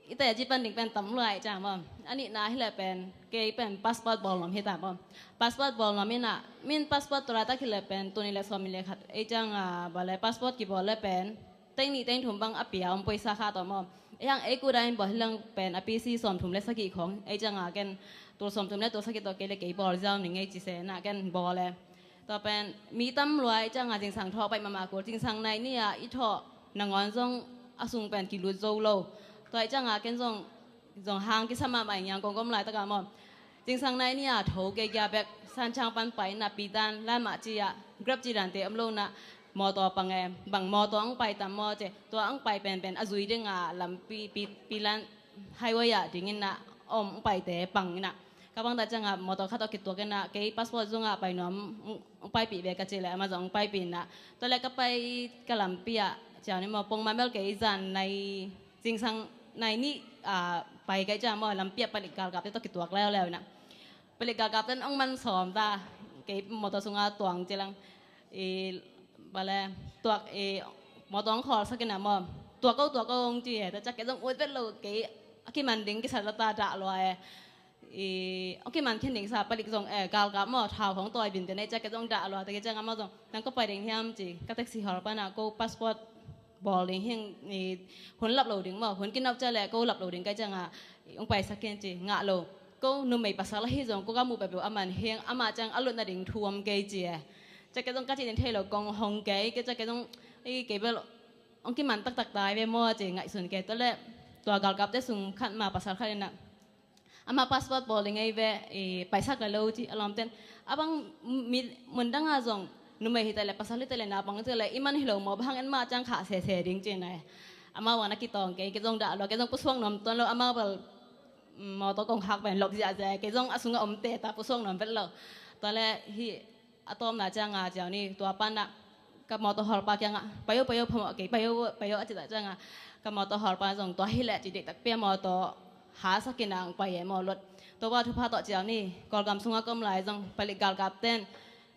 i teci pang ding pen tam lua ahih ciang maw. A nihna hi leh pen kei pen passport bawl nuam hi ta maw. Passport bawl nuam in a, min passport tua laitak hi leh pen tuni le sawmnih le khat ei cianga, bang le passport kibawl leh pen teng nih teng thum bang a pia om, poisa kha tawh maw. Ei hang ei kuta in bawl hi leng pen a pisi sawmthum le sagih khawng, ei cianga ken tul sawmthum le tul sagih tawh kei le kei bawl ziau ning ei ci se in a ken bawl e. Tua pen mi tam lua ahih cianga zingsang thawh baih mahmah kul, zingsang nai ni-a i thawh nangawn zong a sung pen kilut zo lo. Tua ahih cianga ken zong, zong hang kisa mahmah ing, Yangon kong om laitakah maw. Zingsang nai ni-a tho kei kia bek Sanchaung pan pai in a, pi dan lamah ci-a Grab ci dante om lo in a, mawtaw pang e, bang mawtaw hong pai tam maw ci, tua hong pai penpen a zui dinga lampi, pi, pi lan highway ah ding in a, om hong paite pang in a. Ka bang ta ciangah motor khat tawh kituak inah, kei passport zungah pai nuam, hong paipih ve ka cih leh amah zong hong paipih inah. Tua leh ka pai ka lampi ah ciau ni maw, pongmah bel kei zan nai, zingsang nai nih, ah, pai kei ciang maw, lampi ah palik galkapte tawh kituak leuleu inah. Palik galkapte in hong man sawm ta, kei motor sungah tuang cilang. I, bale, tuak, i, motor hong khawlsak inah maw, "Tuak ko, tuak ko," hong ci e. Tua ciang kei zong ut vet lo, kei a kiman ding kisat lo ta, dah lua e. I, hong kiman khin ding sa, palik zong, eh, galkap maw, thau hong tawi binte nei ciang kei zong dah lua ta, kei ciang amah zong, "Nang koi pai ding hiam?" ci. Ka taxi hall panah, "Ko passport bawl ding hi ing, i, hun lap lo ding maw, hun kinop ciang leh ko lap lo ding ka hih ciangah, i, hong paisak in," ci. "Ngah lo. Ko numei pasal ahi zong ko ka muh peuhpeuh a man hi ing, amah ciang a lut nading thu om kei," ci e. Ciang kei zong ka cih ding thei lo, kong hong kei, kei ciang kei zong, i, kei bel hong kiman taktak ta hi ve maw ci, ngaihsun kei. Tua leh tua galkapte sung khat mah pasal khat inah, "Amah passport bawl ding ei ve, i, paisak le lo," ci. A lawmten, "A bang mi, mun dangah zong numei hi ta leh, pasal hi ta leh, naupang hi ta leh, i man hi lo maw, bang hang en mah ciang khah sese ding," ci inah. Amah wan a kitawng kei, kei zong dah lua, kei zong pusuak nuam tuan lo, amah bel, mm, motor kong khak pen lop ziahziah, kei zong a sungah om teta, pusuak nuam vet lo. Tua leh hih a tawpna ciangah ciau ni, tua panah ka motor hawlpa kiangah, "Pai o, pai o, phamawh kei, pai o, pai o," a cih tak ciangah ka motor hawlpa zong, "Tua hi leh," ci, dektak pi-a motor hasak inah hong pai e maw, lot. Topa thupha tawh ciau ni, Kawlgam sungah ka om lai zong palik galkapten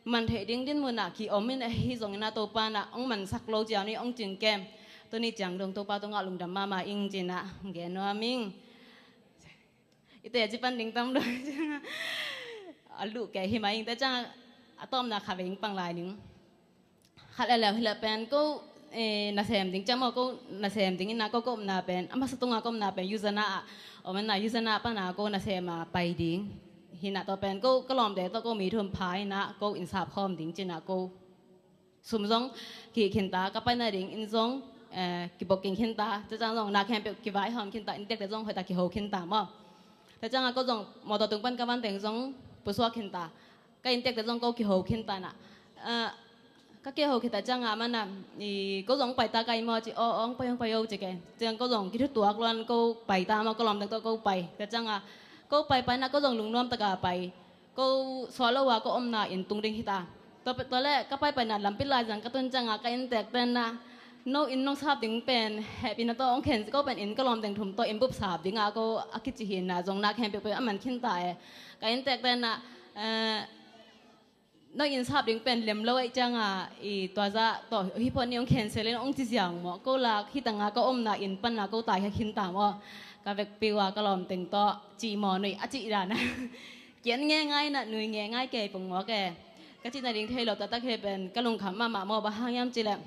man theih ding dinmun ah ki-om in ahi zongin ah, Topa inah hong mansak lo ciau ni, hong cing kem. Tuni ciang dong Topa tungah lungdam mahmah ing ci inah hong gen nuam ing. I te a ci pan ding tam lo. A luh kei hi mah ing, tua ciang a tawpna kha vei ing pang lai ning. Khat leh leu hi leh pen ko, eh, nasem ding ciang maw, ko nasem ding inah ko, ko omna pen, a masa tungah ko omna pen Yuzana ah om inah, Yuzana panah ko nasem a pai ding hi inah, tua pen ko ka lawmte tawh ko mi thum pha inah ko inn sap khawm ding ci inah ko sum zong kihih khin ta, ka paina ding inn zong, eh, kibooking khin ta, tua ciang zong na khempeuh kivaihawm khin ta, inntekte zong hoih tak kiho khin ta maw. Tua ciangah ko zong motor tung pan ka van teng zong pusuak khin ta, ka inntekte zong ko kiho khin ta inah. Eh, ka kiho khin ta ciangah amah inah, i, "Ko zong pai ta ka hi maw?" ci. "Aw, aw, hong pai, hong pai o," ci kei. Ciang ko zong kithutuak luan ko pai ta maw, ka lawmte tawh ko pai. Tua ciangah ko pai pai inah ko zong lungnuam taka pai. Ko suah lo a ko omna inn tung ding hi ta. Tua, tua leh ka paipaina lampi laizang ka tun ciangah ka inntekte inah, "No inn nong sap ding pen hehpihna tawh hong khen, ko pen inn ka lawmteng thum tawh inn bup sap dingah ko," a kici hi inah, zong na khempeuh pen a man khin ta e. Ka inntekte inah, eh, "No inn sap ding pen lem lo ahih ciangah, i, tua zah tawh hih phot ni, hong cancel in," hong ci ziau maw. Ko lak hih tangah ka omna inn panah ko taikhia khin ta maw. Ka vekpi uh a ka lawmteng tawh cih maw, nuih a cih dan a. Kian ngeingai inah, nui ngeingai kei pong mawk e. Ka cihna ding thei lo taktak hi pen ka lungkham mahmah maw, bang hang hiam cih leh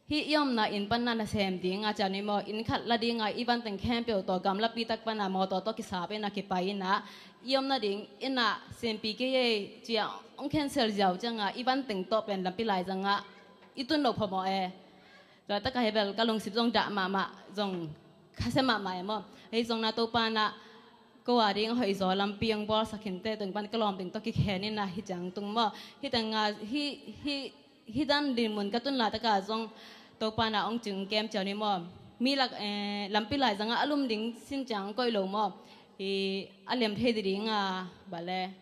hih i omna inn panah nasem ding a ciau ni maw, inn khat la dingah i van teng khempeuh tawh gamlapi tak panah motor tawh kisap inah kipai inah, i omna ding innah sempi kei ei ci-a hong cancel ziau ciangah i van teng tawh pen lampi laizangah i tun lo phamawh e. Tua takah hi bel ka lungsim zong dah mahmah, zong khasia mahmah e maw. Ahi zongin ah Topa inah ko a ding a hoihzaw lampi hong bawlsak khin teh, tua pan ka lawmteng tawh kikhen inah hih ciang tung maw. Hih tengah, hih, hih, hih dan dinmun ka tun laitakah zong Topa inah hong cing kem ciau ni maw. Mi lak, eh, lampi laizangah a lum ding sin ciang hong koih lo maw. Hih a lem thei ding a, bale,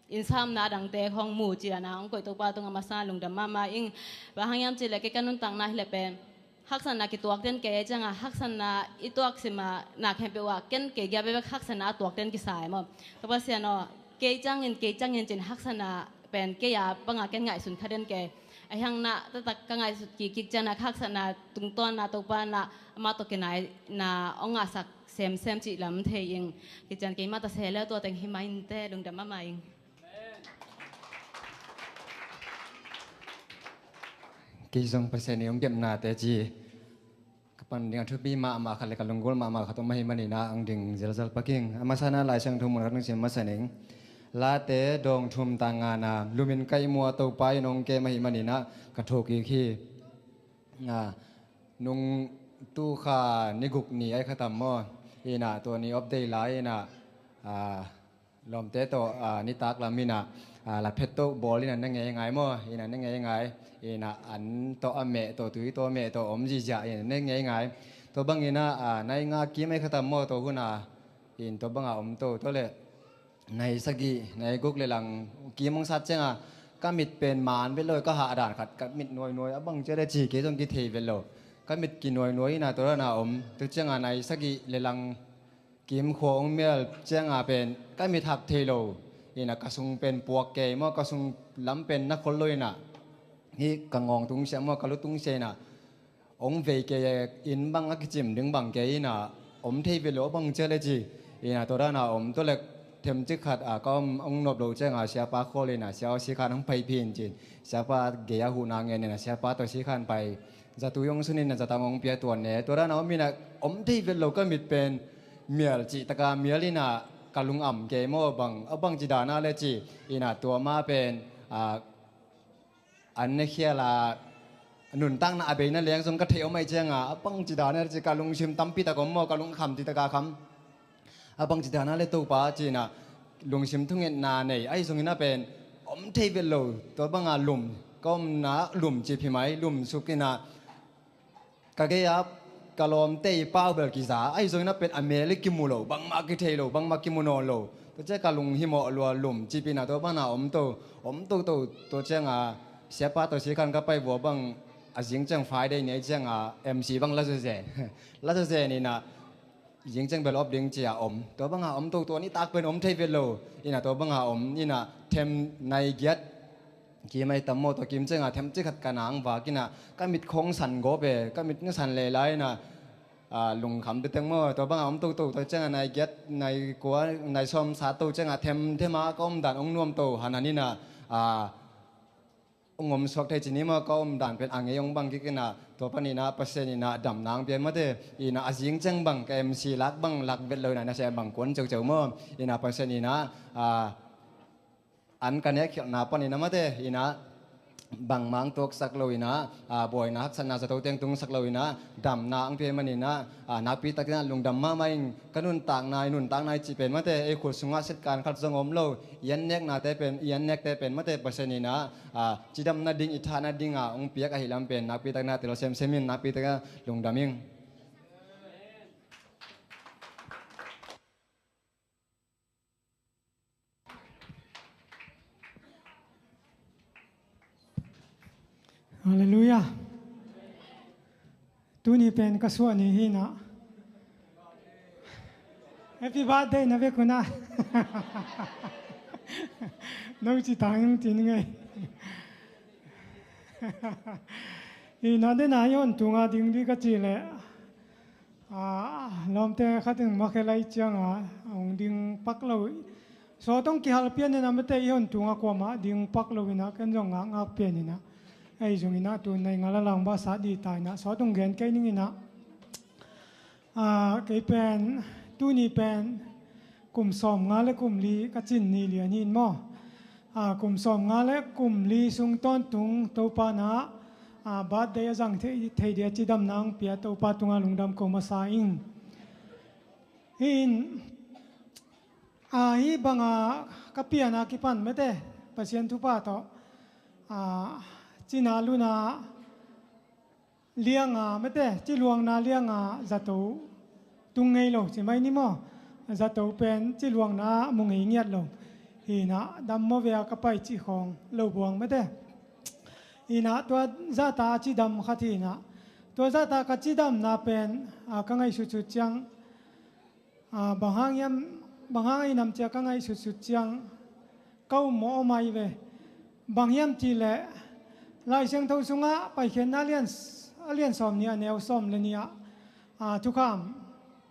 innsapna a dangte hong mu ci-in ah hong koih Topa tungah masa lungdam mahmah ing. Bang hang hiam cih leh kei ka nuntakna hi leh pen haksatna kituak den kei, ciangah haksatna i tuak sim a, na khempeuh ah ken kei gia bekbek haksatna a tuak den kisa e maw. Topa Pasian aw, kei ciangin, kei ciangin ci-in haksatna pen kei a bangah ken ngaihsun kha den kei. Ahih hang inah taktak ka ngaihsut kikkik ciangin ah haksatna tungtawn inah Topa inah amah tawh kinaina hong ngahsak semsem cih lam thei ing. Kician keimah ta se leu, tua teng hi mah inteh, lungdam mahmah ing. Kei zong Pasian in hong kepnate ci ka pan ding a thupi mahmah khat leh ka lunggulh mahmah khat om ahih manin ah hong ding zelzel pak ing. A masa inah Lai Siangtho mun khat hong sim masa ning. Late dawng thum tang ngana, lumin ka ihmu a Topa in hong kem ahih manin ah ka thuk kik hi. Ah, nung tu kha ni guk ni ahi kha tam maw. Inah tua ni off day lai inah, ah, lawmte tawh, ah, nitak lam inah, ah, laphet tawh bawl inah na ngeingai maw. Inah na ngeingai. Inah an tawh a meh tawh, tui tawh a meh tawh om ziahziah inah na ngeingai. Tua bang inah, ah, nai nga kim ahi kha tam maw tua hun ah. In tua bangah om to, tua leh nai sagih, nai guk le lang kim hong sat cianga ka mit pen man vet lo, ka hah dan khat ka mit nuainuai a bang cia le ci kei zong kithei vet lo. Ka mit kinuainuai ina tua dana om tu cianga nai sagih le lang kim khua hong mial cianga pen ka mit hak thei lo. Ina ka sung pen puak kei maw, ka sung lam pen na khol lo ina hi ka ngawng tung sia maw, ka lu tung sia ina hong vei kei in bang a kicim ding bang kei ina om thei vet lo a bang cia le ci. Ina tua dana om tua le themcik khat a ka om hong nop lo cianga siapa khawl ina sia aw sikhan hong pai phin cin siapa gei a huhna ngen ina siapa tawh sikhan pai. Zatui hong sun ina zatang hong pia tuan ne tua dana om ina om thei vet lo ka mit pen mial cih taka mial ina ka lung am kei maw bang a bang ci dana le ci. Ina tua ma pen a an ne khiala nuntakna a beina leng zong ka theih om ai cianga a bang ci dana le ci ka lungsim tampi tak om maw, ka lung kham ti taka kham. A bang ci dana le Topa cina lungsim thungetna nei ai zongina pen om thei vet lo. Tua banga lum ka omna lum ci phimai lum sukina ka gei a ka lawmte i pau bel kiza ai zongina pen a mel i kimu lo, bangmah kithei lo, bangmah kimu nawn lo. Tua cia ka lunghimawh lua lum cipina tua bana om to om toto tua cianga siapa tawh sikhan ka pai vua bang a zing ciang Friday ni ai cianga M C bang la zazen la zazen ina zing ciang bel op ding cia om. Tua banga om toto ni tak pen om thei vet lo. Ina tua banga om ina them nai giat kimai tam maw tua kim cianga themcik khat ka nang vak ina ka mit khong san gawp e, ka mit na san leilai ina lungkham te teng maw tua banga om toto tua cianga nai giat nai kua nai sawm sa to cianga themthema ka om dan hong nuam to hanan ina hong om suak thei cini maw ka om dan pen a ngei hong bang kik ina tua pan ina Pasian ina damna hong pia mate. Ina a zing ciang bang ka M C lak bang lak vet lo ina na sia bang kuan ceuceu maw. Ina Pasian ina an ka nek khialhna pan ina mate ina bangmang tuaksak lo ina buaina haksatna zato teng tungsak lo ina damna ang pia man ina nakpi takin lungdam mahmah ing. Ka nuntakna i nuntakna i cih pen mate ei khut sungah setkan khat zong om lo. I an neknate pen i an nekte pen mate Pasian ina cidamna ding i thahna dinga hong piak ahi lam pen nakpi takna tel semsem in nakpi takna lungdam ing. Halleluiah. Tuni pen ka suah ni hi na. Happy birthday na vek una. No ci tang ti ni ngei. Hi na dena hi hon tunga ding di ka ci le. Lawmte khat in makhelai cianga hong ding pak lo. Sawt hong kihal pian ina mate i hon tunga kuamah ding pak lo ina ken zong ngakngak pian ina. Ei zong ina tun nai ngala lang ba sa di ta ina sawt hong gen kei ning ina. Kei pen tuni pen kum sawm nga le kum li ka cin ni lian hi in maw. Kum sawm nga le kum li sung tawntung Topa na birthday a zang thei dia cidamna ang pia Topa tunga lungdam ko masa ing. Hi in hi banga ka piana kipan mate Pasian thupha tawh cina luna lianga mate ciluangna lianga zato tung ngei lo ci mai ni maw. Zato pen ciluangna mu ngei ngiat lo. Hina dammaw vea ka pai cih khawng lo buang mate. Hina tua zahta a cidam khat hina tua zahta ka cidamna pen ka ngaihsutsut ciang bang hang hiam bang hang a inam cia ka ngaihsutsut ciang ka um maw om ai ve. Bang hiam ti leh Lai Siangtho sungah Paikhiatna lian a lian sawm ni a neu sawm le ni ah thukham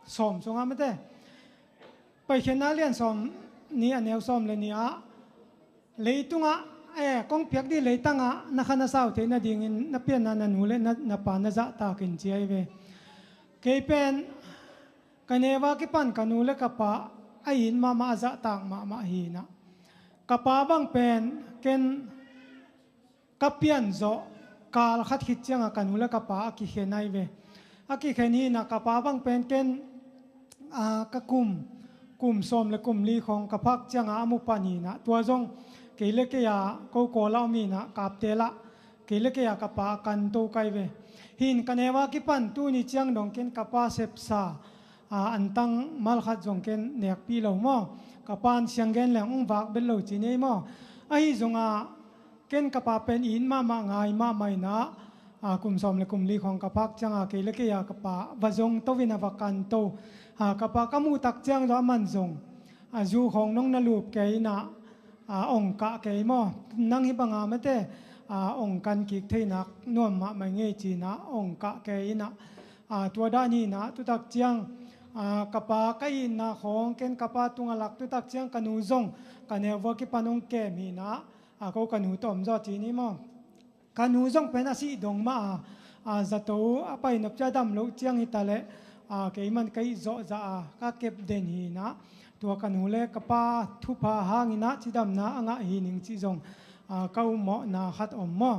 sawm sungah mate Paikhiatna lian sawm ni a neu sawm le ni ah leitungah e kong piak di leitangah na kha na sau theih nadingin na pianna na nu le na pa na zahtakin ci ai ve. Kei pen ka neu a kipan ka nu le ka pa a it mahmah a zahtak mahmah hinah ka pa bang pen ken ka pian zawh kal khat khit cianga ka nu le ka pa a kikhen ai ve. A kikhen hinah ka pa bang pen ken ka kum kum sawm le kum li khawng ka phak cianga a mu pan hinah tua zong kei le kei a ko kawl a om hinah kapte lah kei le kei a ka pa a kan to kai ve. Hin ka neu a kipan tuni ciang dong ken ka pa sepsa antang mal khat zong ken nekpi lo maw. ka pa'n siang gen leng hong vak bet lo ci ni ei maw. Ahi zongah ken ka pa pen it mahmah ngai mahmah inah, a, kum sawm le kum li khawng ka phak ciangah kei le kei a ka pa va zong to in a va kan to. A, ka pa ka muh tak ciang zong aman zong, a, zu khawng nong na lup kei inah, a, ong kah kei maw. Nang hih banga mate, a, ong kan kik theinak nuam mahmah ngei ci inah ong kah kei inah, a, tua dan hi inah tutak ciang, a, ka pa ka itna khawng ken ka pa tungah lak tutak ciang ka nu zong ka neu vua kipan hong kem hi inah, a, ko ka nu tawh om zaw ci ni maw. Ka nu zong pen a sih dong mah a, a, zato a pai nop cia dam loh ciang hi ta leh, a, kei man ka ih zawh zah a ka kep den hi inah, tua ka nu le ka pa thupha hang inah cidamna a ngah hi ning cih zong, a, ka upmawhna khat om maw.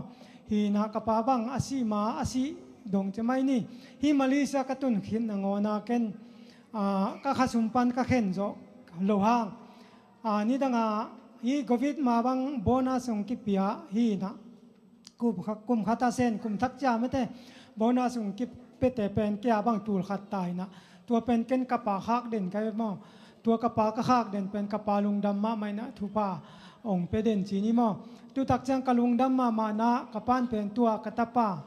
Hi inah ka pa bang a sih ma a sih dong ci mai ni. Hih Malaysia ka tun khit nangawn a ken, a, ka khasum pan ka khen zawh lo hang, a, nidangah hih covid ma bang bonus hong kipia hi inah, kum kha-, kum khat a sen kum thak cia mate bonus hong kipiate pen kei a bang tul khat ta inah, tua pen ken ka pa khak den ka hi maw. Tua ka pa ka khak den pen ka pa lungdam mahmah inah thupha hong pia den ci ni maw. Tutak ciang ka lungdam mahmah inah ka pa'n pen tua ka tapa,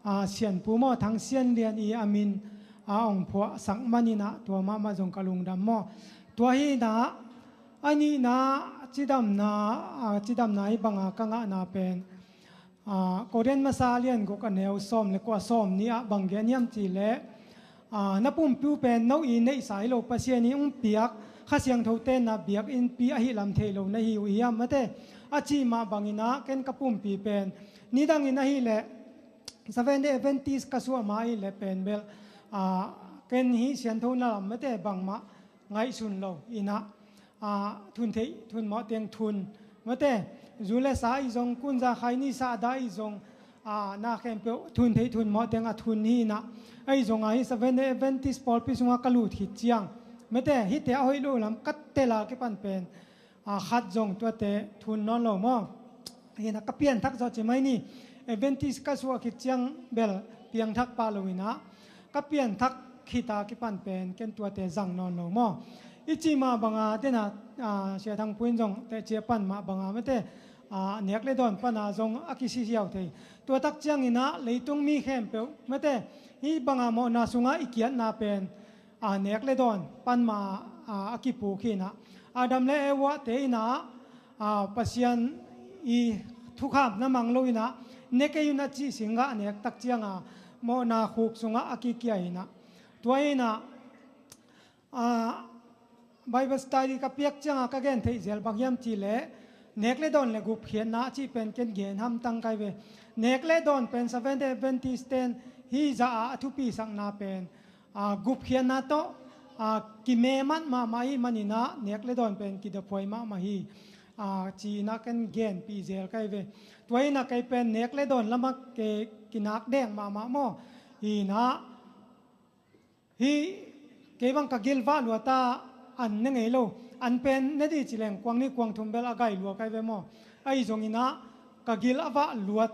a, Sianpu maw, Thang Sian Lian i a min, a, hong phuahsak man inah tua mahmah zong ka lungdam maw. Tua hi inah, a nihna cidamna, a, cidamna hih banga ka ngahna pen, a, Korin masa lian guk a neu sawm le kua, sawm nih ah bang gen hiam cih leh, a, na pumpi uh pen no i neihsa hi lo, Pasian i hong piak Kha Siangtho tenna biakinnpi ahi lam thei lo na hi uh hiam mate, a cih mah bang inah ken ka pumpi pen nidangin ahih leh Seventh Day Adventist ka suah ma ahih leh pen bel, a, ken hih sianthona lam mate bangmah ngaihsun lo inah, a, thun theih thun mawh teng thun mate, zu le sa i zong, kunza khaini sahdah i zong, a, na khempeuh thun theih thun mawh teng a thun hi inah, ahi zongah hih Seventh Day Adventist pawlpi sungah ka lut khit ciang mate, hihte a hoih loh lam ka tel a kipan pen, a, khat zong tuate thun nawn lo maw. Hi inah ka pianthak zawh ci mai ni. Adventist ka suah khit ciang bel piangthak pah lo inah, ka pianthak khit a kipan pen ken tuate zang nawn lo maw. I cih mah banga denah, a, Sia Thang Pu in zong teci a pan mah banga mate, a, nek le dawn pana zong a kisisiau thei. Tuatak ciang inah leitung mi khempeuh mate, hih banga mawhna sungah i kiatna pen, a, nek le dawn pan ma, a, a kipuk hi inah, Adam le Eva te inah, a, Pasian i thukham na mang lo inah, ne kei un a cih singgah nek tak cianga mawhna khuk sungah a kikia inah. Tua inah, a, Bible study ka piak cianga ka gen theih zel bang hiam cih leh, nek le dawn le gupkhiatna a cih pen ken gen hamtang kai ve. Nek le dawn pen Seventh Day Adventist ten hih zah a, a thupisakna pen, a, gupkhiatna tawh, a, kimemat mahmah hi man inah, nek le dawn pen kidaphuai mahmah hi, a, ci inah ken genpih zel kai ve. Tua inah kei pen nek le dawn lamah kei kinak deng mahmah maw. Hi inah, hih kei bang ka gilvah luat a an ne ngei lo. An pen ne dih ci leng kuang nih kuang thum bel a gai lua kai ve maw. Ahi zong inah ka gil a vah luat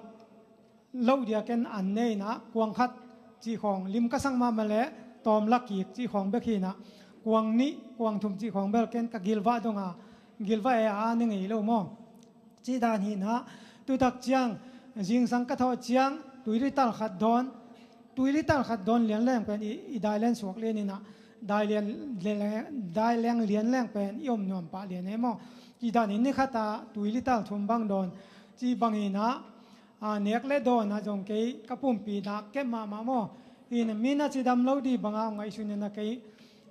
loh dia ken an ne inah, kuang khat cih khawng, lim ka sak mahmah leh tawm la kik cih khawng bek hi inah, kuang nih kuang thum cih khawng bel ken ka gilvah donga, gilvah e a ne ngei lo maw. Cih dan hi inah, tutak ciang zingsang ka thawh ciang tuilital khat dawn, tuilital khat dawn lian leng pen i, i dai lian suak lian inah, dai lian, lian, dai leng lian leng pen i om nuam pah lian e maw. Cih dan in ni khat a tuilital thum bang dawn, cih bang inah, a, nek le dawn ah zong kei ka pumpi nak kep mahmah maw. Hi inah mi na cidam lo dih banga hong ngaihsun inah kei,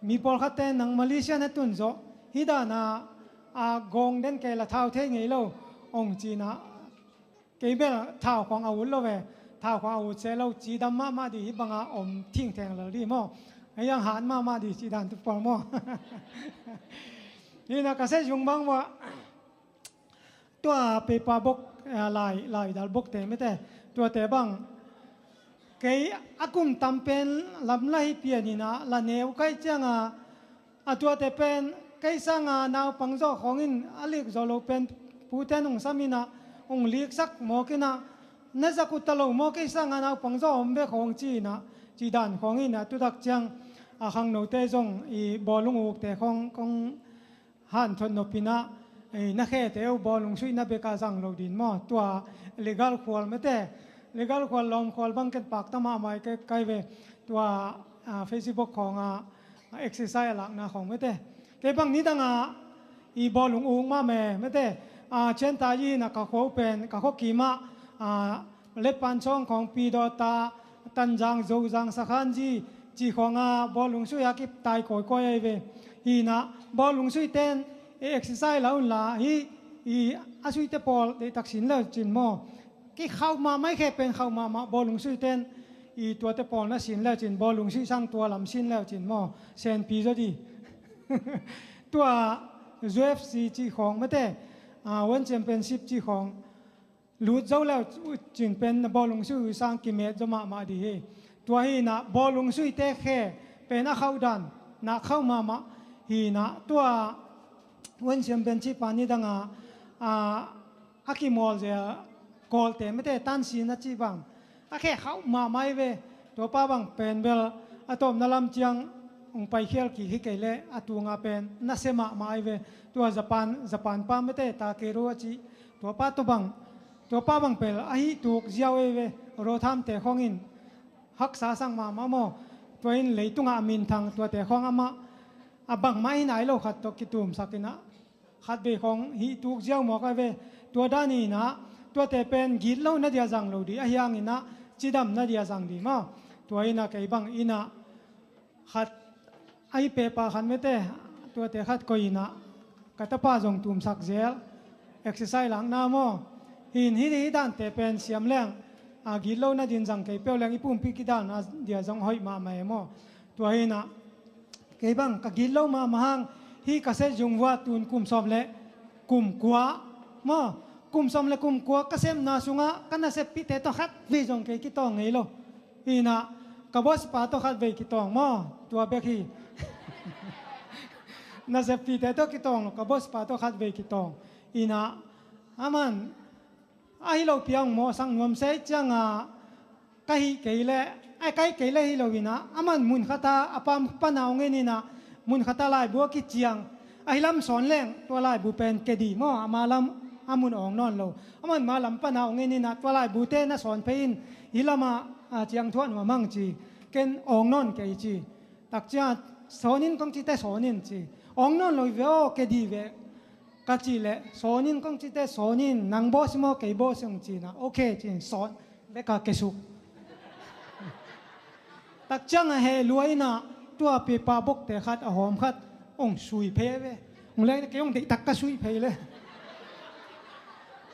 mi pawlkhatte nang Malaysia na tun zawh hih dan a, a, gawng den kei la thau thei ngei lo hong ci inah, kei bel thau khawng a ut lo ve. Thau khawng a ut se lo, cidam mahmah dih, hih banga om thingtheng lel dih maw. Hih ang hat mahmah dih cih dan tu pawl maw. Hi inah ka se zung bang vua, tua paper bok, a, lai, lai dal bokte mate, tuate bang kei a kum tam pen lam la hi pian inah, la neu kaih cianga, a, tuate pen kei sanga naupang zaw khawngin a lik zaw lo pen pute nungsam inah, hong liksak mawk inah, na zak uh ta lo maw, kei sanga naupang zaw om ve khawng ci inah, cih dan khawng inah, tutak ciang, a, khangnote zong i bawlung ukte khawng kong hanthot nopinah, eh, na khete uh bawlung suihna beka zang lo din maw? Tua legal khual mete, legal khual lawm khual bang ken pakta mahmah ka, kai ve. Tua, ah, Facebook khawngah, ah, exercise a lakna khawng mete. Kei bang nidangah i bawlung uk mahmah mete. Ah, cianta i hinah ka khua uh pen, ka khua kimah, ah, Letpansawng khawng, Pidawta, Tanzang, Zozang, Sakhanzi, ci khawngah bawlung suih a kitai kawikawi ahi ve. Hinah bawlung suihten, eh, exercise la unla hi, i a suihte pawl deihtak sin leucin maw? Kikhauh mahmah i khe pen khauh mahmah bawlung suihten, i tuate pawl na sin leucin, bawlung suih sang tua lam sin leucin maw? Senpi zaw di. Tua U F C ci khawng mete, ah, One Championship ci khawng lut zo leucin pen na bawlung suih uh sang kimet zaw mahmah di hi. Tua hinah bawlung suihte khe pen a khauh dan, na khauh mahmah hinah tua One Championship a nidangah, ah, a kimawl zel kawlte mete tansin a cih bang a khe khauh mahmah hi ve. Tuapa bang pen bel a tawpna lam ciang hong paikhial kik hi kei leh a tunga pen nasia mahmah hi ve. Tua Japan, Japan pa mete Takeru a cih tuapa tawh bang, tuapa bang pel a hih tuk ziau hi ve. Rothamte khawngin haksa sang mahmah maw? Tua in leitungah a minthang tuate khawng amah a bangmah hi nai lo khat tawh kitumsak inah khatvei khawng hih tuk ziau mawk a ve. Tua dan inah tuate pen gitlohna dia zang lo di, ahi hanginah cidamna dia zang di maw? Tua inah kei bang inah khat ahi pepa khat mete, tuate khat koih inah ka tapa zong tumsak zel, exercise lakna maw? Hin hih, hih dante pen siam leng, a, gitlohna din zang kei peuh leng i pumpi kidalna dia zong hoih mahmah e maw? Tua hinah kei bang ka gitloh mahmah hang, hih ka set zung vua tun kum sawm le kum kua maw? Kum sawm le kum kua ka sepna sungah ka naseppihte tawh khatvei zong kei kitawng ngei lo. Hinah ka bosspa tawh khatvei kitawng maw? Tua bek hi. Naseppihte tawh kitawng lo, ka bosspa tawh khatvei kitawng. Hinah aman ahi lopi a hong mawhsak nuam se ciangah ka hih kei leh, ai, ka hih kei leh hi lo inah, aman mun khata a pam pana hong en inah, mun khata laibu a kiciang, ahi lam sawn leng tua laibu pen kedi maw, ama lam a mun awng nawn lo. Aman ma lam pana hong en inah tua laibute na sawn phei in, hih lamah, a, ciang thuah nuam hang ci, ken awng nawn kei ci. Takciang sawn in kong cite sawn in ci. Awng nawn lo hi ve aw, kedi ve. Ka cih leh sawn in kong cite sawn in, nang boss maw kei boss hong ci inah, ok ci in sawn veka kesuk. Takciang a heh lua inah tua pepa bokte khat a hawm khat hong sui phei ve. Hong leng kei hong deihtak ka sui phei le.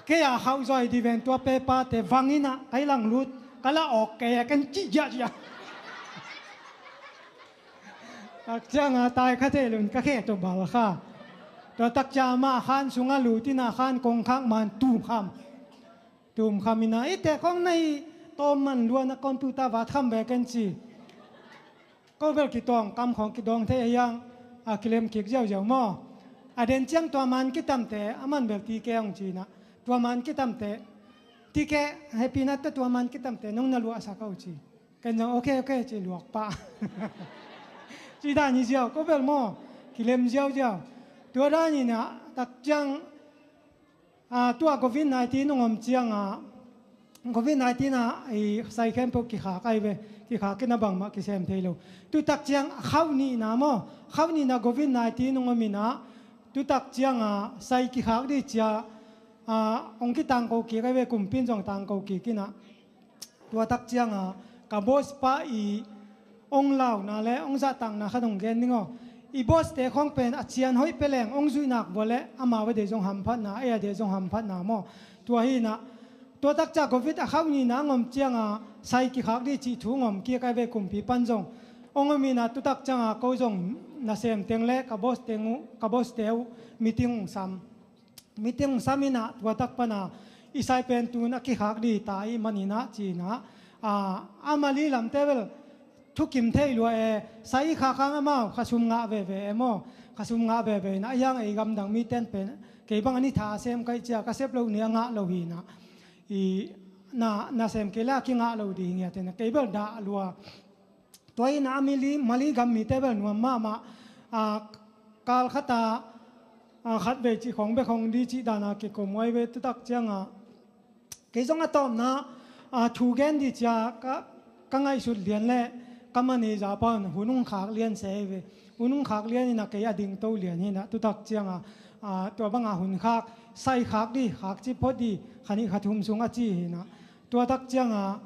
Kei a khauh zaw hi di ven tua pepate vang inah kai lang lut, ka la awk kei a ken cih ziahziah. Takcianga tai kha thei lun ka khe tawh bal kha. Tua takcianga mah khan sungah lut inah khan kongkhak man tumkham. Tumkham inah, i te khawng na hi tawm man luan a computer vat kham ve ken ci. Ko bel kitawng, kam khawng kidawng thei a hiang, a kilem kik ziauziau maw? A den ciang tua man kitamte, aman bel tike hong ci inah. Tua man kitamte, tike, happy nat tua man kitamte, nong na luahsak aw ci. Ken zong ok, ok ci luak pah. Ci dan hi ziau, ko bel maw? Kilem ziauziau. Tua dan inah, takciang, a, tua covid nineteen hong om ciangah, covid nineteen ah i sai khempeuh kikhak ahi ve, kikhak inah bangmah kisem thei lo. Tutak ciang khauh nihna maw, khauh nihna covid nineteen hong om inah, tutak ciangah sai kikhak dih cia, a, hong kitangko kik ahi ve, kumpi in zong tangko kik inah. Tua tak cianga ka boss pa i hong launa le hong zahtakna khat hong gen ding aw. I boss te khawng pen a cian hoih pia leng hong zuih nak vua le amau a deih zong hamphatna, ei a deih zong hamphatna maw? Tua hi inah tua tak ciang covid a khauh nihna hong om cianga sai kikhak dih cih thu hong om kik ahi ve, kumpi pan zong hong om inah tu tak cianga ko zong nasem teng le ka boss teng uh, ka boss te uh meeting hong sam. Meeting sam inah tua tak pana i sai pen tun a kikhak dih ta i man inah ci inah, a, a Mali lamte bel thukim thei lua e, sai i khak hang amau khasum ngah veve e maw? Khasum ngah veve inah a hiang ei gamdang miten pen kei bang a ni tha a sem kaih cia ka sep loh ni a ngah lo hi inah, i na, nasem kei le a kingah lo dih ngiat inah kei bel dah lua. Tua inah a Mali, Mali gam mite bel nuam mahmah, a, kal khata a, khatvei cih khong bek hong di cih dana kikum huai ve. Tutak cianga kei zong a tawpna, a, thu gen di cia ka, ka ngaihsut lian le ka manager pa un hun hong khak lian se hi ve. Hun hong khak lian ina kei a dingto lian hina. Tutak cianga, a, tua banga hun khak, sai khak di, khak ci phot di, khanih khathum sung a ci hina. Tuatak cianga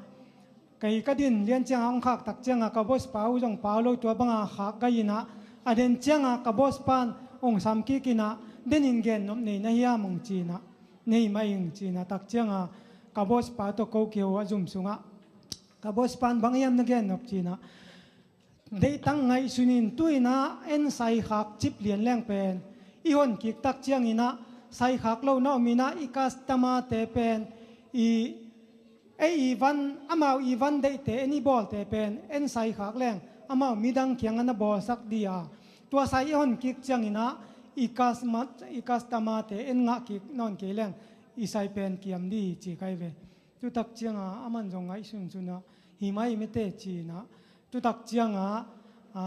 kei ka din lian cianga hong khak tak cianga ka boss pa uh zong pau lo, tua banga khak gai ina, a den cianga ka boss pan hong sam kik ina, denin gen nop nei na hiam hong ci ina, nei mah ing ci ina. Tak cianga ka boss pa tawh ko kiho a zum sungah ka boss pan bang hiam na gen nop ci ina, deihtang ngaihsun in tu ina en sai khak cip lian leng pen i hon kik tak ciang ina, sai khak lo na om ina, i customer te pen i ei i van, amau i van deihte en i bawlte pen en sai khak leng amau midang kiangah na bawlsak di a, tua sai i hon kik ciang ina i customer, i customer te en ngah kik nawn kei leng i sai pen kiam di hi ci kai ve. Tutak cianga aman zong ngaihsunsun a, hi mai mete ci ina. Tutak cianga, a,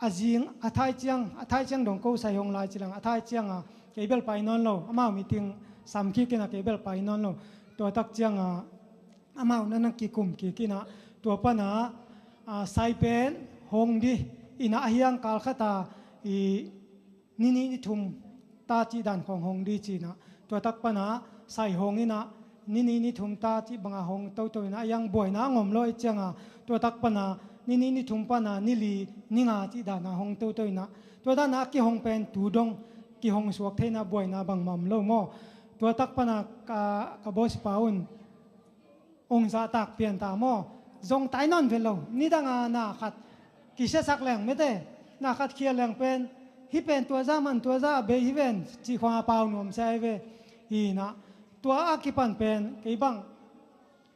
a zing a thai ciang, a thai ciang dong ko sai hong lai ci leng, a thai cianga kei bel pai nawn lo, amau meeting sam kik ina kei bel pai nawn lo. Tuatak cianga amau na na kikum kik ina, tua pana, a, sai pen hong di ina, a hiang kal khata i ni nih ni thum ta cih dan khong hong di ci ina. Tuatak pana sai hong ina ni nih ni thum ta cih banga hong toto ina, a hiang buaina a ngom lo i cianga, tuatak pana ni nih ni thum pana ni li ni nga cih dana hong toto ina. Tua dana a kihong pen tu dong kihong suak theina buaina bangmah om lo maw. Tuatak pana ka, ka boss pa un hong zahtak pian ta maw. Zong tai nawn vet lo, nidanga na khat kisiasak leng mete, na khat khial leng pen, hih pen tua zah man tua zah a bei hi ven cih khuanga pau nuam sia hi ve. Hi ina, tua a kipan pen kei bang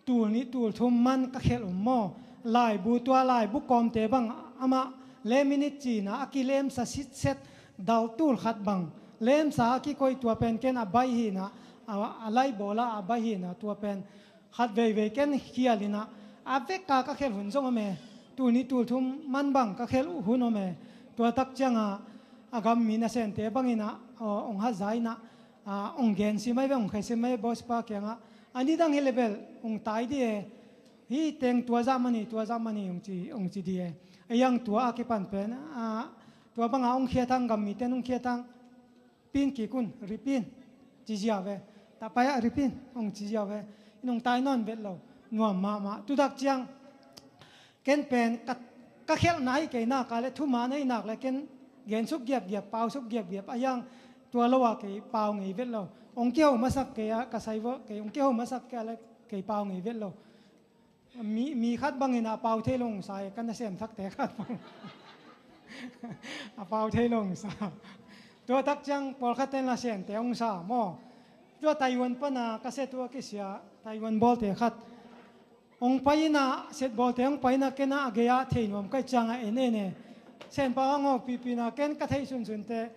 tul nih tul thum man ka khelh um maw. Laibu, tua laibu kawmte bang amah lem minit ci ina a kilemsa sitset, dal tul khat bang lemsa a kikoih, tua pen ken a bai hi ina, a, a lai bawla a bai hi ina, tua pen khat veivei ken khial ina, a veka ka khelh hun zong om e. Tul nih tul thum man bang ka khelh hun om e. Tuatak cianga a gam mi nasente bang ina, aw, hong hat za ina, a, hong gen si mai ve, hong khe si mai ve boss pa kiangah. A nidang hi le bel hong tai di e. Hih teng tua zah man hi, tua zah man hi hong ci, hong ci di e. A hiang tua a kipan pen, a, tua banga hong khia thang, gam mite hong khia thang, pin kik un, ripin ci zia ve. Tapai ah ripin hong ci zia ve. In hong tai nawn vet lo, nuam mahmah. Tutak ciang ken pen ka, ka khelhna hi kei nak a le, thuman ahi nak le ken gensuk giapgiap, pausuk giapgiap, a hiang tua lo a kei pau ngei vet lo. Hong kiho masak kei a ka sai vawh kei, hong kiho masak kei a le kei pau ngei vet lo. Mi, mi khat bangin a pau thei lo hong sa e, ka nasem thakte khat bang. A pau thei lo hong sa. Tuatak ciang pawlkhat ten nasem te hong sa maw. Tua Taiwan pana ka set uh a kisia, Taiwan bawlte khat hong pai ina, set bawlte hong pai ina, ken a gei-ah thei nuam ka hih cianga en en e. Senpa hong hopihpih ina ken ka theih sunsunte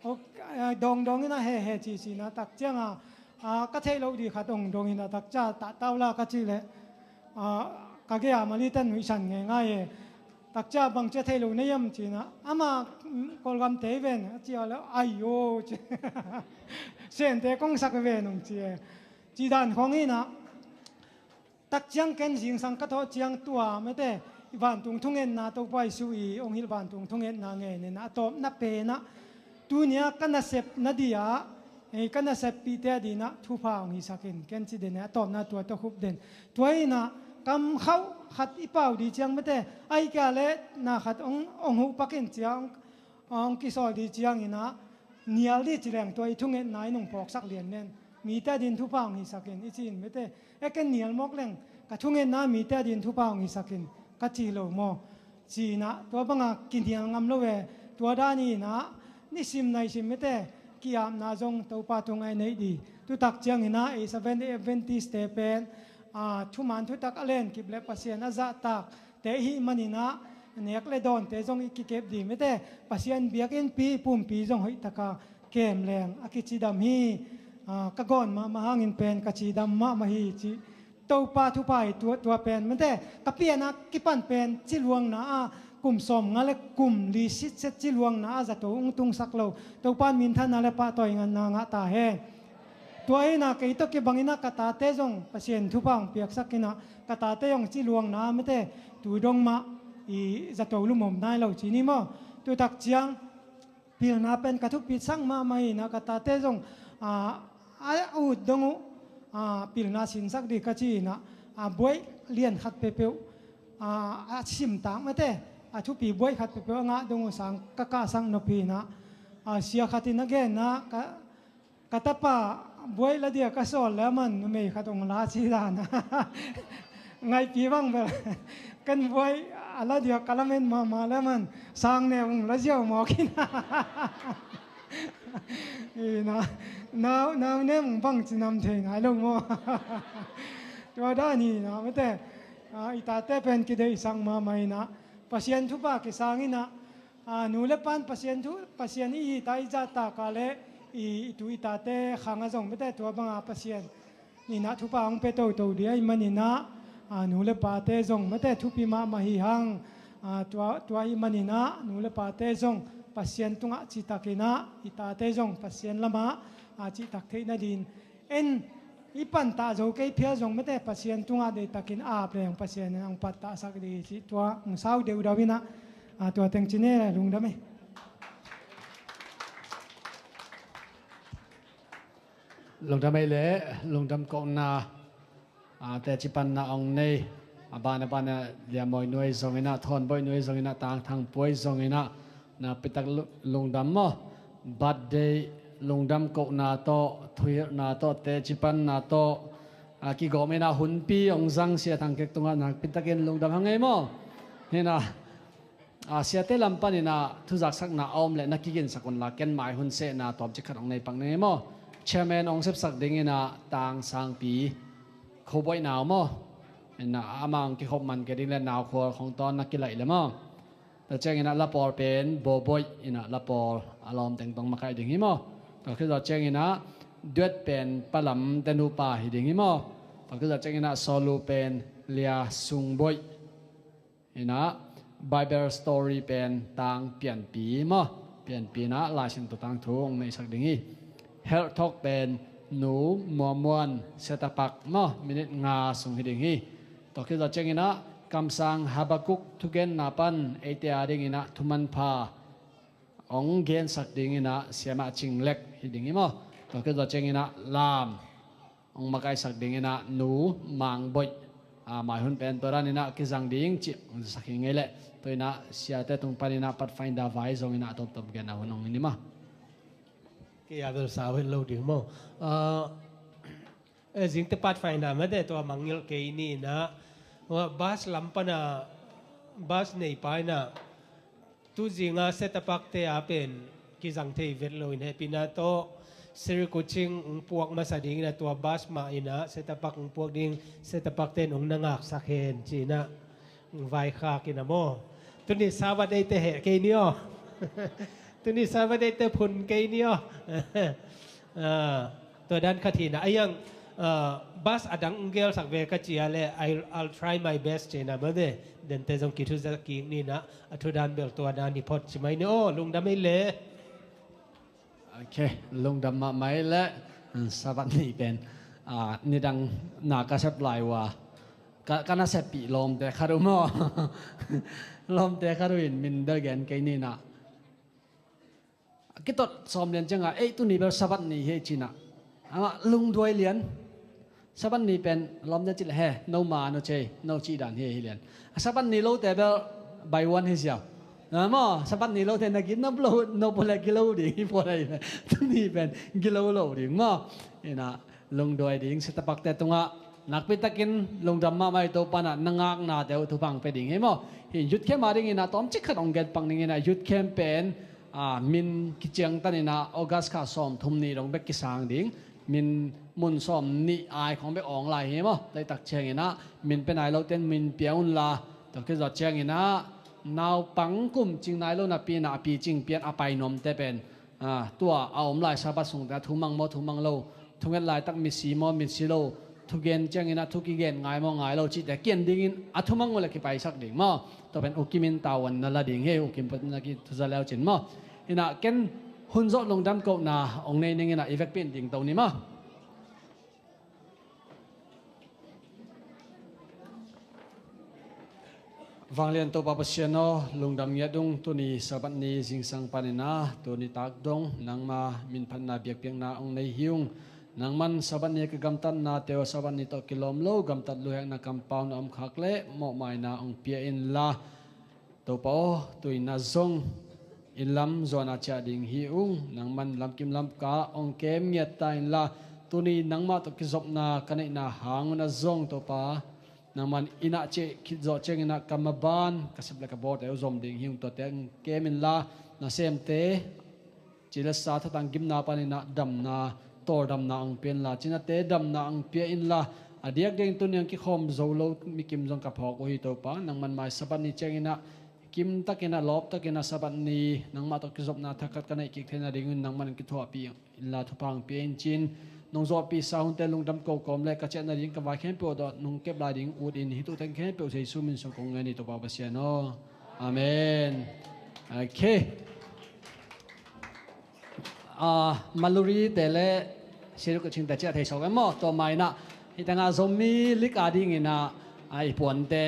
hong, eh, dawngdawng ina hehe cici ina, tak cianga, ah, ka theih loh di khat hong dong ina, tak cia tahtau la ka cih leh, ah, ka gei-a mali ten nuihsan ngeingai e. Tak cia bang cia theih loh na hiam ci ina, ama, mm, Kawlgamte hi ven a ci a le, aio ci. Sente kong sak hi ven hong ci e. Ci dan khong hi ina, tak ciang ken zingsang ka thawh ciang tua mete, i vantung thungetna Topa Jesu i hong hilh vantung thungetna ngen ina, a tawpna pen ah tunia ka nasepna di ah, ei, ka naseppihte a dinah thupha hong hisak in, ken ci den e, a tawpna tua tawh khup den. Tua inah kam khauh khat i pau di ciang mete, ahih kei leh na khat hong, hong huh pak in cia hong, hong kisawl di ciang inah nial di ci leng tua i thungetna in hong phawksak lian nen. Mite a din thupha hong hisak in i ci in mete, e ken nial mawk leng ka thungetna mite a din thupha hong hisak in ka ci lo maw? Ci inah tua banga kinial ngam lo e. Tua dan inah nisim naisim mete ki-apna zong Topa tungah i neih di. Tutak ciang inah ei Seventh Day Adventist te pen, a, thuman thutak a len kip le Pasian a zahtak te ihih man inah nek le dawnte zong i kikep di mete, Pasian biakinnpi pumpi zong hoihtaka kem leng a kicidam hi. A, ka gawn mahmah hangin pen ka cidam mahmah hi ci. Topa thupha hi tua, tua pen mete, ka pianna kipan pen ci luangna a kum sawmnga le kum li sitset ci luangna a zato hong tungsak lo Topa in minthanna le pahtawi nganna ngah ta hen. Tua hi-in ah kei tawh kibangin ah ka tate zong Pasian thupha hong piaksak in ah ka tate zong ci luangna mate tu dong mah i zato lumom nai lo ci ni maw? Tutak ciang pilna pen ka thupitsak mahmah hi-in ah ka tate zong a, a ut dong uh a, pilna sinsak ding ka ci-in ah a, buai lian khat peuhpeuh a, a simtak mate a thupi buai khat peuhpeuh a ngah dong uh sang ka kahsak nop hi-in ah a, sia khat in a genna ka, ka tapa buai la dia ka sawl le aman numei khat hong la ci dan a ngaihpi bang bel ken buai a la dia ka lamen mahmah le aman sang ne hong la ziau mawk in hi-in ah nau, nau nem hong bang ci nam thei nai lo maw? Tua dan hi-in ah mate a, i tate pen kideihsak mahmah hi-in ah Pasian thupha kisang in ah a, nu le pan Pasian thu, Pasian i hi ta i zahtak a le i, i tu i tate khang a zong mate tua banga Pasian in ah thupha hong pia toto ding ahih manin ah a, nu le pate zong mate thupi mahmah hi hang a, tua, tua ahih manin ah nu le pate zong Pasian tungah citak in ah i tate zong Pasian lamah a, citak theih nadin en i pantah zo kei phial zong mate Pasian tungah deihtakin ap leng Pasian in hong pattahsak ding hi cih tua hong sau deudau in ah a, tua teng ci ni le lungdam hi. Lungdam hi le lungdam kohna a, teci panna hong nei a, ban a ban a Liamawi nuai zong in ah, Thawnbawi nuai zong in ah, Tangthang puai zong in ah nakpitak lu-, lungdam maw? Birthday lungdam kohna tawh, thuhilhna tawh, teci panna tawh a, kigawm in ah hunpi hong zang Sia Thang Kek tungah nakpitakin lungdam hang ei maw? Hi-in ah a, siate lam panin ah thuzaksakna a om leh na kiginsak unla ken mai hun sehna tawmcik khat hong nei pak ning ei maw? Chairman hong sepsak dingin ah Tang Sangpi Khuaboih nau maw? In ah amah hong kikhop man kei ding le nau khual khong tawn na kilaih le maw? Tua ciangin ah lapawl pen Bawboih in ah lapawl a lawm teng tawh makaih ding hi maw? Tua khit zawh ciangin ah duet pen Pa Lam te nupa hi ding hi maw? Tua khit zawh ciangin ah solo pen Lia Sung Boih in ah Bible story pen Tang Pianpi maw? Pianpi in ah Lai Siangtho tangthu hong neihsak ding hi. Helh thawk pen Nu Mua Muan Setapak maw? Minute nga sung hi ding hi. Tua khit zawh ciangin ah kamsang Habakuk thugenna pan eite a dingin ah thumanpha hong gensak dingin ah Siamah Cing Lek hi ding hi maw? Tua khit zawh ciangin ah lam hong makaihsak dingin ah Nu Mang Boih a, mai hun pen tua danin ah kizang ding cih hong sak hi ngei leh. Tua in ah siate tung panin ah Pathfinder vai zong in ah tawmtawm genna hun hong hi ni maw? Kei a bel sau het lo ding maw? A, e, zingte Pathfinder mate tua mangngilh kei ni in ah, bus lam pan a, bus neipa in ah tu zinga Setapak te a pen kizang thei vet lo in hehpihna tawh Sri Kuching hong puak masa dingin ah tua bus mah in ah Setapak hong puak ding, Setapak te in hong na ngaksak hen ci-in ah vaikhak in ah maw? Tuni Sabbath eite heh kei ni aw. Tuni Sabbath eite phun kei ni aw. A, tua dan khat hi in ah, a hiang, a, bus a dang hong gelsak ve ka ci a leh I'll, I'll try my best ci-in ah mate. Dente zong kithuza kik ni in ah a thu dan bel tua dan hi phot ci mai ni aw, lungdam hi le. Ok, lungdam mahmah hi le. Sabbath ni pen a, nidang na ka sep lai uh a, ka, ka naseppih lawmte khat uh maw? Lawmte khat uh in min bel gen kei ni in ah. Kitot sawm lian ciangah, ei, tuni bel Sabbath ni hi ci-in ah amah lungduai lian. Sabbath ni pen lawmte cih leh he, no ma no cei, no cih dan hi hi lian. A Sabbath ni lote bel by one hi ziau. A maw, Sabbath ni lote na gin nop lo, nop lo leh gilo ding hi pua lai. Tuni pen gilo lo ding maw? In ah lungduai ding Setapakte tungah nakpitakin lungdam mahmah hi. Topa in ah na ngaknate uh thupha hong pia ding hi maw? Hi youth camp a dingin ah tawmcik khat hong gen pak ning in ah, youth camp pen a, min kiciangtan in ah August kha sawmthum nih dong bek kisang ding. Min mun sawmnih ai khong bek awng lai hi maw? Deihtak ciangin ah min pia nai lote in min pia unla, tua khit zawh ciangin ah naupang kum cing nai lo napi in ah a picing pian a pai nuamte pen a, tua a om lai Sabbath sungte ah thumang maw, thumang lo, thunget laitak misi maw, misi lo, thugen ciangin ah thu kigen ngai maw ngai lo cihte kian dingin a thumang uh le kipaisak ding maw. Tua pen ukim in tavuan na la ding hi, ukim patin na kithuza leu cin maw. Inah ken hun zawh lungdam kohna ong nei ning inah i vekpi in dingto ni maw. Vanglian Topa Pasian aw, lungdam ngiat ung. Tuni Sabbath ni zingsang panin ah tuni tak dong nangma minphatna biakpiakna ong nei hi ung. Nangman Sabbath ni ka gamtatnate aw, Sabbath ni tawh kilawm lo gamtat luhekna kampau na om khak leh mawhmaina ong pia inla, Topa aw, tu-in ah zong inn lam zuan a ciah ding hi ung. Nangman lamkim lamka ong kem ngiat ta inla, tuni nangmah tawh kizopna ka neihna hang un ah zong Topa, nangman inn ah cih khit zawh ciangin ah ka maban ka sep le ka bawlte uh zom ding hi ung. Tuate ong kem inla, nasemte ci le sa thatang gimna panin ah damna, tawldamna ong pia inla, cinate damna ong pia inla, a diak ding tuni ong kikhawm zo lo mikim zong ka phawk uh hi Topa. Nangman mai Sabbath ni ciangin ah kimtakin ah lawptakin ah Sabbath ni nangmah tawh kizopna thakhat ka neih kik theihna ding un nangman ong kithuahpih inla thupha ong pia in cin. Nong zawhpihsa hunte lungdam ko kawm le ka ciah nading ka vai khempeuh tawh nong kep lai ding ut in hih thu teng khempeuh Jesu min suang kong ngen hi Topa Pasian aw. Amen. Ok. Ah, Maluri te le Siruk Cing te ciah thei sawk em maw? Tua ma inah hih tengah Zomi lik a dingin ah, ah, i puante